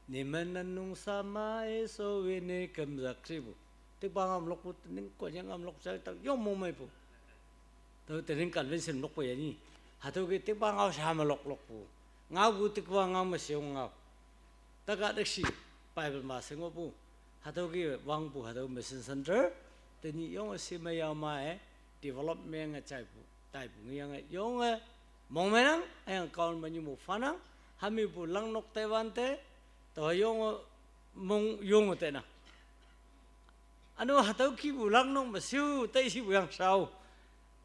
ni men nan nung sama eso wini kemzak sipu. Tikpa ngao me lokpu tening Konyak ngao me lok ja tao yong mongmeipu. Tüo tening convention lokpu ya ni, hatüo ke tikpa ngao sha me lok lokpu, ngaopu tikpa ngao me sheyong ngao. Taka teksi Bible ma she ngohpu, hatüo ke wangpu hatüo mission center, tenyih yonge shime yao ma-e, development nge jaipu, taipu ngeyange yonge mongmeinang, hüyange Kahwang me nyumu phanang, hamipu langnok taiwante, tao yonge mong yonge tainang. Üno hatüo kihpu langnok me shiu tai shipu yang shao.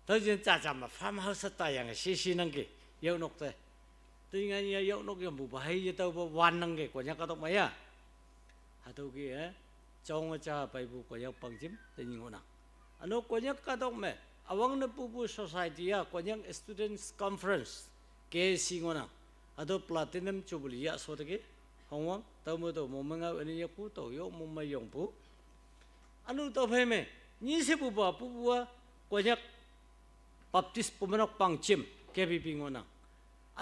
Tüo jin jaja me farmhouse tayange shi shi nangki, yaonok te. Tenyih ya yaonok yampupa hei yetaopa wannangki Konyak kahtok me ya. Hatüo ke, eh, jonge ja peipu Konyak pangjim tenyih ngohnang. Üno Konyak kahtok me, üwangne pupu society ya Konyak Students Conference, K S C ngohnang. Hatüo platinum jubilee yah sho teke, hongwang, tao me tao mongmei ngao üne yakpu, tao yo mongmei yongpu. Üno tüophei me, nyi shepupa pupu-a, Konyak Baptist Bumeinok Pangjim, K B P ngohnang.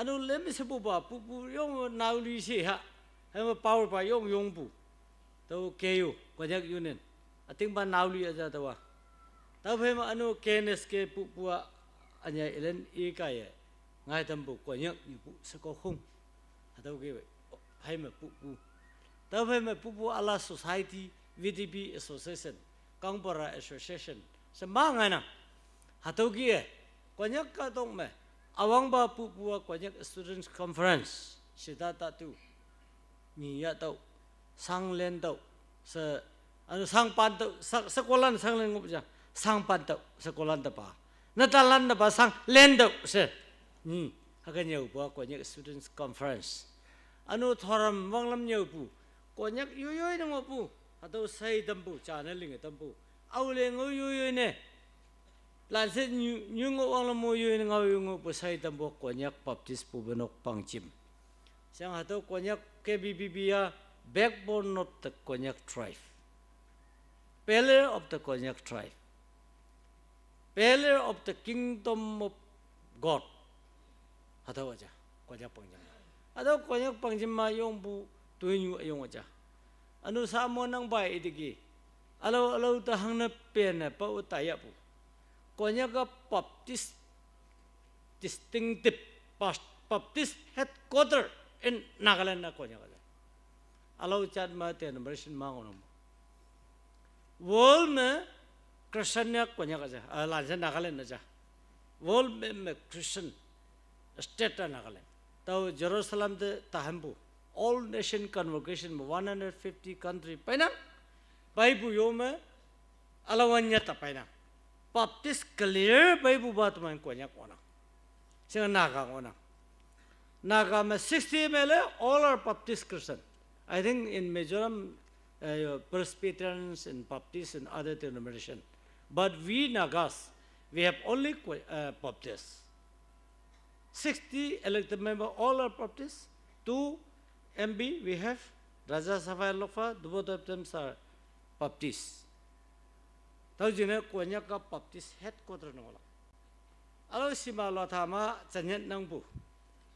Üno lem shepupa pupu yong naoli she ha, hüme power pa yong yongpu, tüo K U, Konyak Union, ütingpa naoli üja tüowa. Tüophei me üno K N S K pupu-a, ünyei elen ikaiye, ngaitampu Konyak nyupu shekokhong. Hatüo ki pheime pupu. Tüo pheime pupu ala society, V D P association, Kangpara association, she ma ngainang. Hatüo ki-e, Konyak kahtok me, üwangpa pupu-a Konyak Students' Conference, shita tatu. Nyi yahtüoh, sang lentüoh, she, üno sang pantüoh, sa-, shekolan sang len ngoh ja, sang pantüoh, shekolan tepa. Netanlan tepa sang lentüoh she. Nyi, hüke nyüopu-a Konyak Students' Conference. Üno thoram wanglam nyüopu, Konyak yoiyoi ne ngohpu, hatüo shei tampu, jane linge tampu. Aole ngao yoiyoi ne. Lanshe nyu, nyu ngoh wanglam mo yoiyoi ne ngao yo ngohpu shei tampu Konyak Baptist Bumeinok Pangjim. Sheang hatüo Konyak K B B B-a backbone of the Konyak tribe. Pillar of the Konyak tribe. Pillar of the kingdom of God. Hatüo ja, Konyak Pangjim. Hatüo Konyak Pangjim ma yongpu toinyu üyong ja. Üno sa mo nangpa iteki. Ülao, ülao te hangne penne pa-o tayapu. Konyak-a Baptist distinctive pas-, Baptist headquarter in Nagaland-a Konyak-a. Ülao jat ma denomination ma ngohnang. World me Christian-a Konyak-a ja, ah, lanshe Nagaland-a ja. World me, me Christian state-a Nagaland. Tao Jerusalem te tahanpu All Nation Convocation me one hundred fifty country peinang. Peipu yo me, ülao wan nyata peinang. Baptist clear peipupa teman Konyak ngohnang. Sheang Naga ngohnang. Naga me sixty M L A, all are Baptist Christian. I think in Mizoram, uh, Presbyterians and Baptists and other denomination. But we Nagas, we have only Ko-, uh, Baptists. Sixty elected member, all are Baptists. Two M P we have, Raja Sapha Lokpha, both of them are Baptists. Tüo jingne Konyak-a Baptist headquarter ne ngohlak. Ülao shima lo tama janyet nangpu.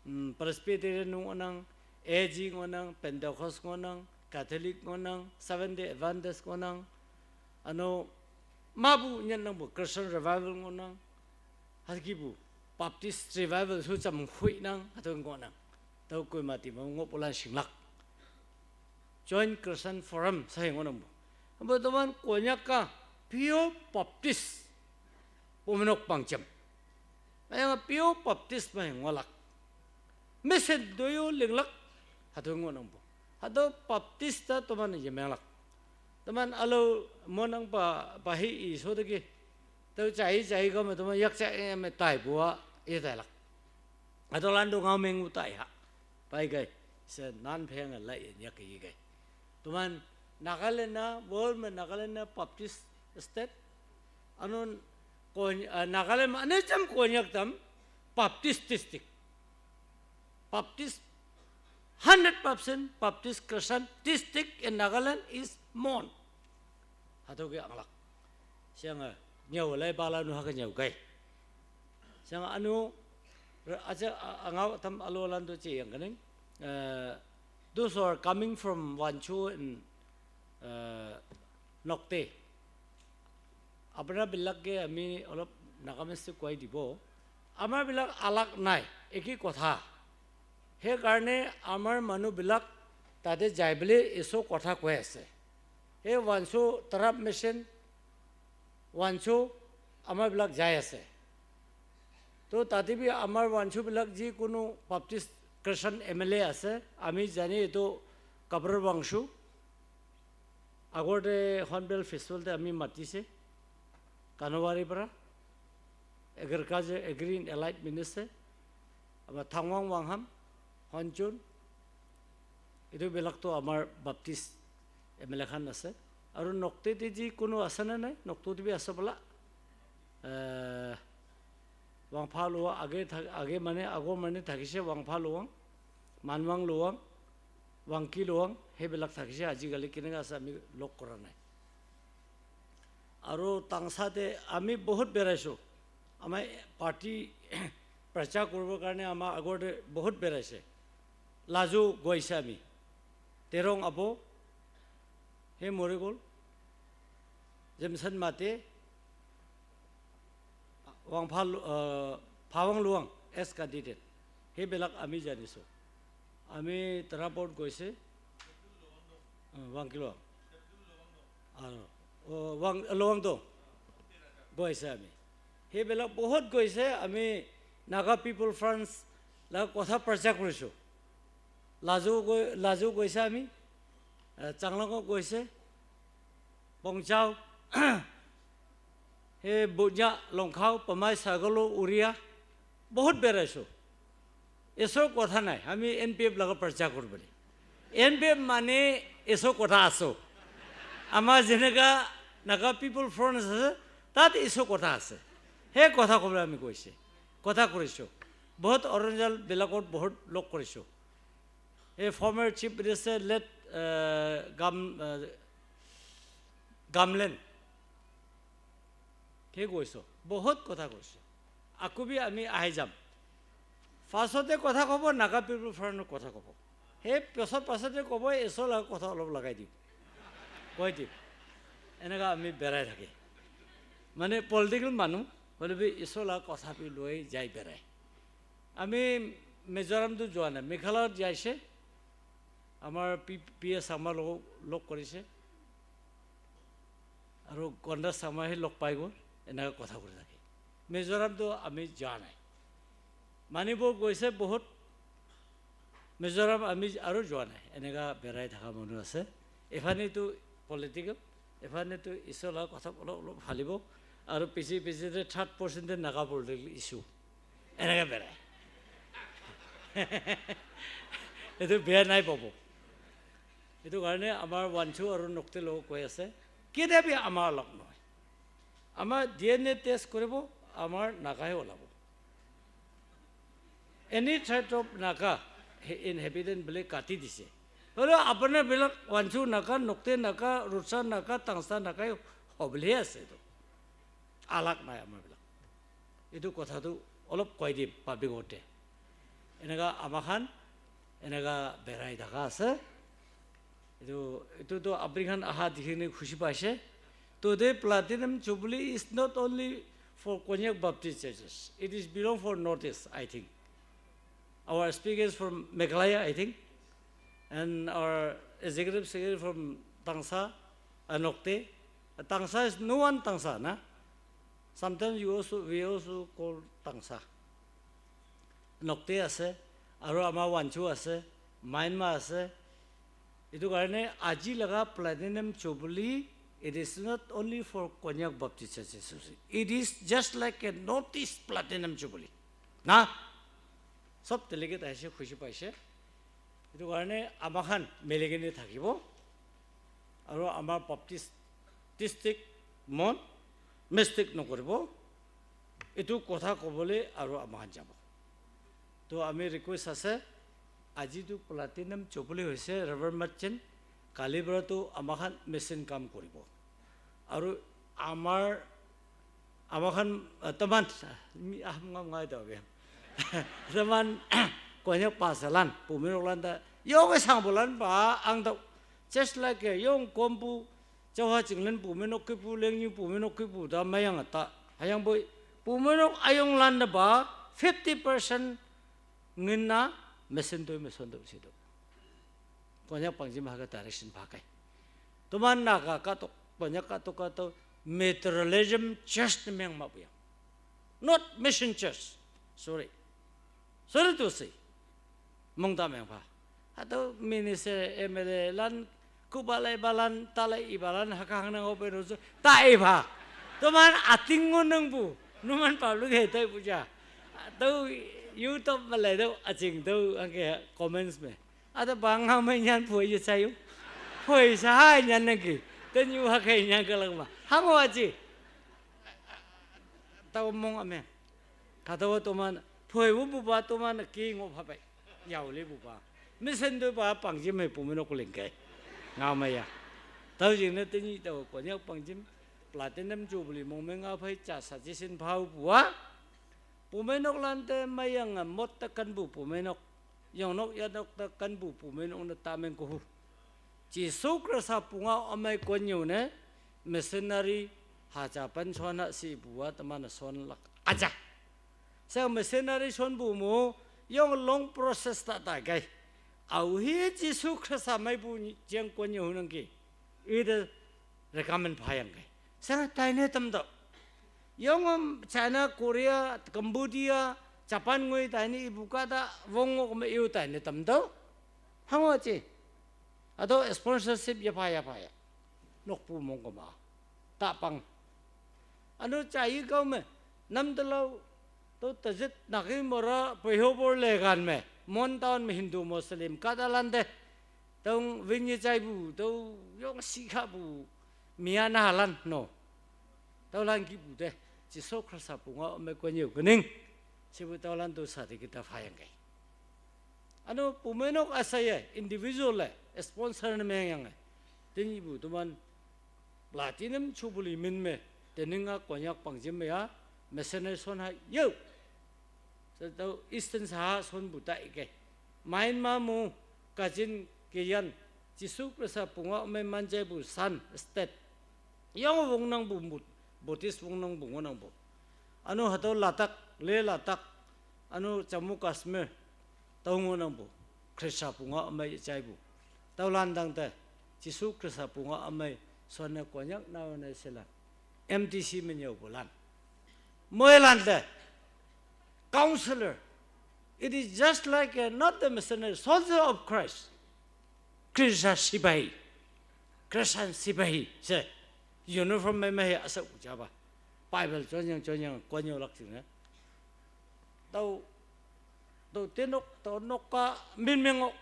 Hmm, Presbyterian ngohnang, A G ngohnang, Pentecost ngohnang, Catholic ngohnang, Seventh Day Adventist ngohnang. Üno, mapu nyet nangpu Christian Revival ngohnang. Hükepu Baptist Revival shu jam huinang, hatüo ngohnang. Tüo Kohima teman ngohpulan shinglak. Joint Christian Forum she ngohnangpu. Hüpa teman Konyak-a pure Baptist Bumeinok Pangjim. Hüyange pure Baptist me ngohlak. Mission toyo linglak, hatüo ngohnangpu. Hatüo Baptist-a teman yemenglak. Teman ülao monangpa, pa hi i sho teki. Tüo jai jai ka me teman yak jai me taipu-a yetailak. Hatüolan to ngao meng u tai ha. Pei kei, she nan pheng lai yak i kei. Teman Nagaland-a, world me Nagaland-a Baptist state. Üno Kon-, ah, Nagaland me üne jam Konyak tam Baptist district. Baptist, hundred percent Baptist Christian district in Nagaland is Mon. Hatüo ke anglak. Sheang, eh, nyüo lai pala nu hüke nyüo kei. Sheang üno, re-, aja, a-, angao tam ülolan to jeyang kenang. Eh, those who are coming from Wancho and, eh, Nokte. আপোনাবিলাকে আমি অলপ নাগামিজটো কৈ দিব। আমাৰবিলাক আলাগ নাই, একেই কথা। সেইকাৰণে আমাৰ মানুহবিলাক তাতে যাই পেলাই এচো কথা কৈ আছে। সেই ৱানচু, তৰাপ মিছন, ৱানচু আমাৰবিলাক যাই আছে। তো তাতে বি আমাৰ ৱানচুবিলাক যিকোনো বাপ্তিষ্ট খ্ৰীষ্টান এম এল এ আছে, আমি জানি এইটো কাপৰৰ ৱাংচু। আগতে হৰ্ণবিল ফেষ্টিভেলতে আমি মাতিছে কানুৱাৰীৰ পৰা, agriculture, agri and allied minister, আমাৰ থাংৱাং ৱাংহাম, হনচুন, এইটোবিলাকতো আমাৰ বাপ্তিষ্ট এম এল এ খান আছে। আৰু নক্তেতি যিকোনো আছেনে নাই? নক্তেতি বি আছে বোলা। এ, ৱাংফা লোৱা আগে থাক-, আগে মানে আগৰ মানে থাকিছে ৱাংফা লোৱাং, মানৱাং লোৱাং, ৱাংকি লোৱাং, সেইবিলাক থাকিছে। আজিকালি কেনেকৈ আছে আমি লগ কৰা নাই। আৰু টাংচাতে আমি বহুত বেৰাইছোঁ। আমাৰ পাৰ্টি প্ৰচাৰ কৰিবৰ কাৰণে আমাৰ আগতে বহুত বেৰাইছে। লাজো গৈছে আমি। তেৰং আবো, সেই মৰি গ'ল। জেমচন মাতে, ৱাংফা লো-, আহ, ফাৱাং লুৱাং এজ কেণ্ডিডেট, সেইবিলাক আমি জানিছোঁ। আমি তাৰাপত গৈছে, অ, ৱাংকিলং আৰু, অ, ৱাং-, লৱাংডং গৈছে আমি। সেইবিলাক বহুত গৈছে। আমি নাগা পিপল ফ্ৰণ্ট লগত কথা প্ৰচাৰ কৰিছোঁ। লাজু গৈ, লাজু গৈছে আমি, এ, চাংলাঙত গৈছে, পংচাও, সেই বুজা, লংখাও, পমাই, ছাগলো, উৰিয়া, বহুত বেৰাইছোঁ। এছৰ কথা নাই, আমি এন পি এফ লগত প্ৰচাৰ কৰোঁ বুলি। এন পি এফ মানে এছৰ কথা আছে। আমাৰ যেনেকা নাগা পিপল ফ্ৰণ্ট আছে, তাত এছৰ কথা আছে। সেই কথা ক'বলৈ আমি কৈছে, কথা কৰিছোঁ। বহুত অৰুণাচলবিলাকত বহুত লগ কৰিছোঁ। এই ফৰ্মাৰ চিফ মিনিষ্টাৰ লেট, এ, গাম-, এ, গামলেন, সেই কৈছোঁ, বহুত কথা কৈছোঁ। আকৌ বি আমি আহি যাম। ফাৰ্ষ্টতে কথা ক'ব, নাগা পিপল ফ্ৰণ্টৰ কথা ক'ব। সেই পাছত, পাছতে ক'ব, এছৰ লগত কথা অলপ লগাই দিম, কৈ দিম। এনেকুৱা আমি বেৰাই থাকে। মানে পলিটিকেল মানুহ হ'লে বি এছৰ লগত কথা বি লৈ যাই বেৰাই। আমি মিজোৰামতো যোৱা নাই, মেঘালয়ত যাইছে। আমাৰ পি, পি এ চাংমাৰ লগত লগ কৰিছে। আৰু গণ্ডা চাংমাই লগ পাই গ'ল, এনেকৈ কথা কৰি থাকে। মিজোৰামতো আমি যোৱা নাই। মণিপুৰ গৈছে বহুত, মিজোৰাম আমি আৰু যোৱা নাই। এনেকুৱা বেৰাই থকা মানুহ আছে। এফালেতো পলিটিকেল, এফালেতো এছৰ লগত কথা অলপ অলপ ফালিব, আৰু পিছে পিছে থাৰ্ড পাৰ্চেণ্টে নাগা পলিটিকেল ইছ্যু। এনেকৈ বেৰাই। এইটো বেয়া নাই পাব। সেইটো কাৰণে আমাৰ ৱানচু আৰু নক্তে লগ কৈ আছে, কেতিয়াবা আমাৰ লগ নহয়। আমাৰ ডি এন এ টেষ্ট কৰিব, আমাৰ নাগাহে ওলাব। এনি ট্ৰাইব অফ নাগা ইনহেবিটেণ্ট বুলি কাটি দিছে। হ'লেও আপোনাৰবিলাক ৱানচু নাগা, নক্তে নাগা, ৰুচা নাগা, টাংচা নাগাই হ'বলৈহে আছে। এইটো আলাগ নাই আমাৰবিলাক। এইটো কথাটো অলপ কৈ দিম পাব্লিকতে। এনেকুৱা আমাৰখন এনেকুৱা বেৰাই থকা আছে। এইটো, এইটোতো আফ্ৰিকান অহা যিখিনি খুচি পাইছে। Today, Platinum Jubilee is not only for Konyak Baptist churches. It is belong for Northeast, I think. Our speaker is from Meghalaya, I think. And our executive secretary from Tangsa, uh, Nokte. Tangsa is no one Tangsa, na? Sometimes you also, we also call Tangsa. নক্তে আছে, আৰু আমাৰ ৱানচু আছে, মাইনমা আছে। এইটো কাৰণে আজি লগা platinum jubilee, it is not only for Konyak Baptist Church Association. It is just like a Northeast Platinum Jubilee. না? চব ডেলিগেট আহিছে, খুচি পাইছে। সেইটো কাৰণে আমাৰখন মিলি কিনি থাকিব। আৰু আমাৰ বাপ্তিষ্ট ডিষ্ট্ৰিক্ট মন মিষ্টেক নকৰিব। এইটো কথা ক'বলৈ আৰু আমাৰখন যাব। তো আমি ৰিকুৱেষ্ট আছে, আজিতো প্লাটিনাম জুবিলি হৈছে, ৰেভাৰেণ্ড মাৰ্চেণ্ট, কালিৰ পৰাতো আমাৰখন মেচিন কাম কৰিব। আৰু আমাৰ, আমাৰখন, আহ, teman, mi-, ah, mga, mga ito, okay. Teman, Konyak pasalan, pumirok lan ta, yung isang bulan pa, ang daw, just like, eh, yung kompu, Jawa Chinglen puminok kipu, Lengyu puminok kipu, da mayang ata, hayang boy, puminok ayong lan da ba, fifty percent ngin na, mesin to, mesin to, si to. Konyak pangjim haga direction pakai. Teman Naga katok, Konyak katok katok, materialism church na meng mabuya. Not mission church. Sorry. Sorry to say. Mong ta meng pa. Atau minister M L A lan, kubalai balan, talai ibalan, hakahang nang open rojo, ta iba. Teman ating ngunang bu. Numan Pablo ke tai puja. Atau YouTube malai tau, acing tau, angke comments me. Ada bang ha mai nyan pui ye sayu. Pui sa hai nyan nang ki. Ten yu ha kai nyan ka lang ma. Hamo aji. Tau mong ame. Kata wa toman, pui wu bu ba toman ki ngo pha pai. Yau li bu ba. Mi sen do ba pang jim hai pu mi nok ling kai. Nga ma ya. Tau jing na ten yi tau ko nyak pang jim. Platinum Jubilee mong me nga phai cha sa ji sin phau bu wa. Pumenok lante mayang a mot ta kanbu pumenok. Yongnok yanok ta kanbu pumenok na tameng kuhu. Jisu Krista punga amai konyo ne missionary haja pan sona si bua tamana son lak aja. Sa missionary son bu mu yong long process ta ta gai. Aohe Jisu Khrista meipu nyi-, jeng kuan ye hunangki. Ite recommend phayangke. Sanga taine tamtüoh. Yong am China, Korea, Cambodia, Japan ngoi taine ipu kahta wong ngok me iu taine tamtüoh. Hango chi. Hatüo sponsorship yapha yapha ya. Nokpu mong kema. Tapang. Üno jaiye kao me, namtelao, tüo Tizit, Naginmara, Peiho bor lekan me, Mon town me Hindu Muslim kahtalan te, tüo winye jaipu, tüo yong shikhapu, mianalan, no. Tüolan kihpu te, Jesu Khrista pungao me kuan ye kening. Shepu tüolan to sati kita phayangke. Üno pumeinok asaiye, individual-e, sponsor ne mengyange. Tenyihpu toman, Platinum Jubilee min me, tening-a Konyak pangjim me-a, missionary shon ha yo. She tüo Eastern saha shonpu taike. Myanmar mu, Kachin, Kayan, Jesu Khrista pungao me manjaipu Shan State. Yong wongnangpu mut, Buddhist wongnangpu ngohnangpu. Üno hatüo Ladakh, Leh Ladakh, üno Jammu Kashmir, tüo ngohnangpu, Khrista pungao me jaipu. Tüolan tangte, Jesu Khrista pungao me, shonne Konyak naone shelan. M T C me nyüopulan. Moilan te, counselor. It is just like a, not the missionary, soldier of Christ. Christian sipahi. Christian sipahi. She, uniform me me he asa ujaba. Bible jonyang jonyang kuan yo lak jingne. Tüo, tüo tenok, tüo nok ka min mengok.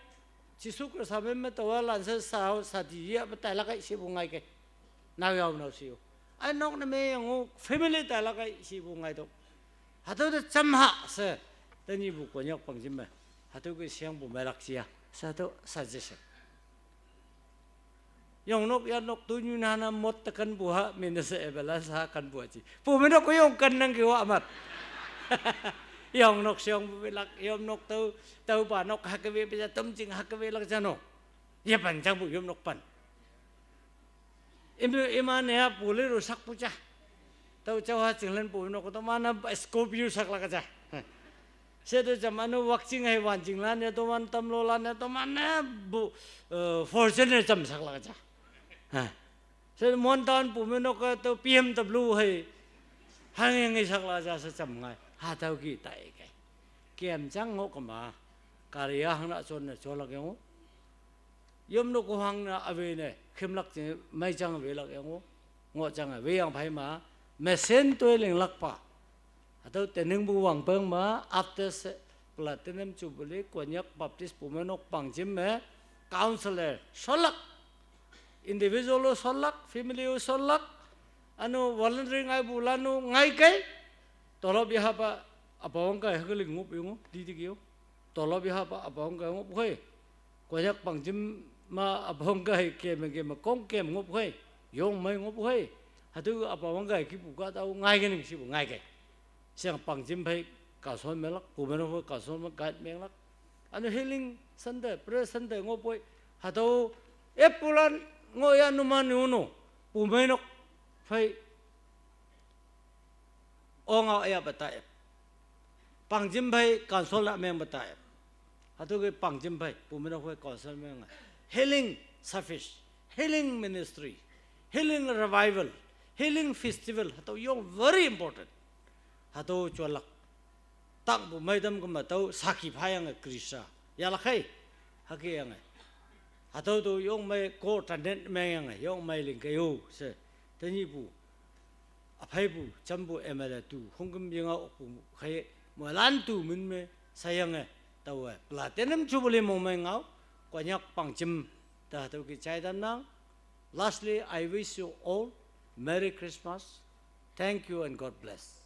Jesu Khrista min me tüowa lanshe sa, sati ye pe tailak kai shepu ngaike. Nao yao nao she yo. Ai nok ne me yango family tailak kai shepu ngaitüoh. Hatüo te jamha she. Tenyihpu Konyak pangjim me. Hatüo ke shangpu meilak jiya. She hatüo suggestion. Yongnok yanok tu nyu nana mot te kenpu ha, mine she ebela sa kenpu aji. Pumeinok ko yong kennangki wa mat. Yongnok shongpu lak, yomnok tüo, tüopa nok hakewe peja tomjing hakewe lak jano. Yepan jangpu yomnok pan. Im, imane-a Bolero sakpu ja. Tüo jaoha chinglan pumeinok toman-a Scorpio saklak ja. She te jam üno Wakching hei Wanchinglan ya toman Tamlulan ya toman-e bu, eh, Fortuner jam saklak ja. She Mon town pumeinok-e tüo B M W hei. Hangyange saklak ja she jam ngai. Hatüo ki taike. Kem jang ngoh kema. Gari-a hangna jonne jolak yango. Yomnok ko hangna awe ne, khimlak jing, meijang welak yango. Ngoh jange, weyang phei ma, mesen toi linglakpa. Hatüo teningpu wangpeng ma, after se, Platinum Jubilee, Konyak Baptist Pumeinok pangjim me, counselor, sholak. Individual-o sholak, family-o sholak, üno volunteering aipulan-o ngaikei, tolop yahapa, üpawang kai hüke ling ngohpu yango, didi ki yo. Tolop yahapa, üpawang kai ngohpu khei. Konyak pangjim ma üpawang kai keme keme kong kem ngohpu khei. Yong mei ngohpu khei. Hatüo üpawang kai kihpu kahta-o ngaike ning shepu ngaikei. Sheyange pangjim phei council menglak, pumeinok phei council me guide menglak. Üno healing center, prayer center ngohpoi. Hatüo eppulan ngohya numan nuno. Pumeinok phei ongao ya pa taep. Pangjim phei council la meng pa taep. Hatüo ke pangjim phei, pumeinok phei council meng. Healing service, healing ministry, healing revival, healing festival, hatüo yong very important. Hatüo jolak. Tangpu meitam kema tüo sakhi phayange Khrista. Yalak hei. Hüke yange. Hatüo to yong mei coordinate mengyange, yong mei lingke yo she. Tenyihpu. Üpheipu, jampu M L A tu, hongkem yengao okpu, khei, moilan tu min me, sheyange, taowe, Platinum Jubilee mong mei ngao, Konyak pangjim, ta hatüo ki jai tamnang. Lastly, I wish you all Merry Christmas. Thank you and God bless.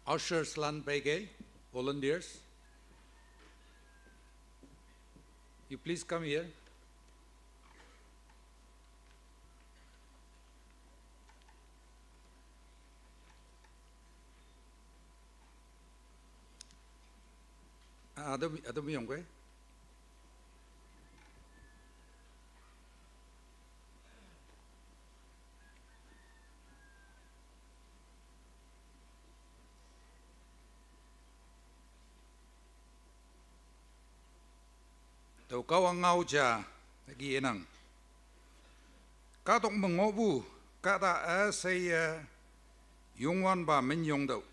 Ushers lan peikei, volunteers, you please come here. Ado, ado miyong kei. Tüo Kahwang ngao ja ki enang. Kahtok me ngohpu kahta üsheiye Youngwanpa minyong tüoh.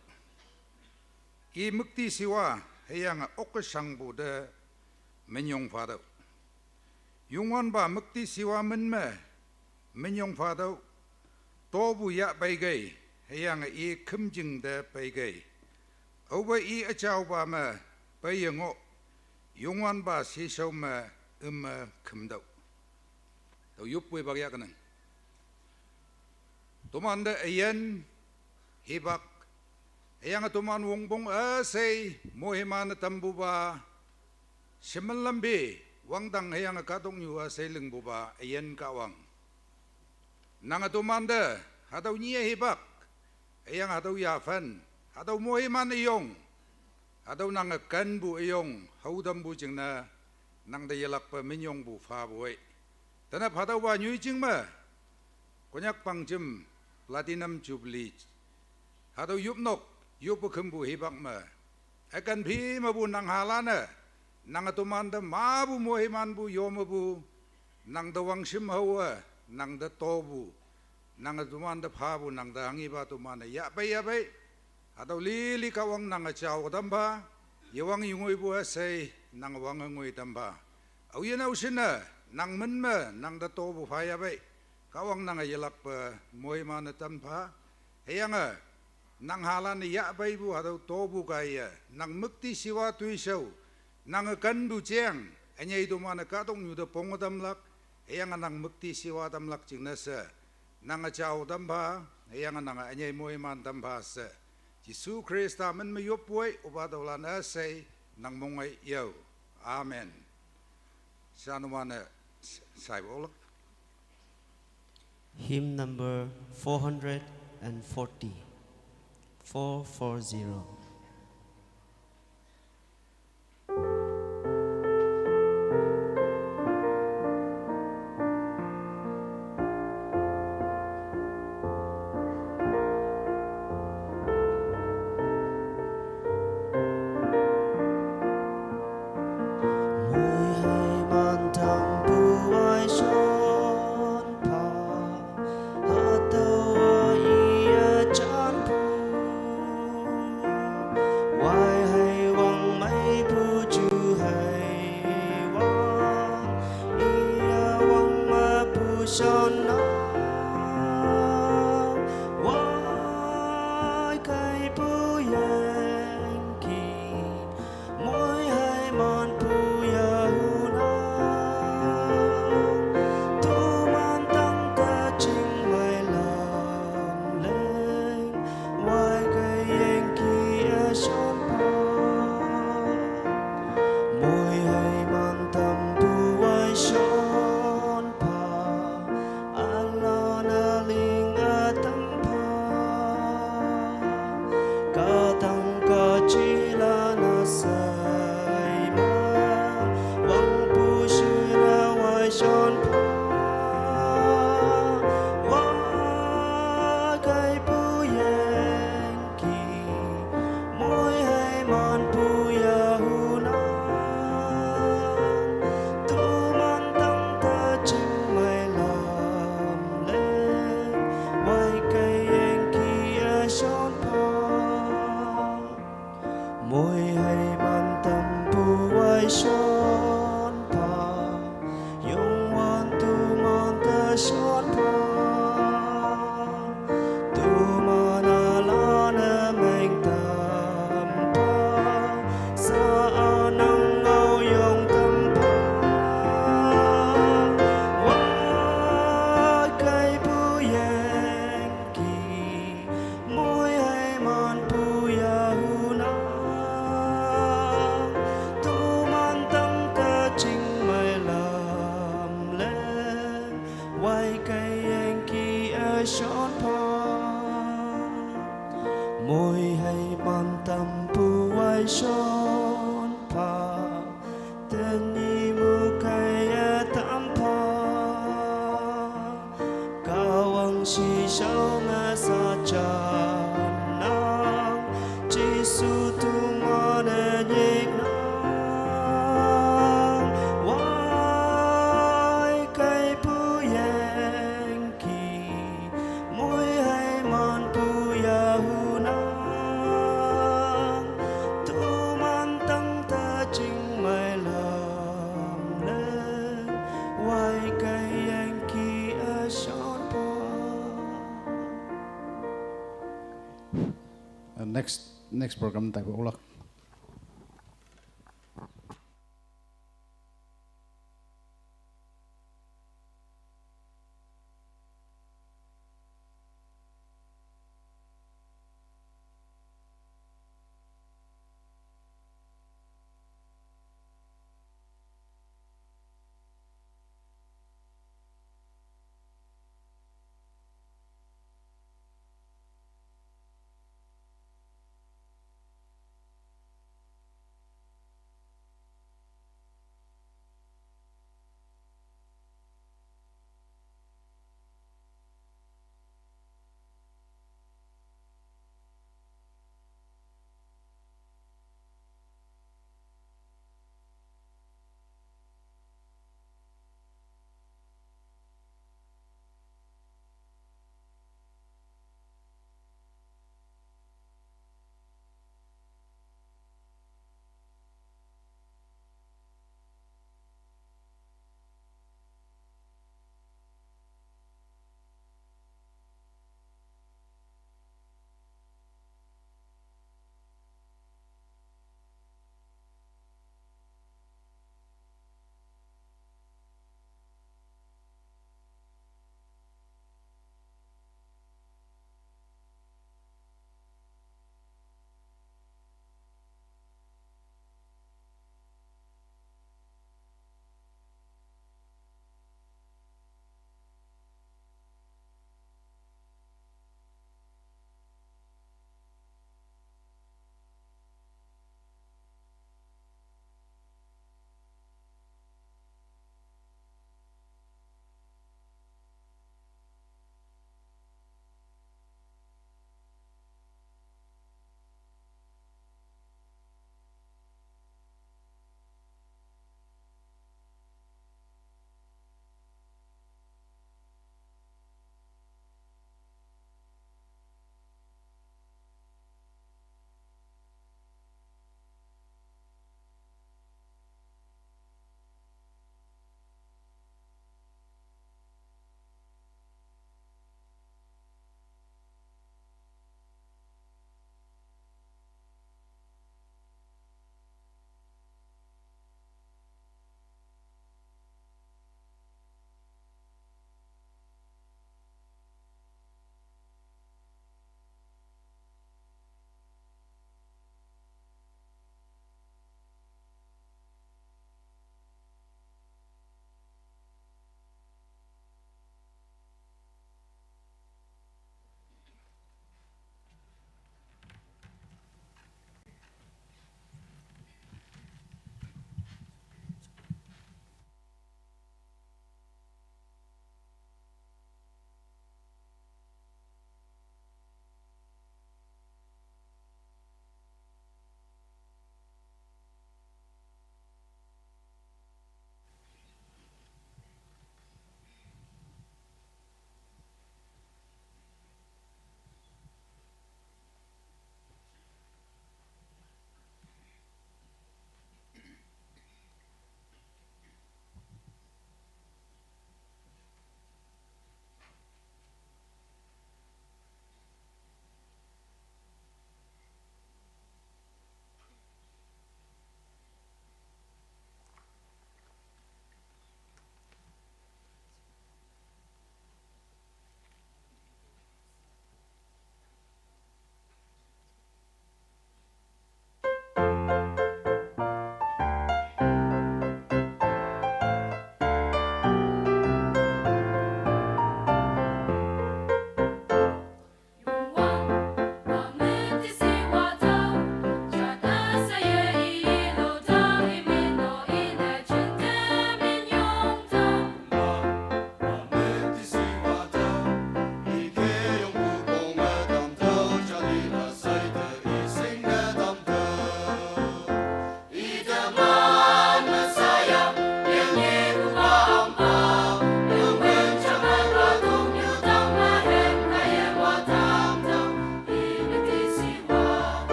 I müktishiwa hüyange okkeshangpu te minyong phatüoh. Youngwanpa müktishiwa min me minyong phatüoh, topu yah peikei, hüyange i khümjing te peikei. Aope i üjaopa me peiye ngoh, Youngwanpa sheshao me üme khümtüoh. Tüo yoppu hipak yahkenang. Tomante üyin hipak, hüyange toman wongpong üshei moiman-e tampupa, shemen lampi wangdang hüyange kahtoknyu üshei lingpupa üyin Kahwang, nange tomante hatüo nyih hipak, hüyange hatüo yaphan, hatüo moiman üyong, hatüo nange kenpu üyong haotampu jingne nangte yelakpe minyongpu phapoi. Tenap hatüopa nyoijing me Konyak pangjem Platinum Jubilee, hatüo yopnok yoppe khümpu hipak me, üken phi mepu nang halanne, nange tomante mapu moimanpu yomepu, nangte wangshim haowe, nangte topu, nange tomante phapu, nangte hanghipa tomane yahpei yahpei. Hatüo lili Kahwang nange jao tampha, yewang yengoipu üshei nange wange ngoi tampha. Aoyin aoshinne, nang min me nangte topu pha yahpei, Kahwang nange yelakpe moiman-e tampha. Hüyange nang halanne yahpeipu hatüo topu kaiye nang müktishiwa toishao, nange kenpu jeng ünyei tomane kahtoknyu te ponge tamlak, hüyange nang müktishiwa tamlak jingne she nange jao tampha, hüyange nange ünyei moiman tampha she, Jesu Khrista min me yoppoi. Opa tüolan üshei nang mongei yao. Amen. Sha numane shaipu oklak. Hymn number four hundred and forty, four four zero. Moiheiman tampu wai shonpha, hatüowa iye janpu, wai hei wang meipu ju hei wang, iye wang mepu shonnang, wai keipu yangki, moiheimanpu yahunang, toman tangte chingmei lam leng, wai kei yangki üshonpha, moiheiman tampu wai shonpha, ülan üling ütampha, kahtang kajilan üshei me, wangpu shine wai shonpha, wai keipu yangki, moiheimanpu yahunang, toman tangte chingmei lam leng, wai kei yangki üshonpha, moiheiman tampu wai shonpha, Youngwanpa toman te shonpha, toman ülan-e meng tampha, sha-a nang ngaoyong tampha, wai keipu yangki, moiheimanpu ya Next program tai ulak.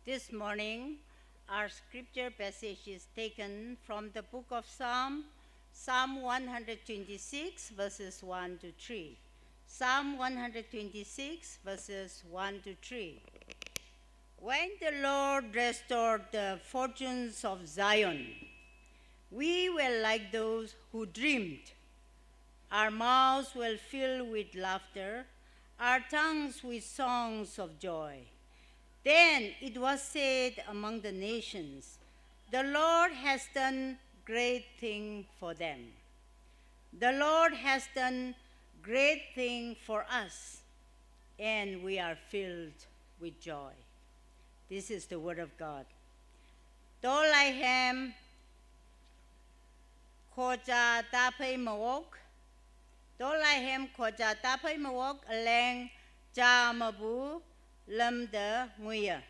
This morning, our scripture passage is taken from the book of Psalm, Psalm one hundred twenty-six, verses one to three. Psalm one hundred twenty-six, verses one to three. When the Lord restored the fortunes of Zion, we were like those who dreamed. Our mouths were filled with laughter, our tongues with songs of joy. Then it was said among the nations, "The Lord has done great thing for them. The Lord has done great thing for us, and we are filled with joy." This is the word of God. Tawlaihem khoja taphei mawok. Tawlaihem khoja taphei mawok aleng ja mabu lamda nguya.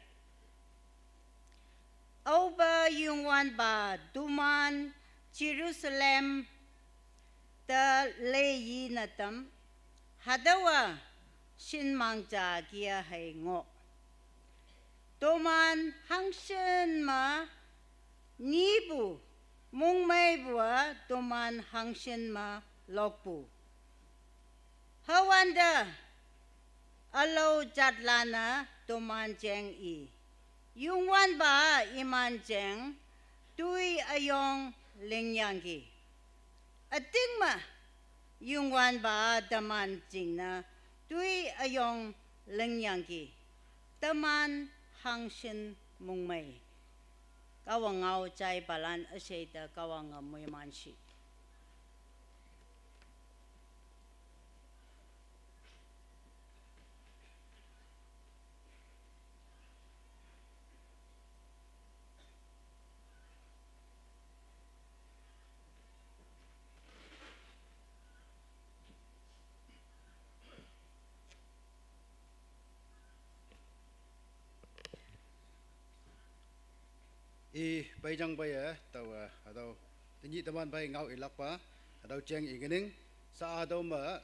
Auba Yungwanba duman Jerusalem ta leyi natam hadawa shin mangja kia hei ngo. Toman hangshin ma nibu mungmei bua toman hangshin ma lokbu. Hawanda alo jatlana toman jeng i. Yungwanba iman jeng tui ayong lingyangki. Atingma Yungwanba daman jingna tui ayong lingyangki. Taman hangshin mungmei. Kawang ngau chai balan asheita kawang ngamui manshi. I paijang bai eh, tau eh, atau tinyi teman bai ngau ilak pa, atau ceng i gening, sa atau ma,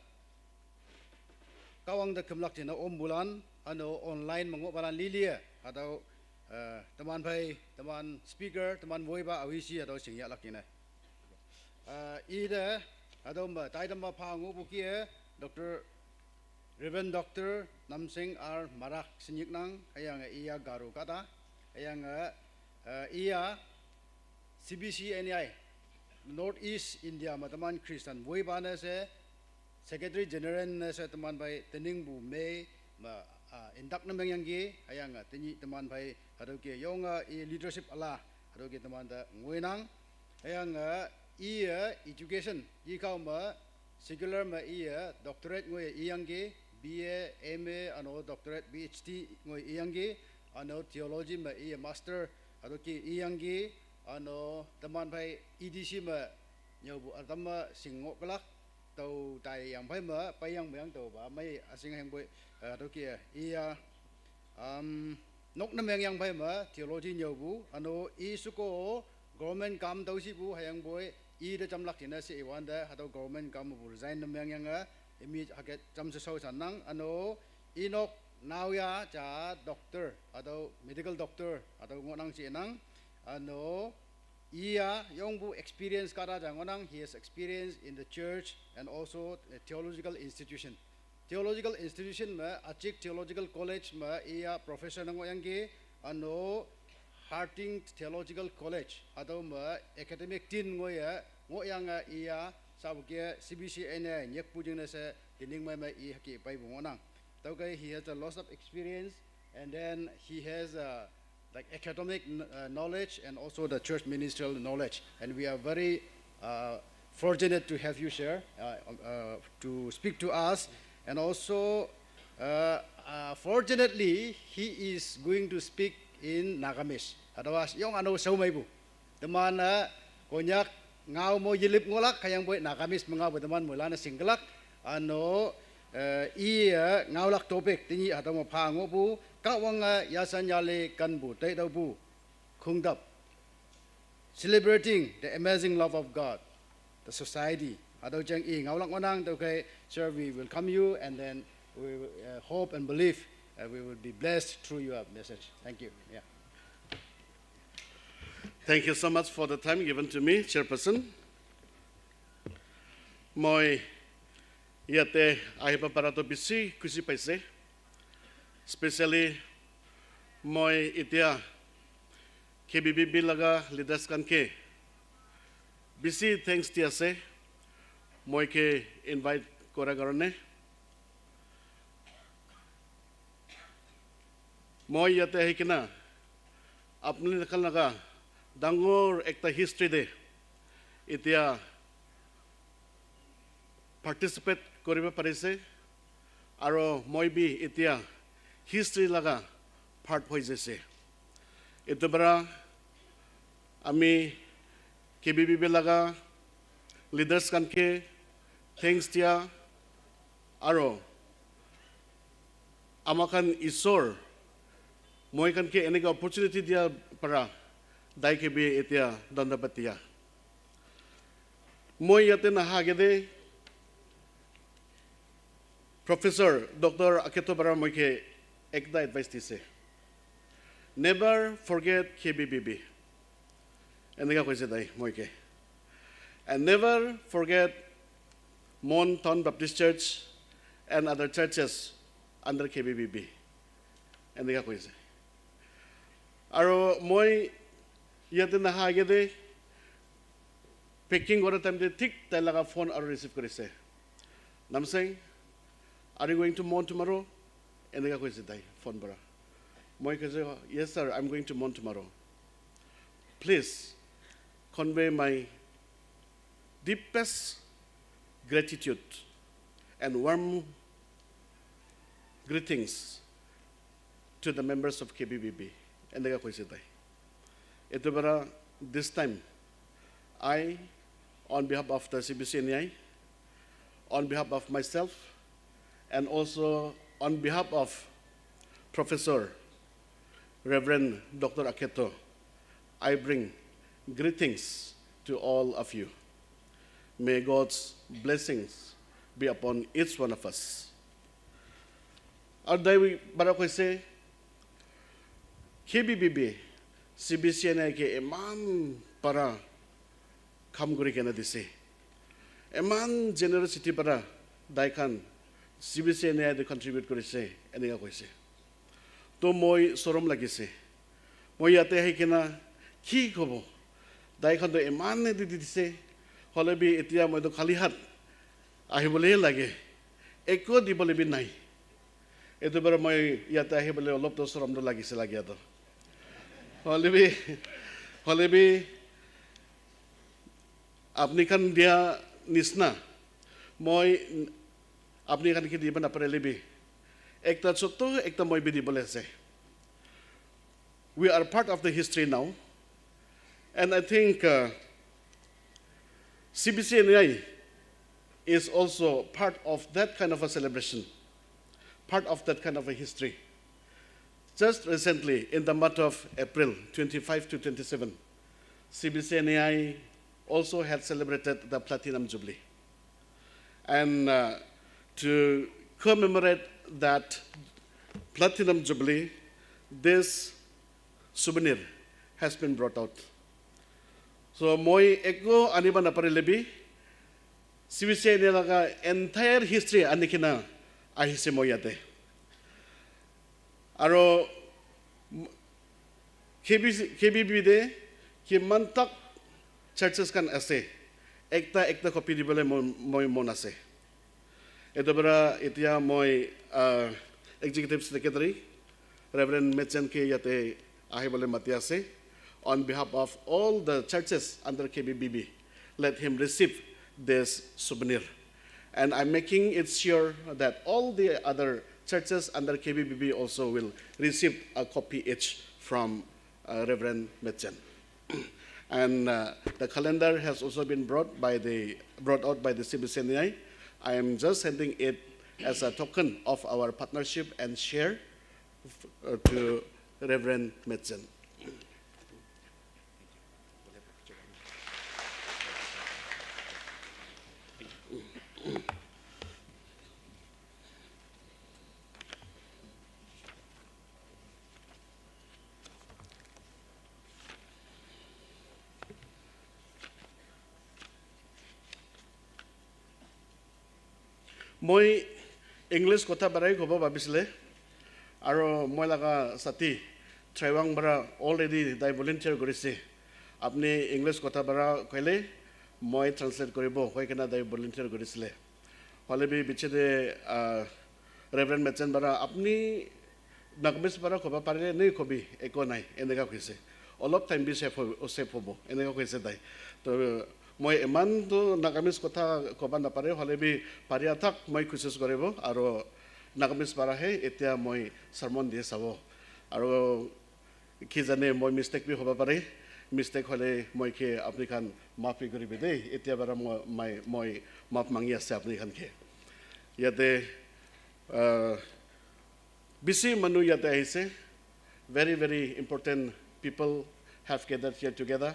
kawang da kemlak jina om bulan, ano online mengo balan lilia, atau eh, teman bai, teman speaker, teman woi ba awisi atau singyak lak ina. Eh, ida, atau ma, tai teman pa ngo buki eh, Doktor Reverend Doktor Namsing R Marak Sinyiknang, ayang iya garu kata, ayang eh, iya C B C N I, North East India ma teman Christian woi ba na se, Secretary General na se teman bai tening bu me ma ah, indak na meng yang ki, ayang eh, tenyi teman bai, hadu ke yong eh, i leadership ala, hadu ke teman da nguenang, ayang eh, iya education, i kau ma, secular ma iya doctorate ngoi iyangki, B A, M A, ano doctorate, P H D ngoi iyangki, ano theology ma iya master, ano ki iyangki, ano teman bai E D C ma nyau bu atama sing ngok kelak, tau tai yang bai ma, pai yang bai yang tau ba, mai asing heng boi, ano ki iya, um, nok na meng yang bai ma, theology nyau bu, ano i suko government kam tau si bu, hayang boi, i da jam lak jina si iwan da, hatau government kam bu resign na meng yang a, imi haket jam sesau sanang, ano i nok nau ya ja doctor, atau medical doctor, atau ngonang si nang, ano iya yong bu experience kata ja ngonang, he has experience in the church and also a theological institution. Theological institution ma, Achik Theological College ma iya professor na ngoyangki, ano Harting Theological College, atau ma academic dean ngoya, ngoyang a iya, sabu ke C B C N A, nyek pujing na se, tining mai ma i haki pai bu ngonang. Tau kai he has a lot of experience, and then he has a like academic kn- uh, knowledge and also the church ministerial knowledge. And we are very uh, fortunate to have you share uh, uh, to speak to us. And also, uh, uh, fortunately, he is going to speak in Nagamese. Otherwise, yong ano sau mai bu. Teman a Konyak ngau mo yilip ngolak kayang boi Nagamese mengau boi teman mulana singkelak. Ano eh, iya ngaulak topik tinyi atau mo pha ngo bu kawang a yasan yale kan bu tai dau bu kungdap, celebrating the amazing love of God, the society. Atau jang i ngaulak ngonang tau kai, sir, we welcome you and then we uh, hope and believe uh, we will be blessed through your message. Thank you. Yeah. Thank you so much for the time given to me, Chairperson. Moi yate ahiba para to bisi khushi paise. Specially, moi itia K B B B laga leaders khan ke bisi thanks di ase. Moi ke invite kora karone. Moi yate ahi kena apni khan laga dangor ekta history te itia participate koribo parise, aro moi bi itia history laga part hoi jaise. Etu para ami K B B B laga leaders khan ke thanks dia, aro ama khan Isor moi khan ke eneka opportunity dia para dai ke bi etia dhanyabad dia. Moi yate naha agete Professor Doctor Aketo para moi ke ekta advice dise. Never forget K B B B. Eneka koise tai moi ke. And never forget Mon Town Baptist Church and other churches under K B B B. Eneka koise. Aro moi yate naha agete packing kora time te thik tai laga phone aro receive korise. "Namseng, are you going to Mon tomorrow?" Eneka koise tai phone para. Moi koise, "Yes, sir, I'm going to Mon tomorrow. Please convey my deepest gratitude and warm greetings to the members of K B B B." Eneka koise tai. Etu para this time, I, on behalf of the C B C N A I, on behalf of myself, and also on behalf of Professor Reverend Doctor Aketo, I bring greetings to all of you. May God's blessings be upon each one of us. Aru tai para koise, K B B B, C B C N A I ke eman para kam kuri kena dise. Eman generosity para tai khan C B C N A I te contribute korise, eneka koise. To moi sorom lagise. Moi yate ahi kena ki kobo? Tai khan to eman ne di dise. Hole bi etia moi to khali hat ahibole lage. Ekko dibole bi nai. Etu para moi yate ahibole olop to sorom to lagise lage to. Hole bi, hole bi apni khan dia nisna, moi apni khan ke dibo naparile bi, ekta choto ekta moi bi dibole ase. We are part of the history now. And I think, uh, C B C N A I is also part of that kind of a celebration, part of that kind of a history. Just recently, in the month of April twenty-five to twenty-seven, C B C N A I also had celebrated the Platinum Jubilee. And, uh, to commemorate that Platinum Jubilee, this souvenir has been brought out. So, moi ekko aniba naparile bi, C B C N A I laga entire history ani kena ahise moi yate. Aro K B C, K B B B te kiman tak churches khan ase, ekta ekta copy dibole mon, moi mon ase. Etu para etia moi, uh, Executive Secretary Reverend Mechen ke yate ahibole mati ase. On behalf of all the churches under K B B B, let him receive this souvenir. And I'm making it sure that all the other churches under K B B B also will receive a copy each from, uh, Reverend Mechen. And, uh, the calendar has also been brought by the, brought out by the C B C N A I. I am just handing it as a token of our partnership and share, uh, to Reverend Metzen. Moi English kotha para hi kobo bhabisile, aro moi laga sati Trewang para already tai volunteer korise. Apni English kotha para koile moi translate koribo hoi kena tai volunteer korisile. Hoile bi biche te, ah, Reverend Mechen para apni Nagamese para koba parile nai kobi, eko nai, eneka koise. Olop time bi save ho-, save hobo, eneka koise tai. To moi iman to Nagamese kotha koba napare, hoile bi paria thak moi kosis koribo, aro Nagamese para he etia moi sermon di sabo. Aro ki jane moi mistake bi hoba pare, mistake hole moi ke apni khan maaf bi koribi dei. Etia para moi, moi, moi maaf mangi ase apni khan ke. Yate, ah, bisi manu yate ahise. Very, very important people have gathered here together.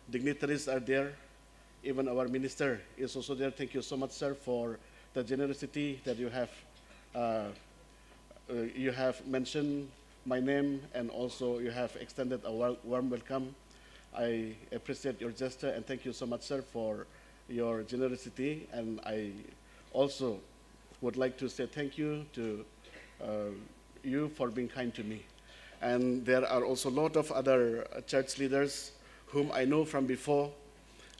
Dignitaries are there. Even our minister is also there. Thank you so much, sir, for the generosity that you have, uh, uh, you have mentioned my name, and also you have extended a wa-, warm welcome. I appreciate your gesture, and thank you so much, sir, for your generosity. And I also would like to say thank you to, uh, you for being kind to me. And there are also a lot of other, uh, church leaders whom I know from before,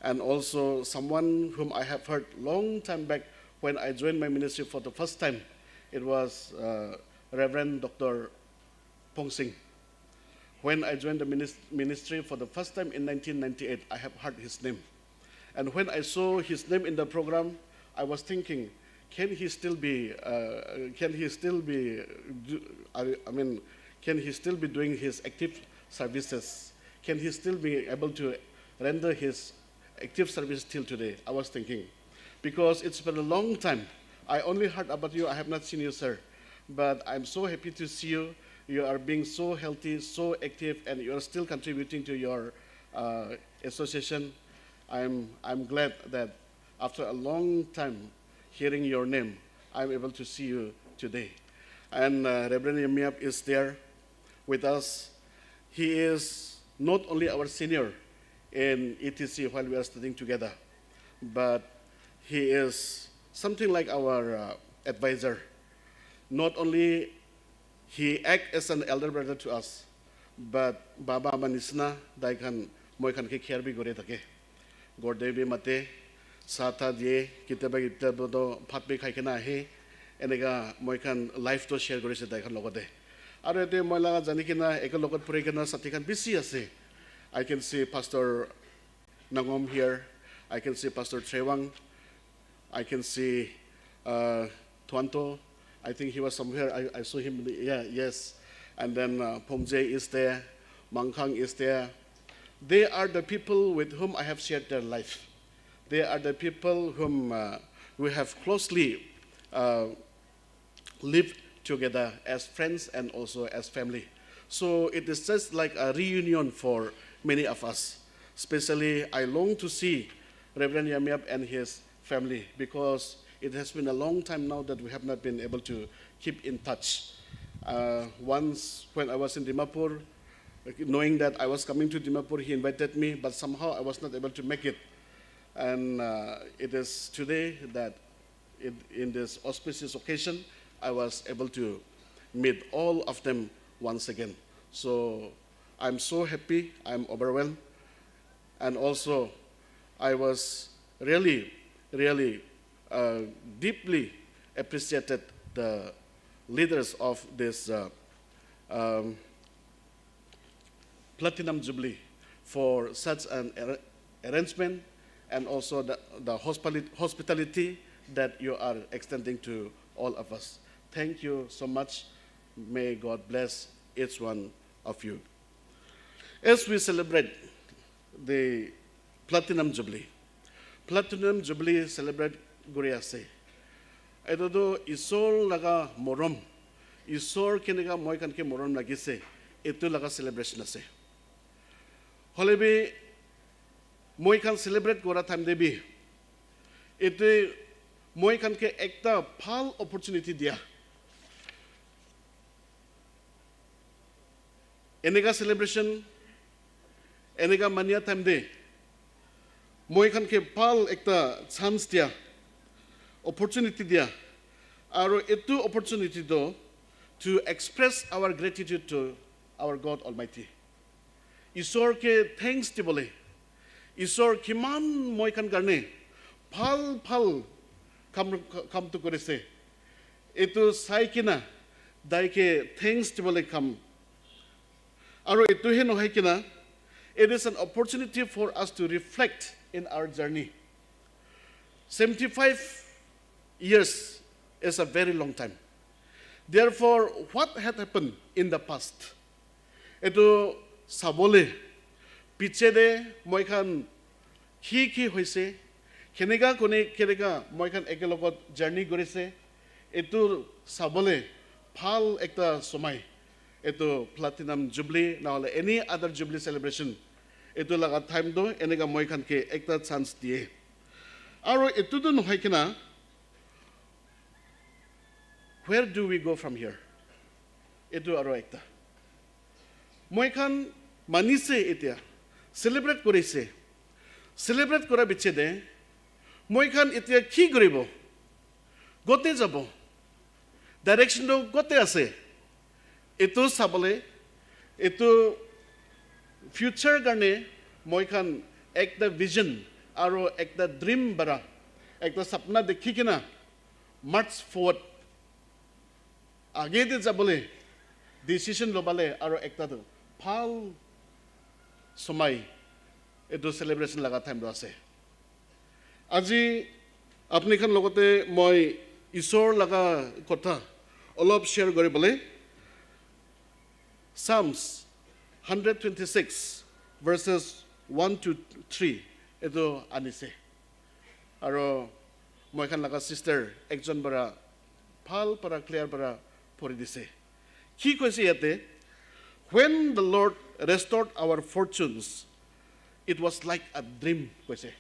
and also someone whom I have heard long time back when I joined my ministry for the first time. It was, uh, Reverend Doctor Pong Sing. When I joined the minis-, ministry for the first time in nineteen ninety-eight, I have heard his name. And when I saw his name in the program, I was thinking, can he still be, uh, can he still be, do, I, I mean, can he still be doing his active services? Can he still be able to render his active service till today? I was thinking, because it's been a long time. I only heard about you. I have not seen you, sir. But I'm so happy to see you. You are being so healthy, so active, and you are still contributing to your, uh, association. I'm, I'm glad that after a long time hearing your name, I'm able to see you today. And, uh, Reverend Yamiap is there with us. He is not only our senior in E T C while we are studying together, but he is something like our, uh, advisor. Not only he act as an elder brother to us, but baba ama nisna tai khan moi khan ke care bi kore thake. Ghor te bi mate, sa ta diye, ketiaba ketiaba to bhat bi khai kena ahe. Eneka moi khan life to share korise tai khan logote. Aru ete moi laga jani kena, eke logot puri kena sati khan bisi ase. I can see Pastor Nangom here. I can see Pastor Trewang. I can see, uh, Tuanto. I think he was somewhere. I, I saw him. Yeah, yes. And then, uh, Pomje is there. Mangkhang is there. They are the people with whom I have shared their life. They are the people whom, uh, we have closely, uh, lived together as friends and also as family. So it is just like a reunion for many of us. Especially, I long to see Reverend Yamiap and his family because it has been a long time now that we have not been able to keep in touch. Uh, once, when I was in Dimapur, knowing that I was coming to Dimapur, he invited me, but somehow I was not able to make it. And, uh, it is today that in, in this auspicious occasion, I was able to meet all of them once again. So I'm so happy, I'm overwhelmed. And also, I was really, really, uh, deeply appreciated the leaders of this, uh, um, Platinum Jubilee for such an ar-, arrangement and also the, the hospitali-, hospitality that you are extending to all of us. Thank you so much. May God bless each one of you. As we celebrate the Platinum Jubilee, Platinum Jubilee celebrate kuri ase. Etu tu Isor laga morom, Isor keneka moi khan ke morom lagise, etu laga celebration ase. Hoile bi moi khan celebrate kora time te bi, etu moi khan ke ekta bhal opportunity dia. Eneka celebration, eneka mania time te, moi khan ke bhal ekta chance dia. opportunity dia. Aru etu opportunity toh to express our gratitude to our God Almighty. Isor ke thanks dibole. Isor kiman moi khan karne bhal bhal kam, kam tu korise. Etu sai kena tai ke thanks dibole kam. Aru etu he nohoi kena, it is an opportunity for us to reflect in our journey. Seventy-five years is a very long time. Therefore, what had happened in the past? Etu sabole, piche de moi khan ki ki hoise, keneka kone keneka moi khan ekelogot journey korise, etu sabole bhal ekta somai. Etu Platinum Jubilee, nahole any other Jubilee celebration, etu laga time toh eneka moi khan ke ekta chance diye. Aru etu toh nohoi kena, where do we go from here? Etu aru ekta. Moi khan manise etia, celebrate korise. Celebrate kora piche de, moi khan etia ki koribo? Kote jabo? Direction toh kote ase? Etu sabole, etu future karne moi khan ekta vision aru ekta dream para, ekta sapna dekhi kena march forward. Age te jabole, decision lobale aru ekta tu bhal somai etu celebration laga time tu ase. Aji apni khan logote moi Isor laga kotha olop share kori bole Psalms hundred twenty-six verses one to three etu anise. Aru moi khan laga sister ekjon para bhal para clear para pori dise. Ki koise yate? "When the Lord restored our fortunes, it was like a dream," koise.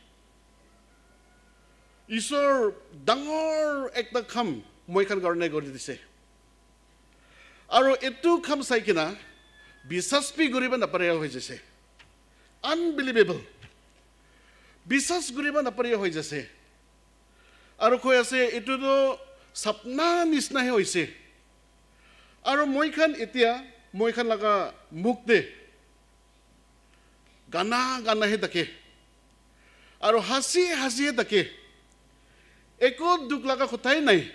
Isor dangor ekta kam moi khan karne kori dise. Aru etu kam sai kena bisas bi koriba napare hoi jase. Unbelievable. Bisas koriba napare hoi jase. Aru koi ase, "Etu toh sapna nisna he hoise." Aru moi khan etia, moi khan laga mukh te gana gana he thake. Aru hasi hasi he thake. Eko dukh laga kothai nai.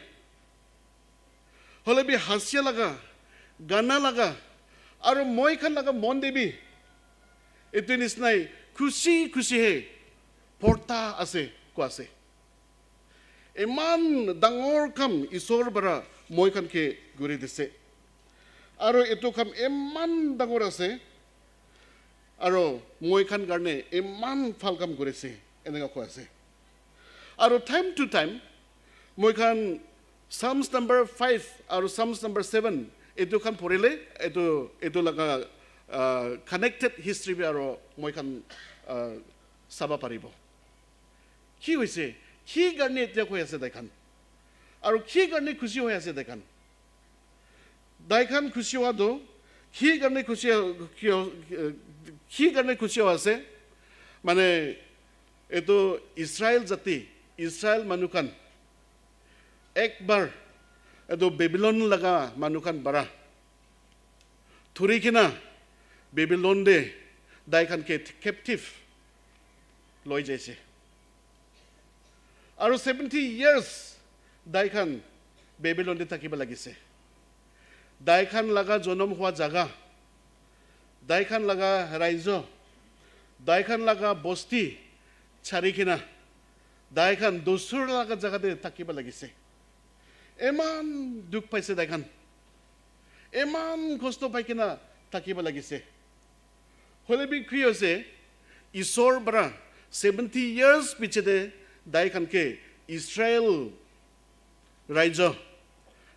Hole bi hasia laga, gana laga, aru moi khan laga mon te bi etu nisnai khushi khushi he porta ase, koi ase. Iman dangor kam Isor para moi khan ke kori dise. Aru etu kam iman dangor ase. Aru moi khan karne iman bhal kam kori ase, eneka koi ase. Aru time to time, moi khan Psalms number five aru Psalms number seven, etu khan porile, etu, etu laga, ah, connected history bi aru moi khan, ah, saba paribo. Ki hoise? Ki karne etia koi ase tai khan? Aru ki karne khushi hoi ase tai khan? Tai khan khushi hoa tu, ki karne khushi, ki, ki karne khushi hoa ase? Mane, etu Israel jati, Israel manu khan, ekbar, etu Babylon laga manu khan para thuri kena Babylon te tai khan ke captive loi jaise. Aru seventy years tai khan Babylon te thakiba lagise. Tai khan laga jonom hoa jaga, tai khan laga raijo, tai khan laga bosti chari kena, tai khan dusra laga jaga te thakiba lagise. Iman dukh paise tai khan. Iman kosto pai kena thakiba lagise. Hole bi ki ase, Isor para seventy years piche te tai khan ke Israel raijo,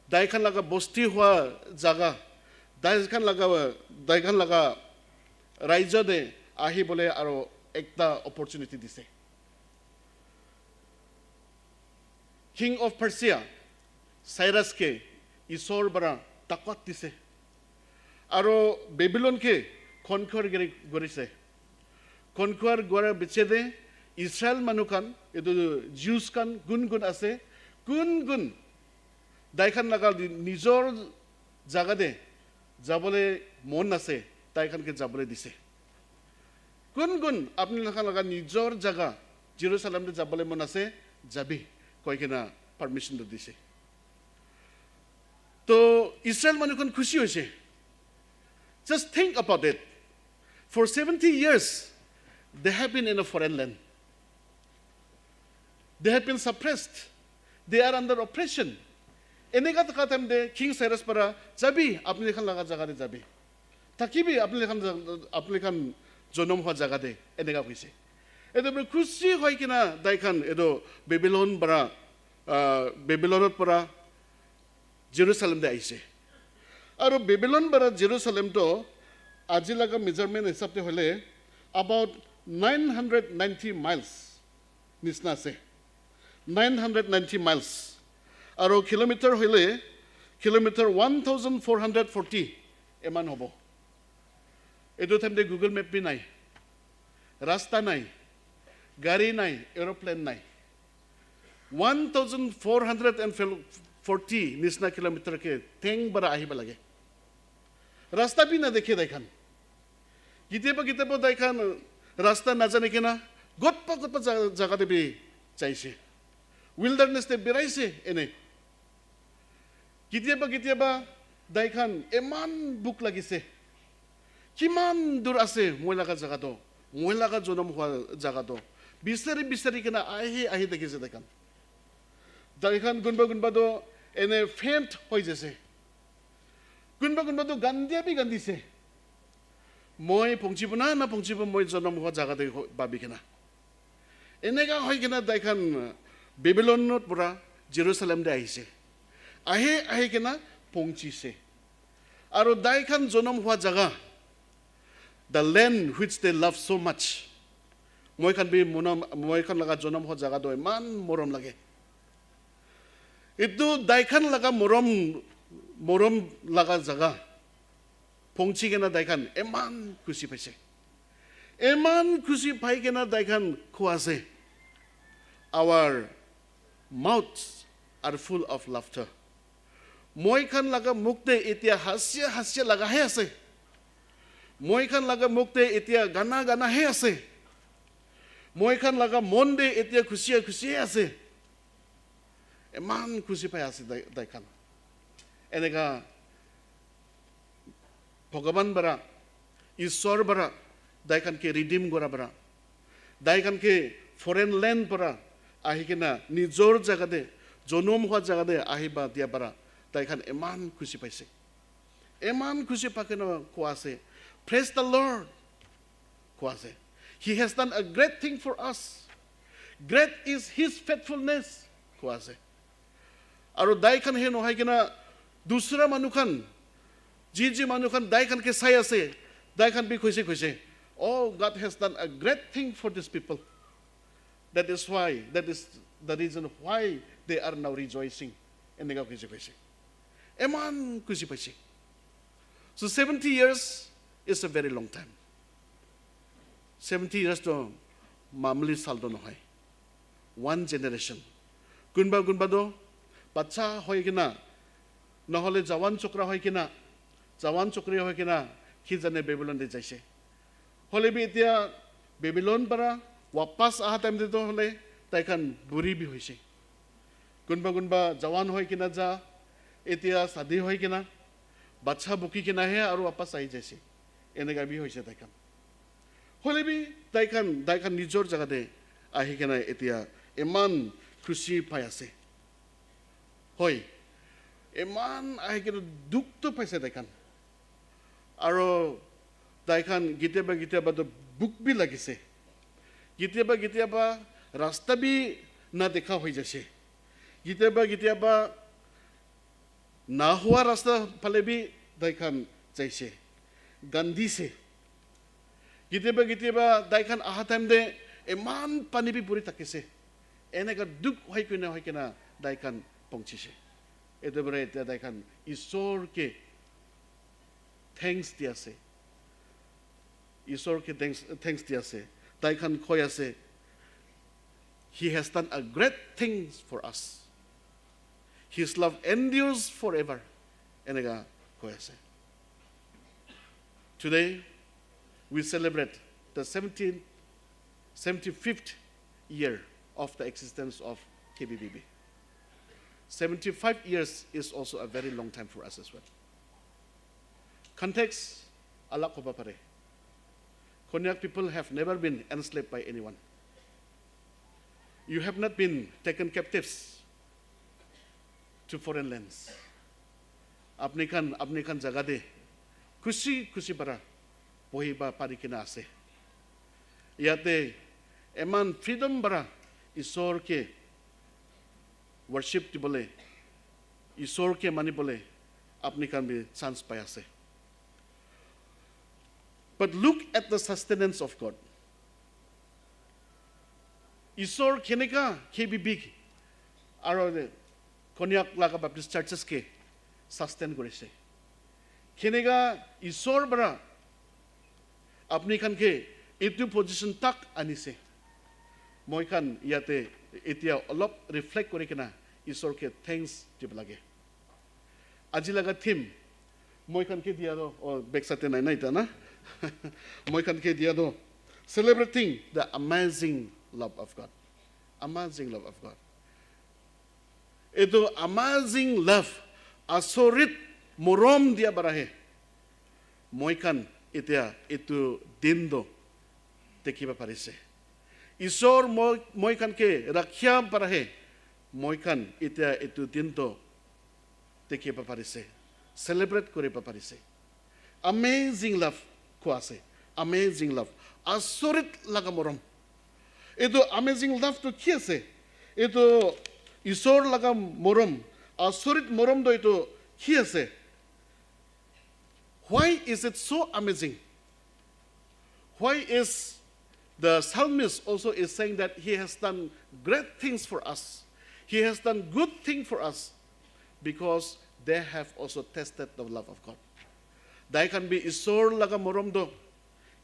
tai khan laga bosti hoa jaga, tai khan laga, tai khan laga raijo te ahi bole aru ekta opportunity dise. King of Persia, Cyrus ke Isor para takat dise. Aru Babylon ke conquer gori-, gorise. Conquer gora piche te Israel manu khan, etu Jews khan gun gun ase, Kun kun daikhan laga di- nijor jaga te jabole mon ase, daikhan ke jabole dise. Kun kun apni laga laga nijor jaga Jerusalem te jabole mon ase, jabi, koi kena permission to dise. To Israel manu khan khushi hoise. Just think about it. For seventy years, they have been in a foreign land. They have been suppressed. They are under oppression. Eneka thaka time te King Cyrus para, jabi, apni khan laga jaga te jabi. Thakibi, apni khan, apni khan jonom hua jaga te, eneka hoise. Etu para khushi hoi kena daikhan etu Babylon para, ah, Babylon para Jerusalem te ahise. Aru Babylon para Jerusalem to aji laga measurement hisab te hoile about nine hundred ninety miles nisna ase. Nine hundred ninety miles. Aru kilometer hoile kilometer one thousand four hundred forty eman hobo. Etu time te Google Map bi nai. Rasta nai. Gari nai, aeroplane nai. One thousand four hundred forty nisna kilometer ke theng para ahiba lage. Rasta bi na dekhe daikhan. Kitiaba, kitiaba daikhan rasta na jane kena, gotpa, gotpa ja-, jaga te bi jaise. Wilderness te biraise, ene. Kitiaba, kitiaba daikhan eman buk lagise. Kiman dur ase moi laga jaga to, moi laga jonom hua jaga to. Bisari, bisari kena ahi, ahi thakise daikhan. Daikhan kunba, kunba to ene faint hoi jaise. Kunba, kunba to gandia bi gandise. Moi pongchibo na, na pongchibo moi jonom hua jaga te ho-, babi kena. Eneka hoi kena daikhan Babylon para Jerusalem te ahise. Ahi, ahi kena pongchise. Aru daikhan jonom hua jaga, the land which they love so much. Moi khan bi monam, moi khan laga jonom hua jaga to eman morom lage. Etu daikhan laga morom, morom laga jaga pongchi kena daikhan eman khushi paise. Eman khushi pai kena daikhan koi ase, our mouths are full of laughter. Moi khan laga mukh te etia hasia hasia laga he ase. Moi khan laga mukh te etia gana gana he ase. Moi khan laga mon te etia khushi khushi he ase. Eman khushi pai ase dai, daikhan. Eneka Bhagavan para, Isor para, daikhan ke redeem kora para, daikhan ke foreign land para ahi kena nijor jaga te, jonom hua jaga te ahiba dia para, daikhan eman khushi paise. Eman khushi pai kena koi ase, "Praise the Lord," koi ase. "He has done a great thing for us. Great is his faithfulness," koi ase. Aru daikhan he nohoi kena dusra manu khan, ji ji manu khan daikhan ke sai ase, daikhan bi koise koise, "Oh, God has done a great thing for these people. That is why, that is the reason why they are now rejoicing." Eneka koise koise. Eman khushi paise. So seventy years is a very long time. Seventy years to mamuli sal to nohoi. One generation. Kunba kunba to bacha hoi kena, nohole jawan chokra hoi kena, jawan chokri hoi kena, ki jane Babylon te jaise. Hole bi etia Babylon para wapas aha time te to hole taikhan buri bi hoise. Kunba kunba jawan hoi kena ja, etia shadi hoi kena, bacha buki kena he aru wapas ahi jaise. Eneka bi hoise taikhan. Hole bi taikhan, taikhan nijor jaga te ahi kena etia eman khushi pai ase. Hoi, eman ahi kena dukh to paise taikhan. Aru taikhan kitiaba kitiaba to buk bi lagise. Kitiaba kitiaba rasta bi na dekha hoi jaise. Kitiaba kitiaba na hua rasta phale bi taikhan jaise. Gandise. Kitiaba kitiaba taikhan aha time te eman pani bi buri thakise. Eneka dukh hoi kena hoi kena taikhan pongchise. Etu para etia taikhan Isor ke thanks di ase. Isor ke thanks, thanks di ase. Taikhan koi ase, "He has done a great things for us." His love endures forever. এনেকা কৈ আছে। Today, we celebrate the seventeenth, seventy-fifth year of the existence of K B B B. Seventy-five years is also a very long time for us as well. Context, alag hobo pare. Konyak people have never been enslaved by anyone. You have not been taken captives to foreign lands. Apni khan, apni khan jaga te khushi khushi para bohiba pari kena ase. Yate eman freedom para Isor ke worship dibole, Isor ke manibole apni khan bi chance pai ase. But look at the sustenance of God. Isor keneka K B B aro Konyak laga Baptist churches ke sustain korise. Keneka Isor para apni khan ke etu position tak anise. Moi khan yate etia olop reflect kori kena Isor ke thanks dibo lage. Aji laga theme, moi khan ke dia do, oh, back side te nai nai ta na. Moi khan ke dia do, celebrating the amazing love of God. Amazing love of God. Etu amazing love, asorit morom dia para he. Moi khan etia etu din do dekhiba parise. Isor moi, moi khan ke rakhiya para he. Moi khan etia etu din do dekhiba parise. Celebrate koriba parise. Amazing love koa ase. Amazing love. Asorit laga morom. Etu amazing love tu ki ase? Etu Isor laga morom. Asorit morom tu etu ki ase? Why is it so amazing? Why is the psalmist also is saying that he has done great things for us? He has done good thing for us because they have also tested the love of God. Tai khan bi Isor laga morom tu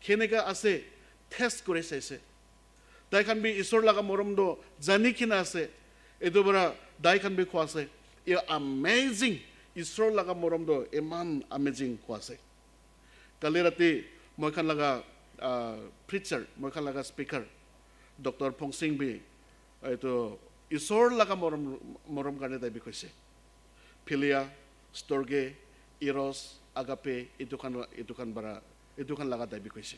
keneka ase test kori saise. Tai khan bi Isor laga morom tu jani kena ase. Etu para tai khan bi koa ase, "You amazing." Isor laga morom tu eman amazing koa ase. Kali rati moi khan laga, ah, preacher, moi khan laga speaker, Doctor Phongsing bi etu Isor laga morom, morom karne tai bi koise. Philia, storge, eros, agape, etu khan, etu khan para, etu khan laga tai bi koise.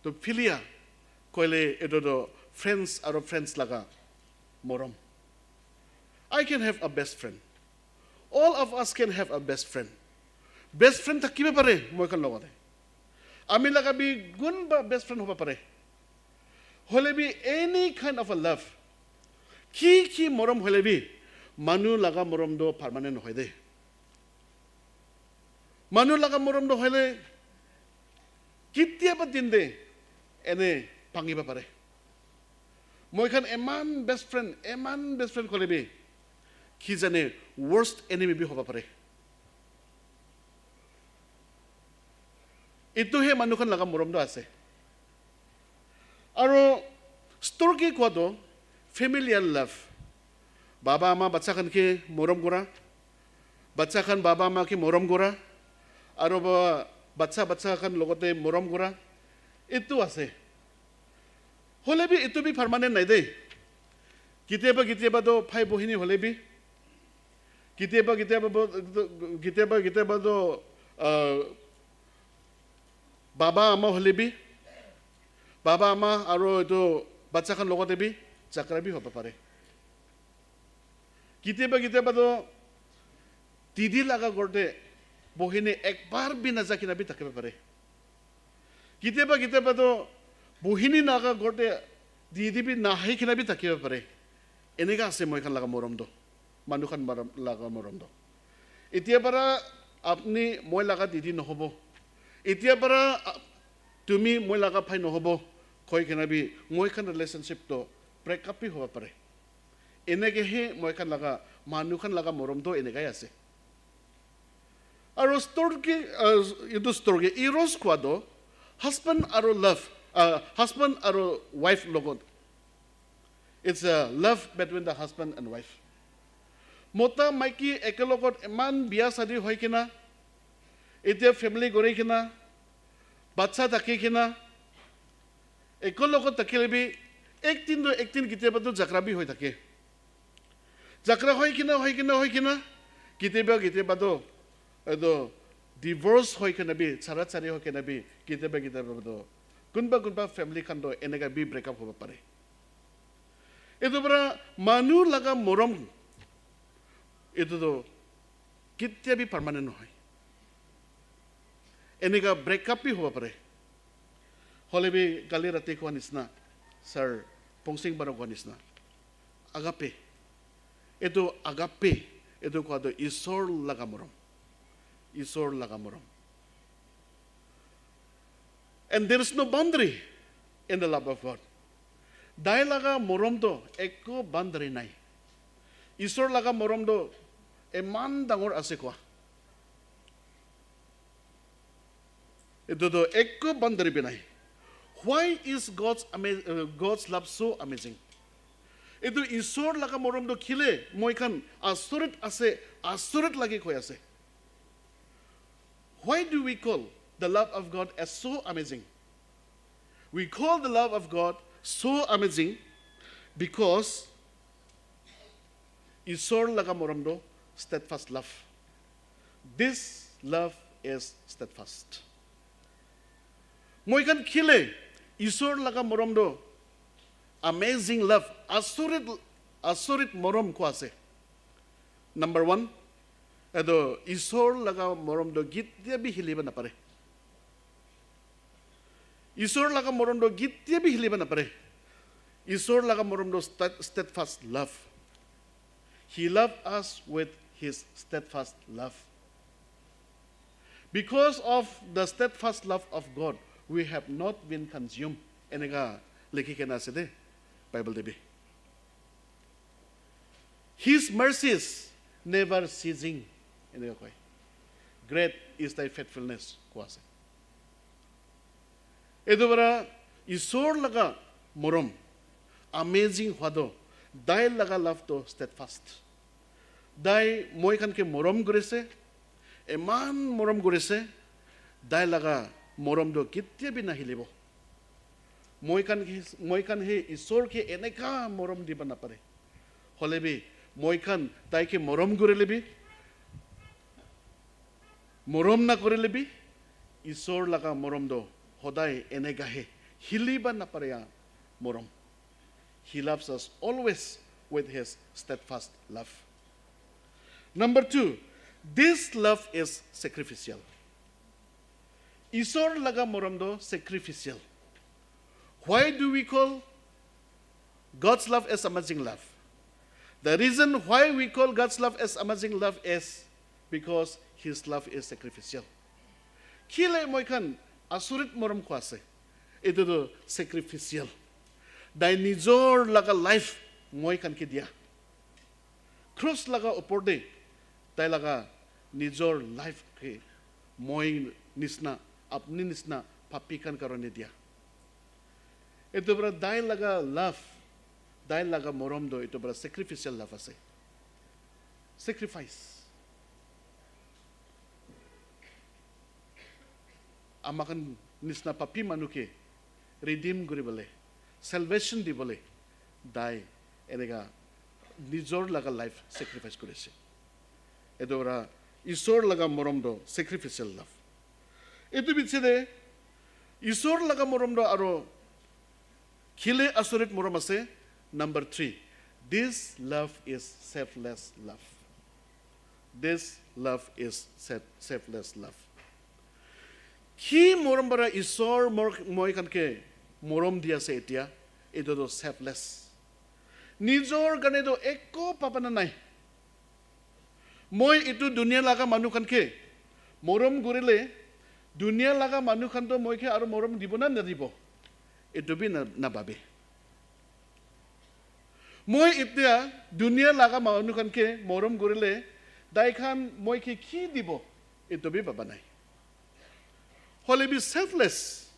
To philia koile etu to friends aro friends laga morom. I can have a best friend. All of us can have a best friend. Best friend thakibo pare moi khan logote. Ami laga bi gunba best friend hobo pare. Hoile bi any kind of a love, ki ki morom hoile bi, manu laga morom do permanent nohoi de. Manu laga morom do hoile kitiaba din de ene bhangibo pare. Moi khan eman best friend, eman best friend kole bi, ki jane worst enemy bi hobo pare. Etu he manu khan laga morom do ase. Aro storge koa to familial love. Baba ama bacha khan ke morom kora. Bacha khan baba ama ke morom kora. Aro ba, bacha bacha khan logote morom kora. Etu ase. Hoile bi etu bi permanent nai de. Kitiaba kitiaba to bhai bohini hoile bi. Kitiaba kitiaba bo-, kitiaba kitiaba to, ah, baba ama hoile bi. Baba ama aro etu bacha khan logote bi jhagara bi hobo pare. Kitiaba kitiaba to didi laga ghor te bohini ekbar bi naja kena bi thakibo pare. Kitiaba kitiaba to bohini laga ghor te didi bi nahai kena bi thakibo pare. Eneka ase moi khan laga morom do. Manu khan morom, laga morom do. Etia para apni moi laga didi nohobo. Etia para, ah, tumi moi laga bhai nohobo. Koi kena bi moi khan relationship to break up bi hobo pare. Eneke he moi khan laga, manu khan laga morom to enekai ase. Aro storge, ah, etu storge eros koa to husband aro love, ah, husband aro wife logot. It's a love between the husband and wife. Mota maiki ekelokot eman biya sadi hoi kena, etia family gori kena, bacha thaki kena, ekelokot thakile bi, ek din to ek din ketiaba to jagra bi hoi thake. Jagra hoi kena, hoi kena, hoi kena, ketiaba, ketiaba to, eto divorce hoi kena bi, chara chari hoi kena bi, ketiaba, ketiaba to, kunba, kunba family khan to eneka bi break up hobo pare. Etu para manu laga morom, etu to ketia bi permanent nohoi. Eneka break up bi hobo pare. Hole bi kali rati koa nisna, Sir Pongsing Baro koa nisna. Agape. Etu agape, etu koa to Isor laga morom. Isor laga morom. And there is no boundary in the love of God. Dai laga morom to ekko boundary nai. Isor laga morom to eman dangor ase koa. Etu to ekko boundary bi nai. Why is God's, ama- uh, God's love so amazing? Etu Isor laga morom to kile moi khan asorit ase, asorit lagi koi ase. Why do we call the love of God as so amazing? We call the love of God so amazing because Isor laga morom to steadfast love. This love is steadfast. Moi khan kile Isor laga morom to amazing love, asorit, asorit morom koa ase. Number one, etu Isor laga morom to ketia bi hiliba napare. Isor laga morom to ketia bi hiliba napare. Isor laga morom to stead- steadfast love. He loved us with his steadfast love. Because of the steadfast love of God, we have not been consumed. Eneka likhi kena ase de, Bible te bi. His mercies never ceasing. Eneka koi. Great is thy faithfulness, koa ase. Etu para Isor laga morom amazing hua to, dai laga love to steadfast. Dai moi khan ke morom kuri ase, eman morom kuri ase, dai laga morom to ketia bi nahilibo. Moi khan ke, moi khan he Isor ke eneka morom diba napare. Hole bi, moi khan tai ke morom kurile bi, morom nakurile bi, Isor laga morom to hodai eneka he, hiliba napare ya morom. He loves us always with his steadfast love. Number two, this love is sacrificial. Isor laga morom to sacrificial. Why do we call God's love as amazing love? The reason why we call God's love as amazing love is because his love is sacrificial. Kile moi khan asorit morom koa ase? Etu to sacrificial. Dai nijor laga life moi khan ke dia. Cross laga upor te tai laga nijor life ke moi nisna, apni nisna papi khan karone dia. Etu para dai laga love, dai laga morom to etu para sacrificial love ase. Sacrifice. Ama khan nisna papi manu ke redeem kuri bole, salvation di bole, dai eneka nijor laga life sacrifice kuri ase. Etu para Isor laga morom to sacrificial love. Etu biche te Isor laga morom to aro kile asorit morom ase. Number three, this love is selfless love. This love is self- selfless love. Ki morom para Isor mor- moi khan ke morom di ase etia, etu to selfless. Nijor karne to ekko bhabana nai. Moi etu dunia laga manu khan ke morom kurile, dunia laga manu khan to moi ke aru morom dibo na nadibo, etu bi na, nabhabe. Moi etia dunia laga manu khan ke morom kurile, tai khan moi ke ki dibo, etu bi bhaba nai. Hole bi selfless,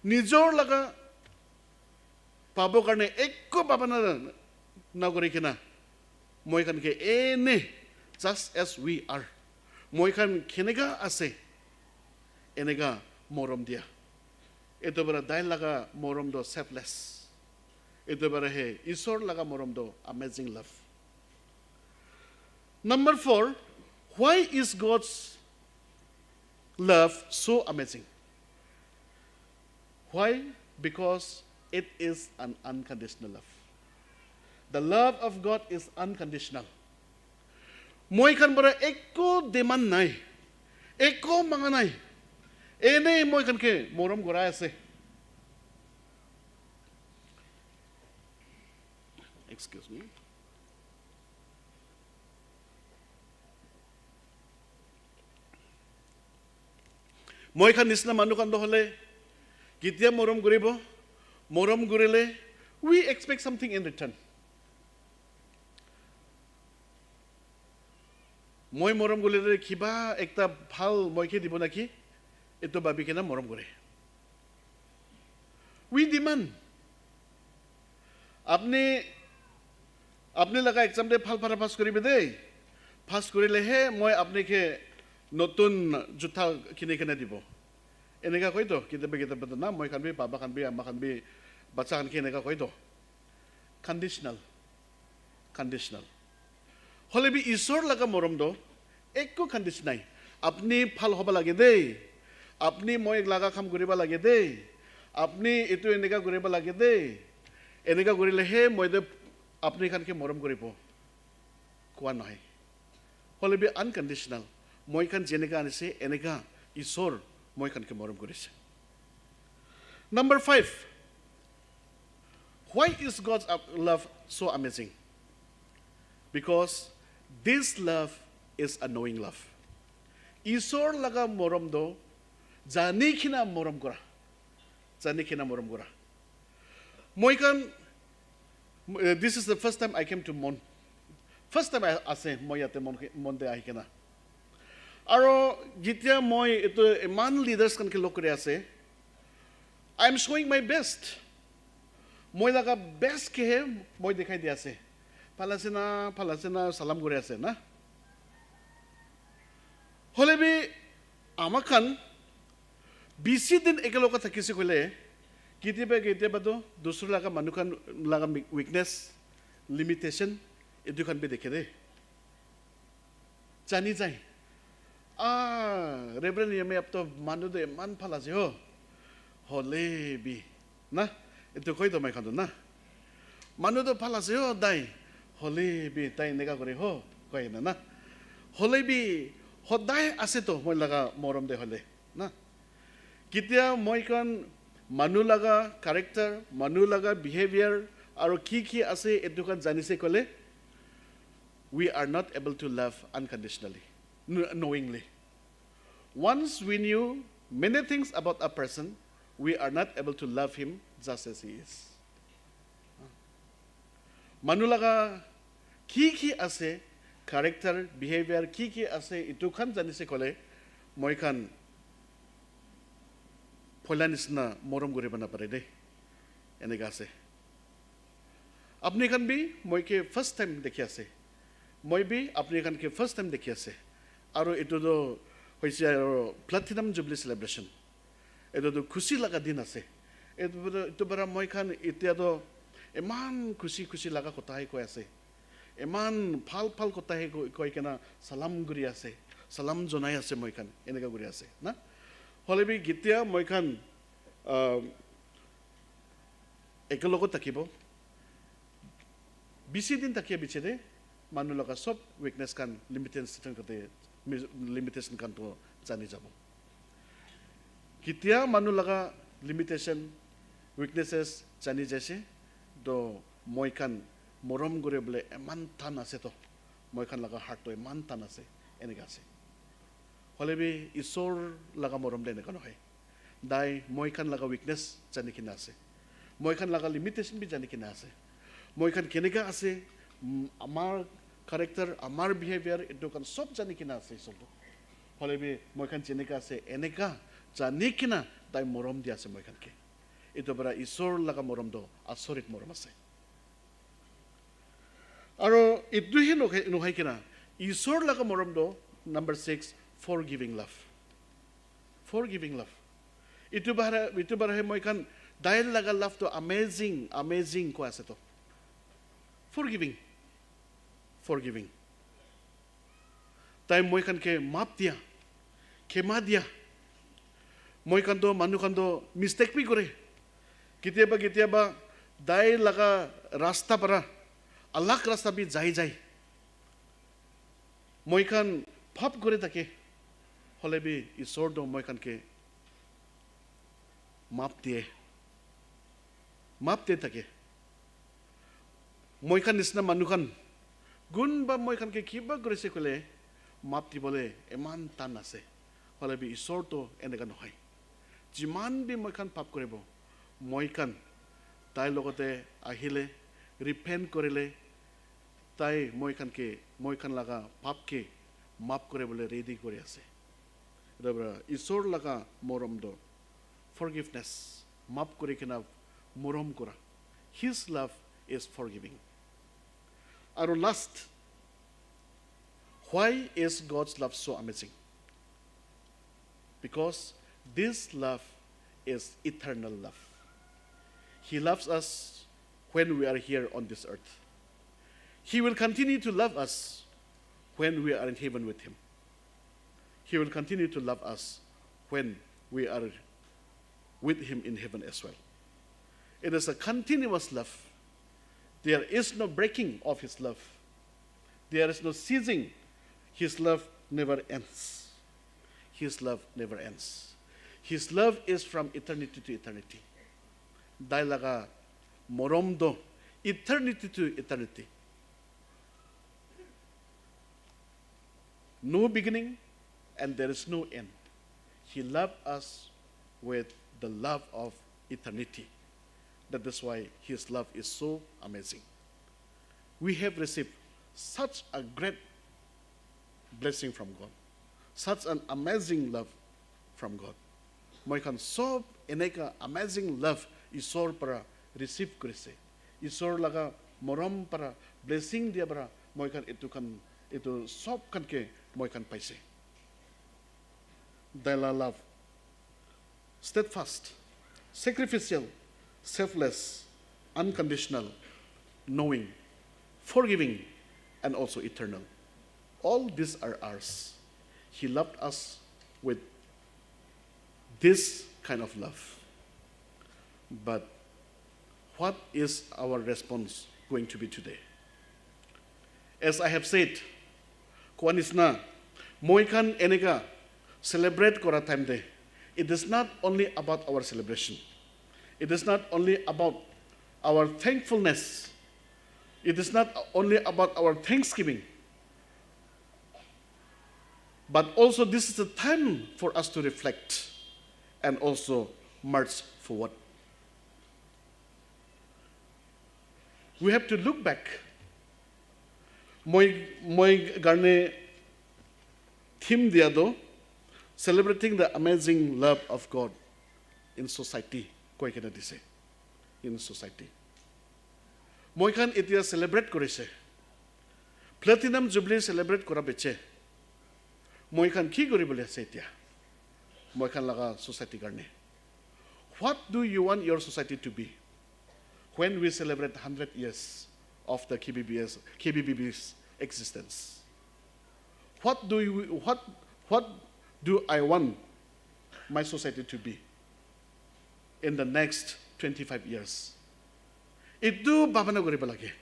nijor laga pabo karne ekko bhabana nakuri kena, Moi khan ke ene, just as we are. Moi khan keneka ase, eneka morom dia. Etu para tai laga morom do selfless. Etu para he Isor laga morom do amazing love. Number four, why is God's love so amazing? Why? Because it is an unconditional love. The love of God is unconditional. Moi khan para ekko demand nai, ekko manga nai. Ene moi khan ke morom gorai ase. Excuse me. Moi khan nisna manu khan to hole, ketia morom guribo, morom gurile, we expect something in return. Moi morom gurile kiba ekta bhal moi ke dibo naki, etu bhabi kena morom gure. We demand. Apni, apni laga exam de bhal para pass kuribe de. Pass kurile he moi apni ke notun juta kini kena dibo. Eneka koi to, kitabe kitabe to na, moi khan bi, baba khan bi, ama khan bi, bacha khan ke eneka koi to. Conditional. Conditional. Hole bi Isor laga morom do, ekko condition nai. Apni bhal hoba lage de. Apni moi laga kam guriba lage de. Apni etu eneka guriba lage de. Eneka gurile he moi de apni khan ke morom guribo. Koa nohoi. Hole bi unconditional. Moi khan jeneka anise, eneka Isor moi khan ke morom gurise. Number five, why is God's love so amazing? Because this love is a knowing love. Isor laga morom do jani kina morom gora. Jani kina morom gora. Moi khan, eh, this is the first time I came to Mon. First time I ase moi yate Mon, Mon de ahi kena. Aro jetia moi etu iman leaders khan ke log kuri ase, I am showing my best. Moi laga best ke he moi dikhai di ase. Phalasina, phalasina salam kuri ase na. Hole bi ama khan bisi din ekeloge thakise koile, ketiaba ketiaba to dusra laga manu khan laga mi-, weakness, limitation, etu khan bi dekhe de. Jani jai. Ah, Reverend Yemi ap to manu de eman bhal ase ho. Hole bi. Na, etu koi to moi khan to na. Manu to bhal ase ho dai. Hole bi tai eneka kore ho. Koi na na. Hole bi hodai ase to moi laga morom de hole. Na. Ketia moi khan manu laga character, manu laga behavior, aro ki ki ase etu khan janise koile, we are not able to love unconditionally, kn-, knowingly. Once we knew many things about a person, we are not able to love him just as he is. Manu laga ki ki ase, character, behavior, ki ki ase, etu khan janise koile, moi khan phoila nisna morom kuribo napare de. Eneka ase. Apni khan bi moi ke first time dekhi ase. Moi bi apni khan ke first time dekhi ase. Aro etu to hoise aro Platinum Jubilee Celebration. Etu to khushi laga din ase. Etu, etu para moi khan etia to eman khushi khushi laga kotha he koi ase. Eman bhal bhal kotha he koi, koi kena salam kuri ase. Salam jonai ase moi khan. Eneka kuri ase. Na? Hole bi ketia moi khan, ah, ekeloge thakibo. Bisi din thakia biche de, manu laga sob weakness khan, limitation khan te, limitation khan to jani jabo. Ketia manu laga limitation, weaknesses jani jaise, to moi khan morom kuri bole eman tan ase to, moi khan laga heart to eman tan ase, eneka ase. Hole bi Isor laga morom de eneka nohoi. Tai moi khan laga weakness jani kena ase. Moi khan laga limitation bi jani kena ase. Moi khan keneka ase, mm, amar character, amar behavior, etu khan sob jani kena ase Isor to. Hole bi moi khan jeneka ase, eneka jani kena tai morom di ase moi khan ke. Etu para Isor laga morom to asorit morom ase. Aro itu hi nohai, nohai kena, Isor laga morom do, number six, forgiving love. Forgiving love. Itu bahara, itu bahara he moi khan, tai laga love to amazing, amazing koi ase to. Forgiving. Forgiving. Tai moi khan ke maaf dia, khema dia. Moi khan to, manu khan to mistake bi kore. Ketiaba, ketiaba tai laga rasta para alag rasta bi jai jai. Moi khan pap kore thake, hole bi Isor to moi khan ke maaf diye. Maaf diye thake. Moi khan nisna manu khan, kunba moi khan ke kiba korise koile, maaf dibole eman tan ase. Hole bi Isor to eneka nohoi. Jiman bi moi khan pap koribo, moi khan tai logote ahile, repent korile, tai moi khan ke, moi khan laga pap ke maaf koribole ready kori ase. Etu para Isor laga morom to forgiveness, maaf kori kena morom kora. His love is forgiving. Aru last, why is God's love so amazing? Because this love is eternal love. He loves us when we are here on this earth. He will continue to love us when we are in heaven with Him. He will continue to love us when we are with Him in heaven as well. It is a continuous love. There is no breaking of His love. There is no ceasing. His love never ends. His love never ends. His love is from eternity to eternity. Tai laga morom to eternity to eternity. No beginning and there is no end. He loved us with the love of eternity. That is why His love is so amazing. We have received such a great blessing from God, such an amazing love from God. Moi khan sob eneka amazing love Isor para receive korise. Isor laga morom para, blessing dia para moi khan etu khan, etu sob khan ke moi khan paise. Tai laga love, steadfast, sacrificial, selfless, unconditional, knowing, forgiving, and also eternal. All these are ours. He loved us with this kind of love. But what is our response going to be today? As I have said, koa nisna, moi khan eneka celebrate kora time te, it is not only about our celebration. It is not only about our thankfulness. It is not only about our thanksgiving. But also, this is a time for us to reflect and also march forward. We have to look back. Moi, moi karne theme dia to, celebrating the amazing love of God in society, koi kena dise. In society. Moi khan etia celebrate korise. Platinum Jubilee celebrate kora piche, moi khan ki koribole ase etia? Moi khan laga society karne. What do you want your society to be when we celebrate hundred years of the K B B S, K B B B's existence? What do you, what, what do I want my society to be in the next twenty-five years? Etu bhabana koribo lage.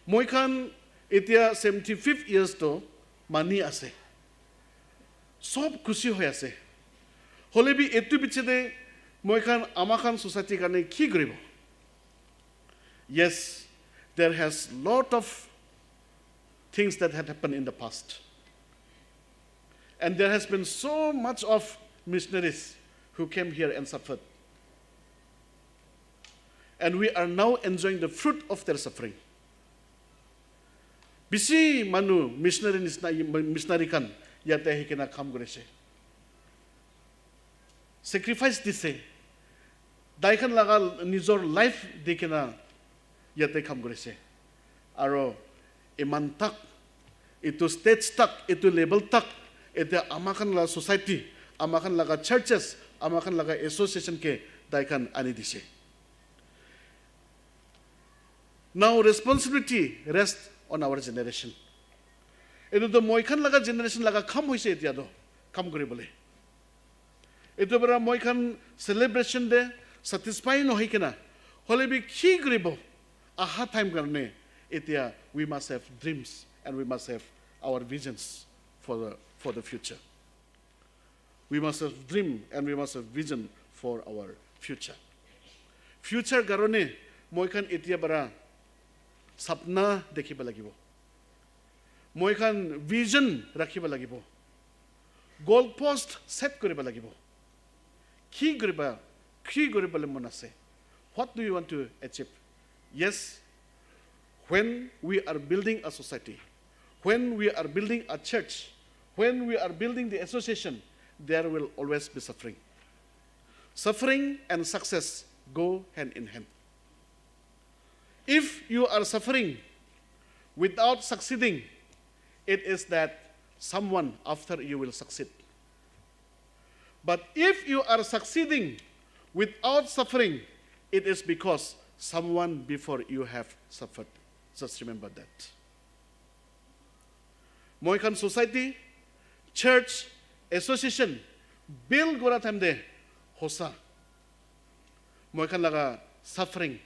Moi khan etia seventy-fifth years to mani ase. Sob khushi hoi ase. Hole bi etu piche te moi khan ama khan society karne ki koribo? Yes, there has lot of things that had happened in the past. And there has been so much of missionaries who came here and suffered. And we are now enjoying the fruit of their suffering. Bisi manu missionary nisna, missionary khan yate ahi kena kam korise. Sacrifice dise. Tai khan laga nijor life di kena yate kam korise. Aro iman tak, itu stage tak, itu level tak, itu ama khan la society, ama khan laga churches, ama khan laga association ke tai khan ani dise. Now responsibility rests on our generation. Itu to moi khan laga generation laga kam hoise etia to, kam kuribole. Itu para moi khan celebration de satisfy nohoi kena, hole bi ki kuribo? Aha time karne etia we must have dreams and we must have our visions for the, for the future. We must have dream and we must have vision for our future. Future karone moi khan etia para sapna dekhiba lagibo. Moi khan vision rakhiba lagibo. Goal post set kuriba lagibo. Ki kuriba, ki kuribole mon ase? What do you want to achieve? Yes, when we are building a society, when we are building a church, when we are building the association, there will always be suffering. Suffering and success go hand in hand. If you are suffering without succeeding, it is that someone after you will succeed. But if you are succeeding without suffering, it is because someone before you have suffered. Just remember that. Moi khan society, church, association build kora time de hosa moi khan laga suffering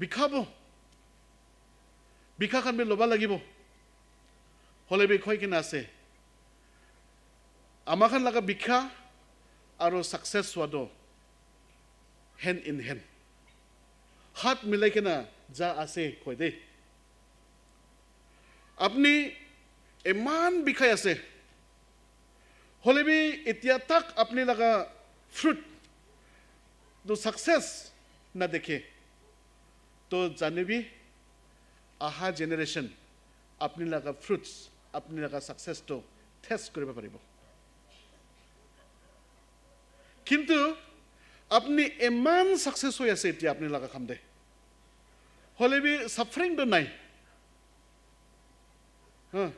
bikhabo, bikha khan bi loba lagibo. Hole bi khoi kena ase, ama khan laga bikha aro success hua to hand in hand, hat milai kena ja ase koi de. Apni eman bikhai ase, hole bi etia tak apni laga fruit to success na dekhe, to janibi, aha generation apni laga fruits, apni laga success to test kuribo paribo. Kintu apni eman success hoi ase etia apni laga kam de, hole bi suffering to nai. Huh?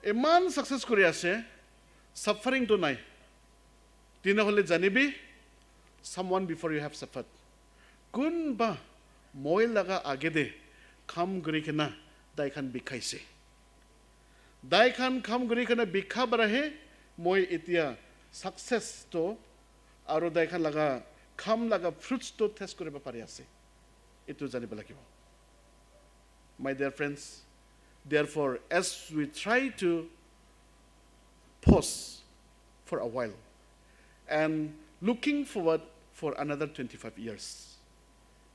Eman success kuri ase, suffering to nai. Tina hole janibi, someone before you have suffered. Kunba moi laga age de kam kuri kena tai khan bikhaise. Tai khan kam kuri kena bikha para he moi etia success to aro tai khan laga kam laga fruits to test kuribo pari ase. Itu janibo lagibo. My dear friends, therefore, as we try to pause for a while and looking forward for another twenty-five years,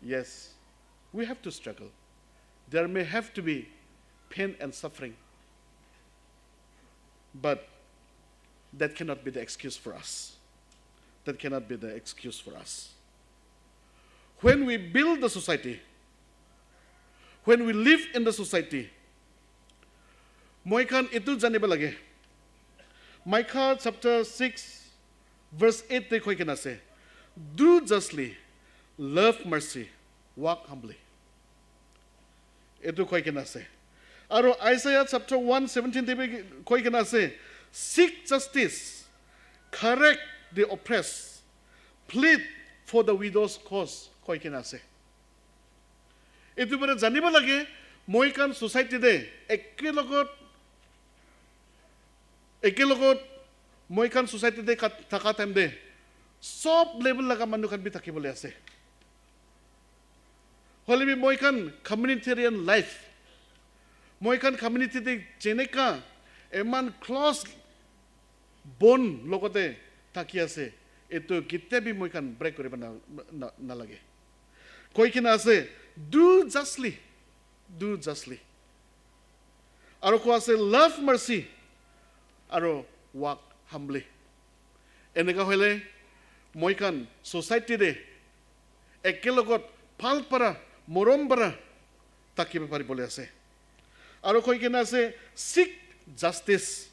yes, we have to struggle. There may have to be pain and suffering, but that cannot be the excuse for us. That cannot be the excuse for us. When we build the society, when we live in the society, moi khan etu janibo lage. Micah chapter six, verse eight te koi kena ase, "Do justly, love mercy, walk humbly." Etu koi kena ase. Aro Isaiah chapter one seventeen te bi koi kena ase, "Seek justice, correct the oppressed, plead for the widow's cause," koi kena ase. Etu para janibo lage, moi khan society te ekelogot, ekelogot moi khan society te kat-, thaka time te sob level laga manu khan bi thaki bole ase. Hole bi moi khan communitarian life, moi khan community te jeneka eman close bond logote thaki ase, etu ketia bi moi khan break kuribo na, na, nalage. Koi kena ase, "Do justly, do justly." Aro koi ase, "Love mercy, aro walk humbly." Eneka hoile moi khan society te ekelogot bhal para, morom para thakibo pari bole ase. Aro koi kena ase, "Seek justice,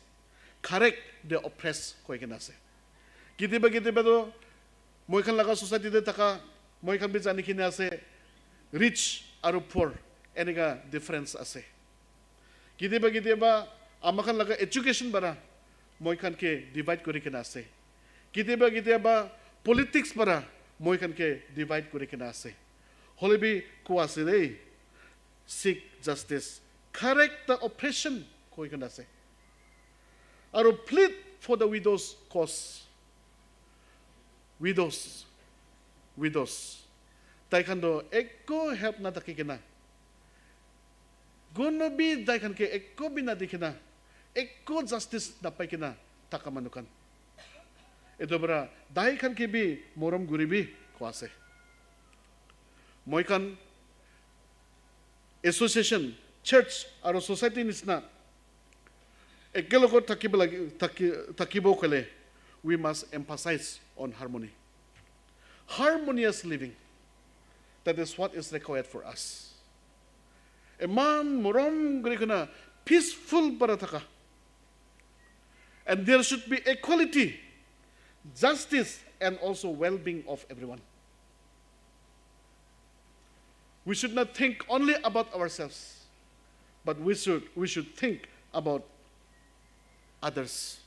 correct the oppressed," koi kena ase. Ketiba ketiba to moi khan laga society te thaka, moi khan bi jani kena ase, rich aro poor Eneka difference ase. Kitiaba kitiaba ama khan laga education para moi khan ke divide kuri kena ase. Kitiaba kitiaba politics para moi khan ke divide kuri kena ase. Hoile bi koa ase dei, seek justice, correct the oppression koi kena ase. Aru plead for the widows' cause. Widows, widows. Tai khan toh ekko help na thaki kena, kono bi tai khan ke ekko bi na dikhi na, ekko justice na pai kena thaka manu khan. Etu para tai khan ke bi morom guri bi koa ase. Moi khan association, church aru society nisna ekelogot thakibo lagi, thaki, thakibo koile, we must emphasize on harmony. Harmonious living, that is what is required for us. Eman morom kuri kena peaceful para thaka. And there should be equality, justice, and also well-being of everyone. We should not think only about ourselves, but we should, we should think about others.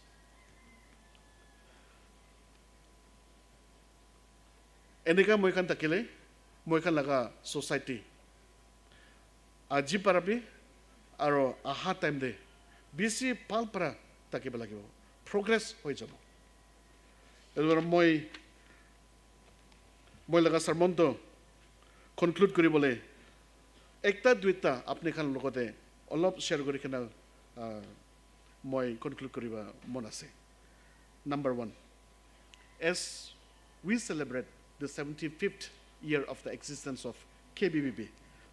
Eneka moi khan thakile, moi khan laga society aji para bi aru aha time te bishi bhal para thakibo lagibo, progress hoi jabo. Etu para moi, moi laga sermon to conclude kuri bole ekta duita apni khan logote olop share kuri kena, ah, moi conclude kuriba mon ase. Number one, as we celebrate the seventy-fifth year of the existence of K B B B,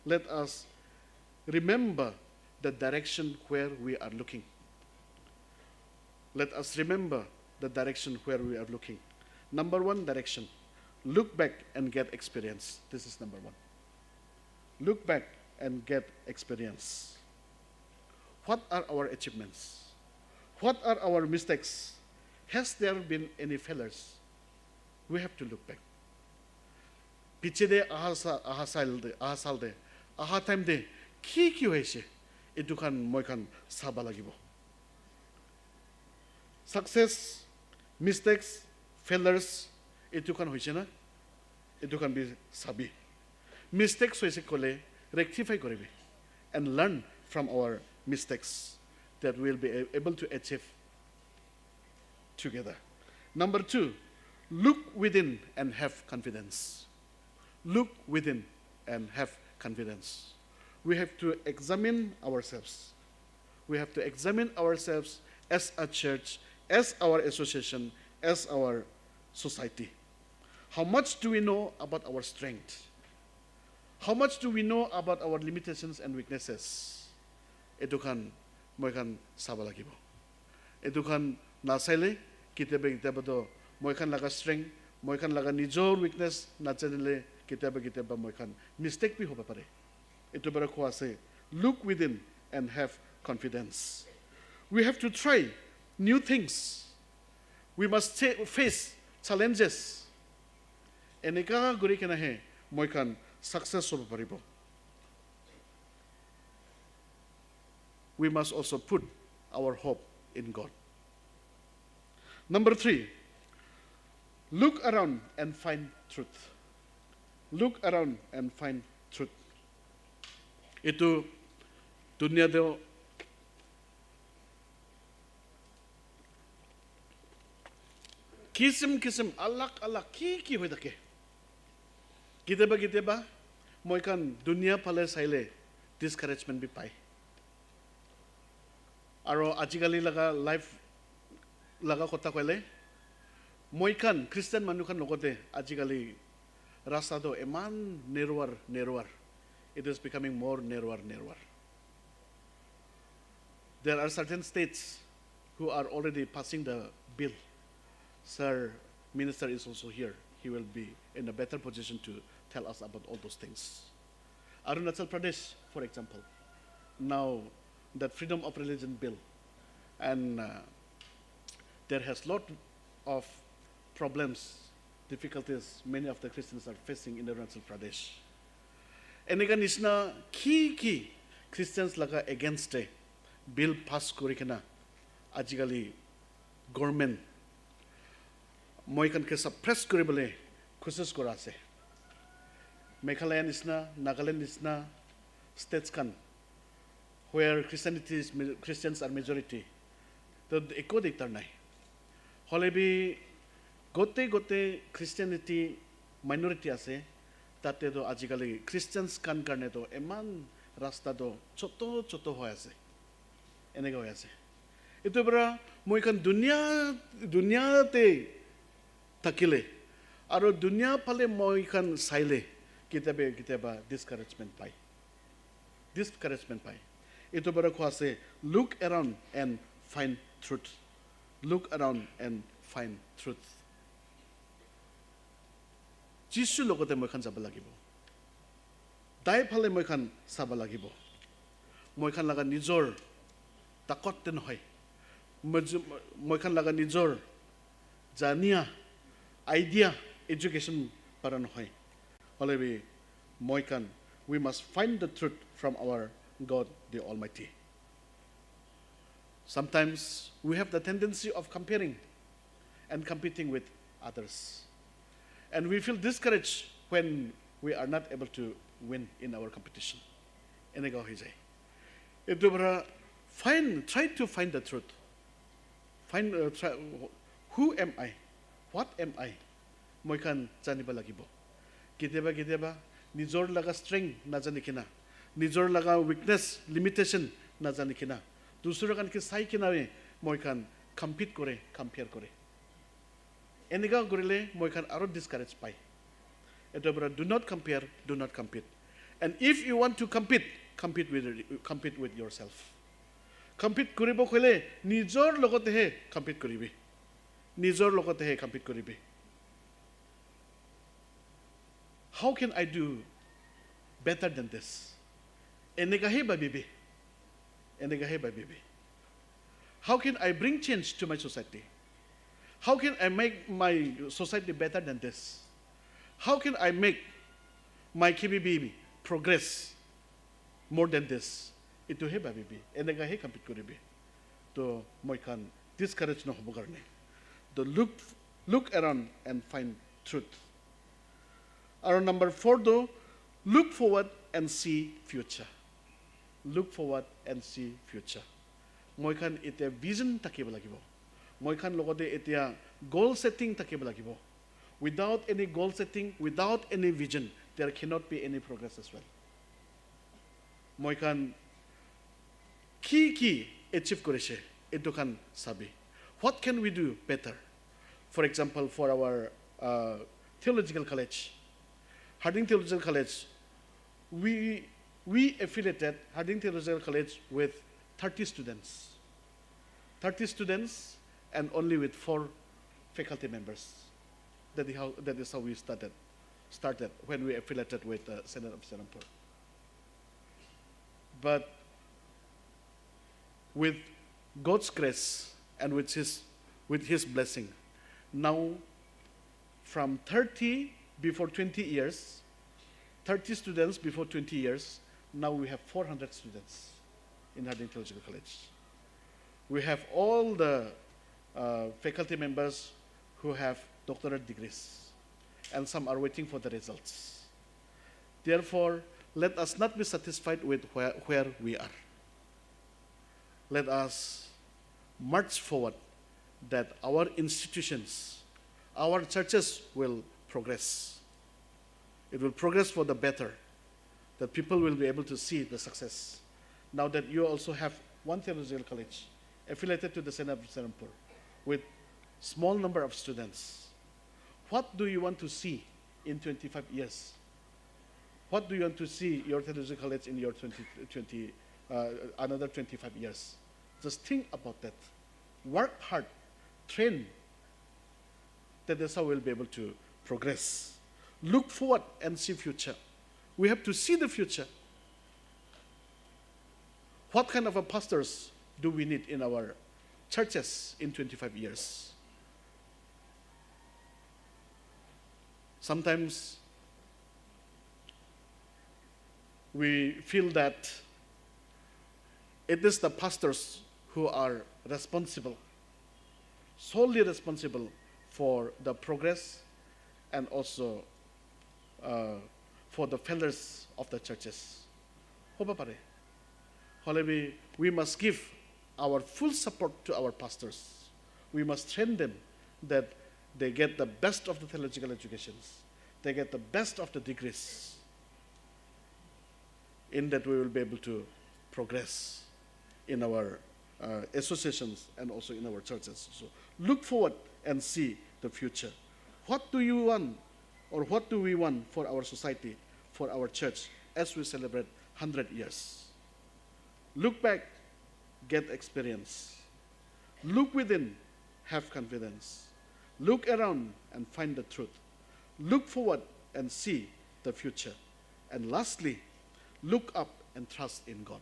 let us remember the direction where we are looking. Let us remember the direction where we are looking. Number one direction, look back and get experience. This is number one. Look back and get experience. What are our achievements? What are our mistakes? Has there been any failures? We have to look back. Piche te aha sa-, aha saal te, aha saal te, aha time te ki ki hoise? Etu khan moi khan saba lagibo. Success, mistakes, failures, etu khan hoise na? Etu khan bi sabi. Mistakes hoise koile rectify koribi and learn from our mistakes that we will be a-, able to achieve together. Number two, look within and have confidence. Look within and have confidence. We have to examine ourselves. We have to examine ourselves as a church, as our association, as our society. How much do we know about our strength? How much do we know about our limitations and weaknesses? Etu khan moi khan saba lagibo. Etu khan nasaile kitiaba kitiaba to moi khan laga strength, moi khan laga nijor weakness najanile kitiaba kitiaba moi khan mistake bi hobo pare. Etu para koa ase, look within and have confidence. We have to try new things. We must cha-, face challenges. Eneka kuri kena he moi khan success hobo paribo. We must also put our hope in God. Number three, look around and find truth. Look around and find truth. Etu dunia te kisim kisim, alag alag ki ki hoi thake. Kitiaba kitiaba moi khan dunia phale saile discouragement bi pai. Aru ajikali laga life laga kotha koile, moi khan Christian manu khan logote ajikali rasta to eman narrower, narrower. It is becoming more narrower, narrower. There are certain states who are already passing the bill. Sir, Minister is also here. He will be in a better position to tell us about all those things. Arunachal Pradesh, for example, now that freedom of religion bill, and, uh, there has lot of problems, difficulties many of the Christians are facing in Arunachal Pradesh. Eneka nisna ki ki Christians laga against te bill pass kuri kena ajikali government moi khan ke suppress kuri bole kosis kura ase. Meghalaya nisna, Nagaland nisna states khan where Christianity is, Christians are majority, to ekko diktar nai. Hole bi gote gote Christianity minority ase, tate to ajikali Christians khan karne to eman rasta to choto choto hoi ase. Eneka hoi ase. Etu para moi khan dunia, dunia te thakile, aro dunia phale moi khan saile, ketiaba ketiaba discouragement pai. Discouragement pai. Etu para koa ase, look around and find truth. Look around and find truth. Jisu logote moi khan jaba lagibo. Tai phale moi khan saba lagibo. Moi khan laga nijor takot te nohoi. Moi ju-, moi khan laga nijor jania, idea, education para nohoi. Hole bi moi khan, we must find the truth from our God the Almighty. Sometimes we have the tendency of comparing and competing with others. And we feel discouraged when we are not able to win in our competition. Eneka hoi jai. Etu para find, try to find the truth. Find, uh, try, who am I? What am I? Moi khan janiba lagibo. Ketiaba ketiaba nijor laga strength najani kena, nijor laga weakness, limitation najani kena, dusra khan ke sai kena moi khan compete kore, compare kore. Eneka kurile moi khan aro discourage pai. Etu para do not compare, do not compete. And if you want to compete, compete with, compete with yourself. Compete kuribo khole nijor logote he compete kuribi. Nijor logote he compete kuribi. How can I do better than this? Eneka he babibi. Eneka he babibi. How can I bring change to my society? How can I make my society better than this? How can I make my K B B B progress more than this? Etu he babibi. Eneka he compete kuribi. To moi khan discourage nohobo karne. To look, look around and find truth. Aru number four to, look forward and see future. Look forward and see future. Moi khan etia vision thakibo lagibo. Moi khan logote etia goal setting thakibo lagibo. Without any goal setting, without any vision, there cannot be any progress as well. Moi khan ki ki achieve korise, etu khan sabi. What can we do better? For example, for our, uh, theological college, Harding Theological College, we, we affiliated Harding Theological College with thirty students. Thirty students and only with four faculty members. That is how, that is how we started, started when we affiliated with the Synod of Serampore. But with God's grace and with His, with His blessing, now from thirty before twenty years, thirty students before twenty years, now we have four hundred students in Harding Theological College. We have all the, uh, faculty members who have doctorate degrees, and some are waiting for the results. Therefore, let us not be satisfied with where, where we are. Let us march forward that our institutions, our churches will progress. It will progress for the better, that people will be able to see the success. Now that you also have one theological college affiliated to the Synod of Serampore with small number of students, what do you want to see in twenty-five years? What do you want to see your theological college in your twenty, twenty, uh, another twenty-five years? Just think about that. Work hard, train. That is how we'll be able to progress. Look forward and see future. We have to see the future. What kind of a pastors do we need in our churches in twenty-five years? Sometimes We feel that it is the pastors who are responsible, solely responsible for the progress and also uh, for the failures of the churches. Hoba pare. However, we must give our full support to our pastors. We must train them that they get the best of the theological educations, they get the best of the degrees, in that we will be able to progress in our uh, associations and also in our churches. So look forward and see the future. What do you want, or what do we want for our society, for our church, as we celebrate hundred years? Look back, get experience. Look within, have confidence. Look around and find the truth. Look forward and see the future. And lastly, look up and trust in God.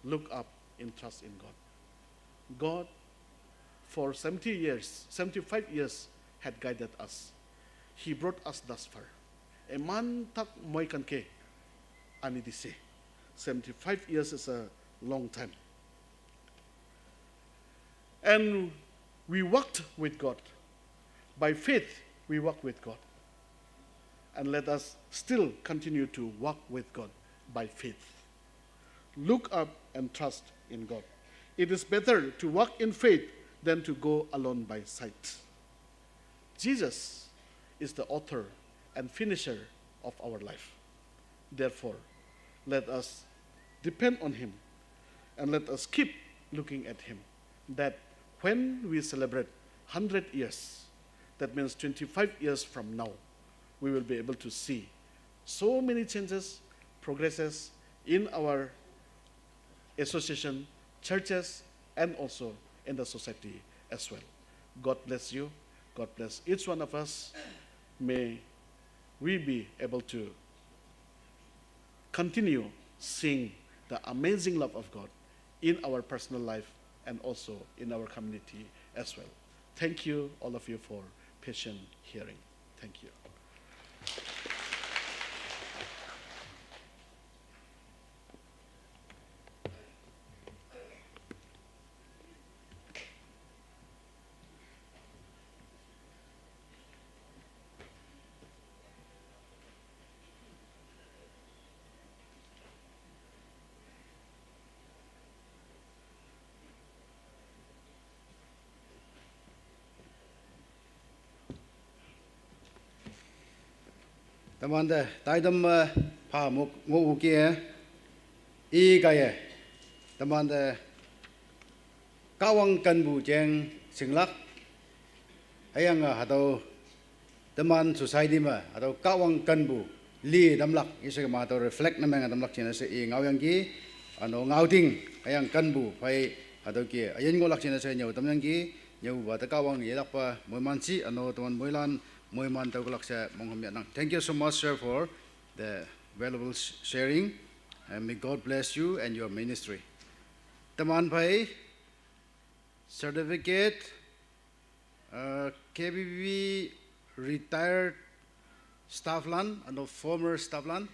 Look up and trust in God. God, for seventy years, seventy-five years, had guided us. He brought us thus far. Eman thak moi kan ke ani dise. Seventy-five years is a long time. And we walked with God. By faith, we walk with God. And let us still continue to walk with God by faith. Look up and trust in God. It is better to walk in faith than to go alone by sight. Jesus is the author and finisher of our life. Therefore, let us depend on Him and let us keep looking at Him. That when we celebrate hundred years, that means twenty-five years from now, we will be able to see so many changes, progresses in our association, churches, and also in the society as well. God bless you. God bless each one of us. May we be able to continue seeing the amazing love of God in our personal life and also in our community as well. Thank you, all of you, for patient hearing. Thank you. Teman te taidam ma pha mok ngo u ke, i ka ye. Teman te Kahwang kanbu jeng singlak. Hüyange hatüo teman society me hatüo Kahwang kanbu li tamlak, ise ke ma hatüo reflect ne menge tamlak jingne she i ngaoyangki, üno ngaoting, hüyange kanbu phei hatüo ke üyin ngohlak jingne she nyüo tamyangki, nyüopa te Kahwang yelakpa moiman shi, üno teman moilan moiman tüoklak she mongham yahnang. Thank you so much, sir, for the valuable sh-, sharing, and may God bless you and your ministry. Teman phei certificate, uh, K B B retired staff lan, üno former staff lan,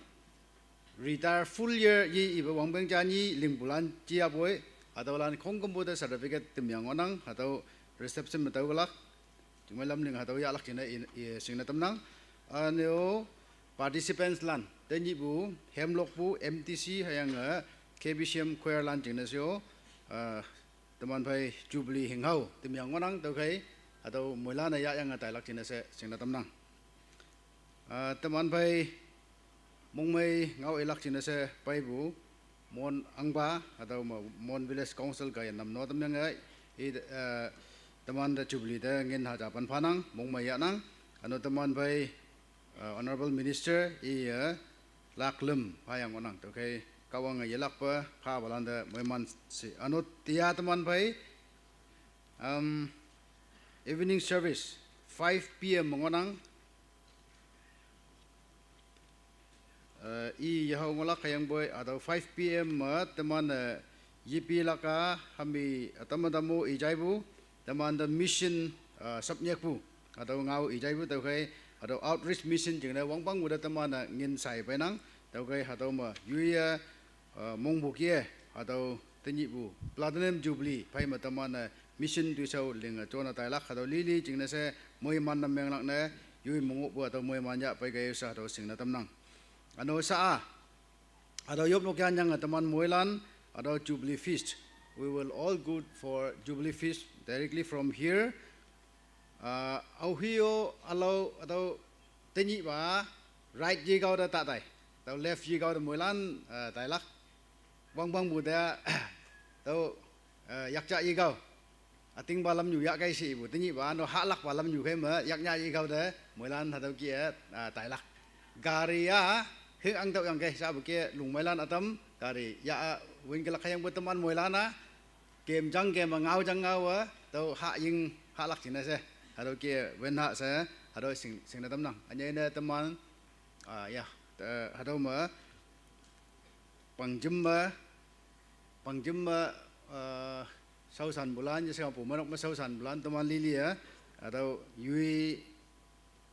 retire full year yi ipe wangpeng ja nyi lingpulan jia poi, hatüolan khongkümpu te certificate temyang ngohnang, hatüo reception me tüoklak. Jingmei lamling hatüo yahlak jingne i, i, shingne tamnang. Üno participants lan, tenyihpu, Hemlokpu, M T C, hüyange, K B C M choir lan jingne she-o, ah, teman phei Jubilee hinghao temyang ngohnang, tüokhei, hatüo moilan-e yahyange tailak jingne she, shingne tamnang. Ah, teman phei mongmei ngao ilak jingne she peipu, Mon ahngpa, hatüo me Mon Village Council kaiye namno tamyange, i, eh, teman te Jubilee te ngin haja pan phanang, mongmei yahnang, üno teman phei, eh, Honorable Minister, iye, lak lüm phayang ngohnang, tüokhei, Kahwange yelakpe, phapalan te moiman shi, üno tia teman phei, um, evening service, five P M me ngohnang, eh, i yahao ngohlak hüyangpoi, hatüo five P M me teman, eh, yepilak-a hami, eh, ütam ütam-o ijaipu, teman te mission, eh, sapnyakpu, hatüo ngao ijaipu tüokhei, hatüo outreach mission jingne wangpangpu te teman-e ngin sai peinang, Tüokhei hatüo me yoi-e, uh, mongpu kih-e, hatüo tenyihpu Platinum Jubilee phei me teman-e mission toishao linge jona tailak, hatüo lili jingne she moiman ne menglak ne, yoi me ngohpu hatüo moiman yah pei kei she hatüo shingne tamnang. Üno sha-a, hatüo yopnok yanyange teman moilan, hatüo Jubilee Feast. We will all go for Jubilee Feast directly from here. Ah, aohe-o ülao, hatüo tenyihpa, right yekao te tatai. Tüo left yekao te moilan, ah, tailak. Wangwangpu te, tüo, ah, yakjah yekao. Ütingpa lamnyu yahkei she ipu, tenyihpa, no hahlakpa lamnyu khei me, yaknyah yekao te, moilan hatüo kih-e, ah, tailak. Gari-a, hing angtüoh yangkei, shapu kih-e, lungmeilan ütam, gari, yah-a, win kelak hüyangpoi teman moilan-a, kem jang kem-a, ngao jang ngao-a, tüo hahying, hahlak jingne she, hatüo kih-e, win ha she, hatüo shing, shingne tamnang. Ünyei ne teman, ah, ya, te, hatüo me, pangjim me, pangjim me, eh, shaoshanpulan, yeshe pu menok me shaoshanpulan, teman lili-e, hatüo yoi,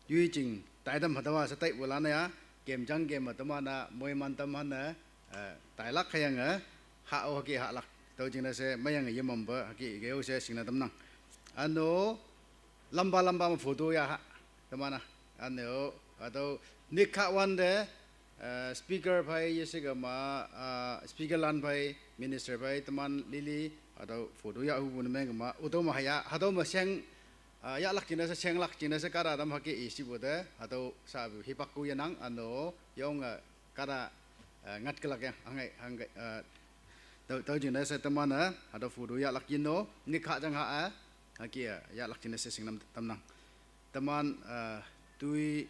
yoi jing, taitam hatüowa she taipulan-e ya, kem jang kem-a teman-a, moiman tam han-e, eh, tailak hüyange, hah-o hüke hahlak. Tüo jingne she, meiyange yemampe, hüke ikeo she shingne tamnang. Üno, lamba lamba me photo yah ha, teman-a. Üno, hatüo, nyik ha wante, eh, speaker phei, yeshe kema, ah, speakerlan phei, minister phei, teman lili, hatüo photo yahhupu ne meng kema, ütüo me haya, hatüo me sheng, ah, yahlak jingne she, shenglak jingne she, kahta tam hüke ishipu te, hatüo shapu hipak ku yenang, üno, yonge, kahta, eh, ngat kelak yang, hangai, hangai, eh, tüo, tüo jingne she teman-e, hatüo photo yahlak yin no, nyik ha jang ha-e, hüke, eh, yahlak jingne she shingnam tamnang. Teman, eh, toi,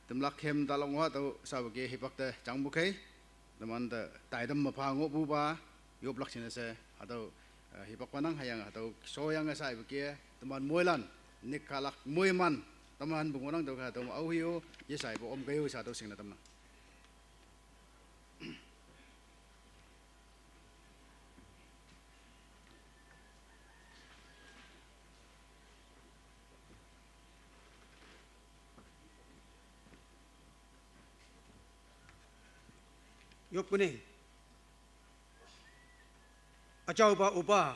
temlak hem talok ngoh hatüo shapu kih hipak te jangpu khei. Teman te taitam me pha ngohpupa, yoplak jingne she, hatüo, eh, hipak panang hüyange hatüo shoyange shapu kih, teman moilan, nyik hahlak moiman, teman pu ngohnang tüokhei hatüo me aohe-o, yeshaipu omkei-o she hatüo shingne tamnang. Yop kuni. Üjaopa Üpa,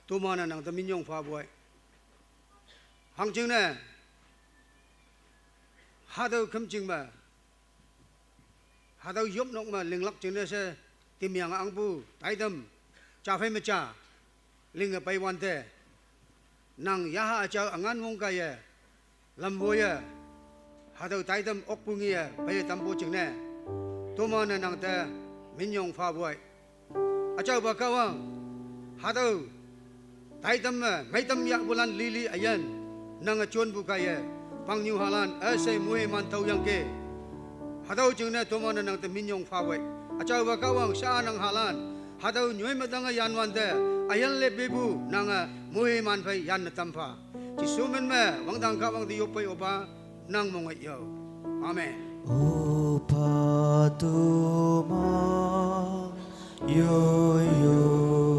toman-e nang te minyong phapoi. Hangjingne, hatüo khümjing me, hatüo yopnok me linglak jingne she, timyange angpu, taitam, ja phei me ja, linge peiwante, nang yaha üjao üngan wong kaiye, lamwoiye, hatüo taitam okpu ngeye, peiye tampu jingne, toman-e nang te minyong phapoi. Üjaopa Kahwang, hatüo taitam me, meitam yahpulan lili üyin, nange jonpu kaiye, pangnyuhalan üshei moiman tüoyangki. Hatüo jingne toman-e nang te minyong phapoi. Üjaopa Kahwang sha-a nang halan, hatüo nyoi me tange yanwante, üyin lepipu nange moiman phei yanne tam pha. Jesu min me wangdang Kahwang te yoppei Üpa, nang mong-e yo. Amen. Opa toman, yo yo.